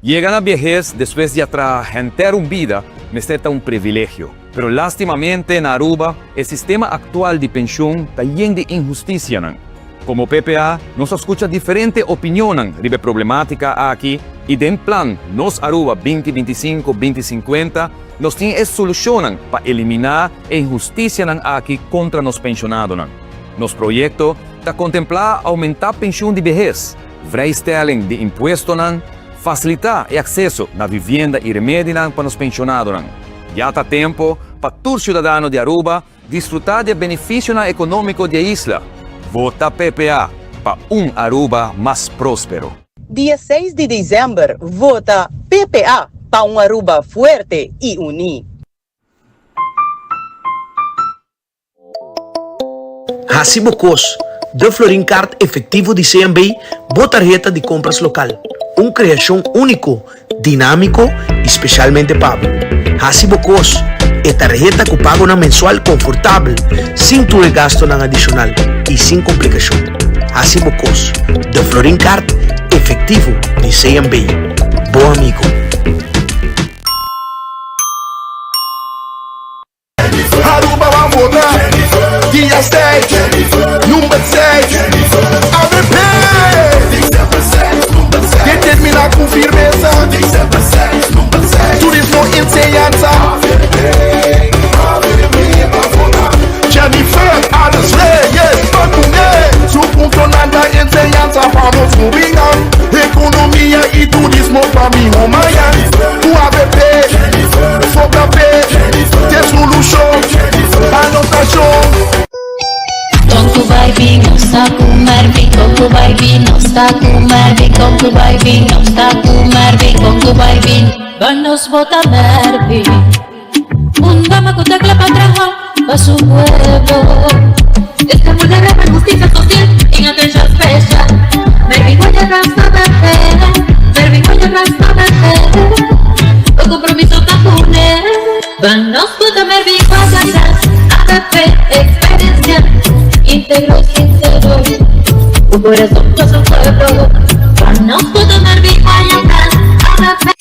Yega na biehes despues di a traha henter un bida mester ta un privilegio. Pero lastimamente na Aruba e sistema actual di pensioen ta yen di inhusticianan. Como PPA nos a scucha diferente opinionnan riba e problematica aki y den plan Nos Aruba binti 25, 2050 nos tin e solucionnan pa elimina e inhusticianan aki contra nos pensionadonan. Nos proyecto ta contempla aumenta pensioen di behes, vrijstelling di impuestonan, facilita e acceso na vivienda y remedinan pa nos pensionadonan. Ya ta tempo pa tur ciudadano di Aruba disfruta di e beneficionan economico di e isla. Vota PPA pa un Aruba mas prospero. Dia seis di december vota PPA pa un Aruba fuerte y uni. Hasi bo kos, De Florin Card Efectivo di CMB, bo tarheta di compras local. Un creacion unico, dinamico y specialmente pa bo. Hasi bo kos, e tarheta cu pagonan mensual confortabel, sin tur e gastonan adicional y sin complicacion. Hasi bo kos, De Florin Card Efectivo di CMB. Bo amigo. Aruba ban vota dia 6, number 6, avp! Determina cu firmeza, turismo, enseñanza. Jennifer Arends Reyes ban cune, su puntonan ta enseñanza pa nos hobennan, economia y turismo pa miho mañan. Cu avp, vota p'e. Te solushon pa nos nashon. Kon ku bai bin nos ta ku Mervin Kon ku bai bin nos ta ku Mervin Kon ku bai bin nos ta ku Mervin Kon ku bai bin Ban nos bota Mervin Un dama ku ta kla pa traha pa su pueblo Esta vulnerabel hustisia sosial en atenshon speshal Mervin Goya rasta bèrdè Mervin Goya rasta bèrdè Bo kompromiso ta pone Ban nos bota Mervin Goya tras AVP experiencia Integro y sincero Ku korason pa su pueblo Ban nos bota Mervin Goya tras AVP.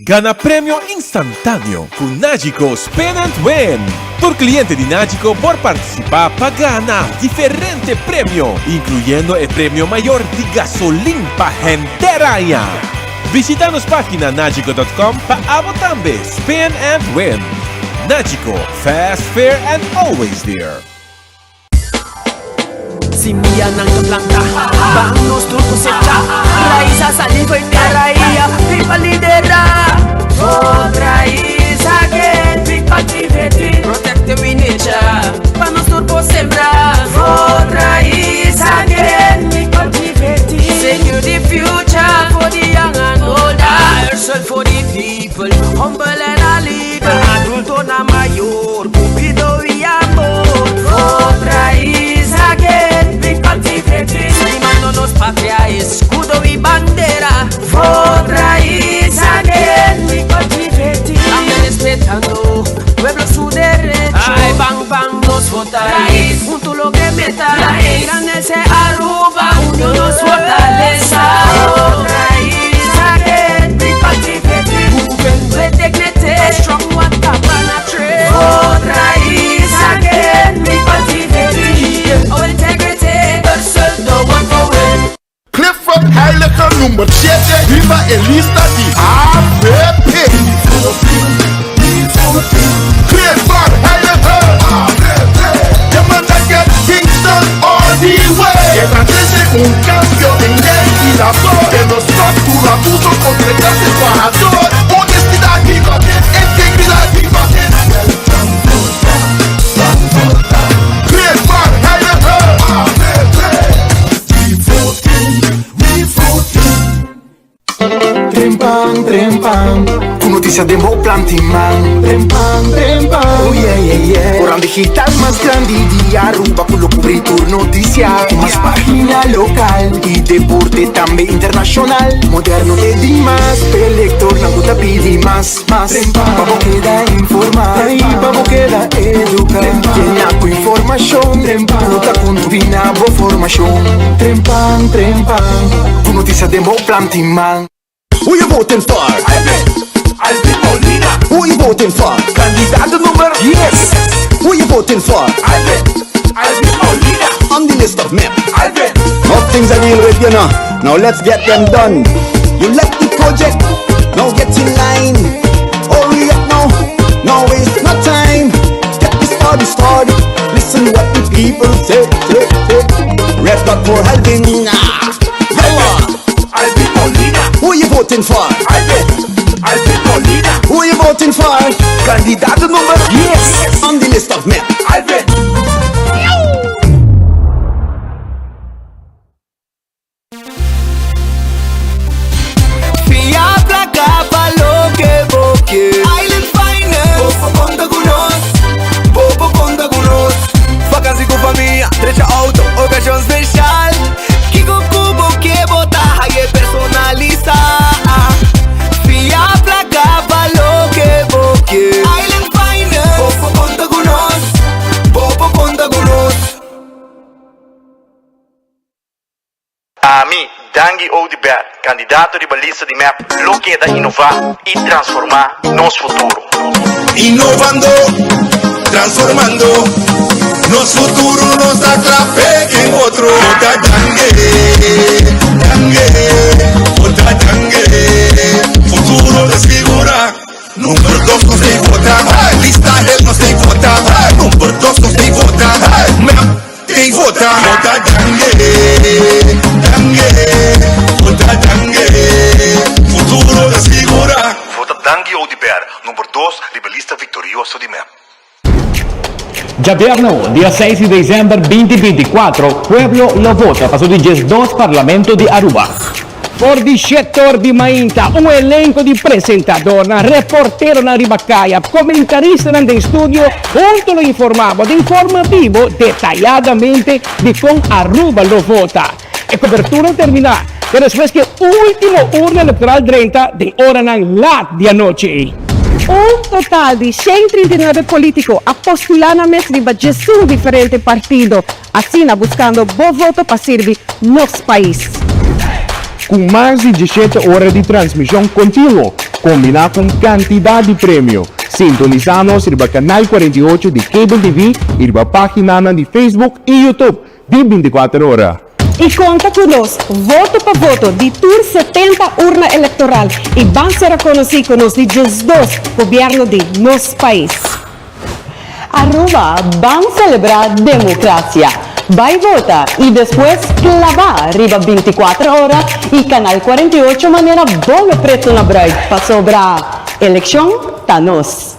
Gana premio instantáneo ku Nagico Spin and Win! Tur kliente di Nagico por partisipá pa gana diferente premio, inkluyendo e premio mayor di gasolin pa henter aña! Bishita nos página nagico dot com pa abo tambe spin and win! Nagico, fast, fair and always there! Simianan ta planta, ban nos tur cosecha. Raiz a sali fo'i tera i a bin pa lidera. Tot raiz again, bin pa diverti. Protect we nature, pa nos tur por sembra. Tot raiz again, bin pa diverti. Secure the future for the young and older. Herschel for the people, humble and a leader. Adulto na mayor, cu. Ban ban nos vota Raiz Hunto logra meta Engrandece Aruba Union nos fortaleza Raiz again Big party Moving with dignity Strong one top and a tree Vote Raiz again Big party Our integrity Pursue the one for win. Clifford Heyliger number shete riba e lista di avp. Clifford Heyliger avp. E manda get things done all the way. E ta trece un cambio den ley y labor. E no stop tur abuso contra e clase trahador. Honestidad, integridad. Clifford Heyliger avp. Trempan, trempan, ku notisia den bo planti man. Trempan, trempan, oh yeah, yeah, yeah. Koran digital mas grandi di Aruba ku lo kubri tur notisia. Ku mas pagina lokal i deporte tambe internashonal. Moderno te dimas, p'e lektornan ku ta pidi mas, mas. Pa bo keda informá i pa bo keda eduká. Yena ku informashon ku ta kombina bo formashon. Trempan, trempan, ku notisia den bo planti man. Who you voting for? Alvin, Alvin Molina. Who you voting for? Candidato numero 10. Who you voting for? Alvin, Alvin Molina. On the list of MEP. Alvin. Now things are real with you now. Now let's get them done. You like the project? Now get in line. Hurry up now. Now waste no time. Get this party started. Listen what the people say. say, say. Red dot for Alvin. Ah. Go on. Alvin Molina. Who you voting for? Alvin. Alvin Molina. Who you voting for? Candidato number 10 on the list of MEP. Alvin. Fia placa pa loke bo ke. Island Finance. Bo por conta cu nos. Bo por conta cu nos. Vakantie cu famia, drecha auto, ocasion special. Kico cu bo ke bo ta haye personalisa. Fia placa pa loke bo ke. Island Finance. Bo por conta cu nos. Bo por conta cu nos. Ami, Dangui Oduber, candidato riba lista di mep, lo keda innova y transforma nos futuro. Innovando, transformando nos futuro nos ta cla p'e ken otro. Vota Dangui, Dangui, vota Dangui, futuro ta sigura. Number dos nos tei vota, lista hel nos tei vota, number dos nos tei vota, mep. Tei vota. Vota Dangui, Dangui, vota Dangui, futuro ta sigura. Vota Dangui Oduber, number dos riba lista victorioso di mep. Djabièrnè, dia seis di desèmber binti 24, pueblo lo vota pa su di diesdos Parlamento di Aruba. For di shete or di mainta, un elenco di presentadornan, reporteronan riba caya, comentaristanan den studio hunto lo informa bo den forma bibo detayadamente di con Aruba lo vota. E cobertura lo termina te despues cu e ultimo urna electoral drenta den oranan laat di anochi. Un total di 139 politico a postula nan mes riba 11 diferente partido. Asina buscando bo voto pa sirbi nos pais. Cu mas di diesshete ora di transmision continuo, combina cu un cantidad di premio. Sintonisa nos riba Canal 48 di Cable TV y riba paginanan di Facebook y YouTube di 24 Ora. Y conta cu nos, voto pa voto, di tur 70 urna electoral y ban sera conoci cu nos di 12 Gobierno di nos pais. Aruba, ban celebra democracia. Bay vota y despues claba riba 24 ora y Canal 48 manera bolo preto na bruid pasobra eleccion ta nos.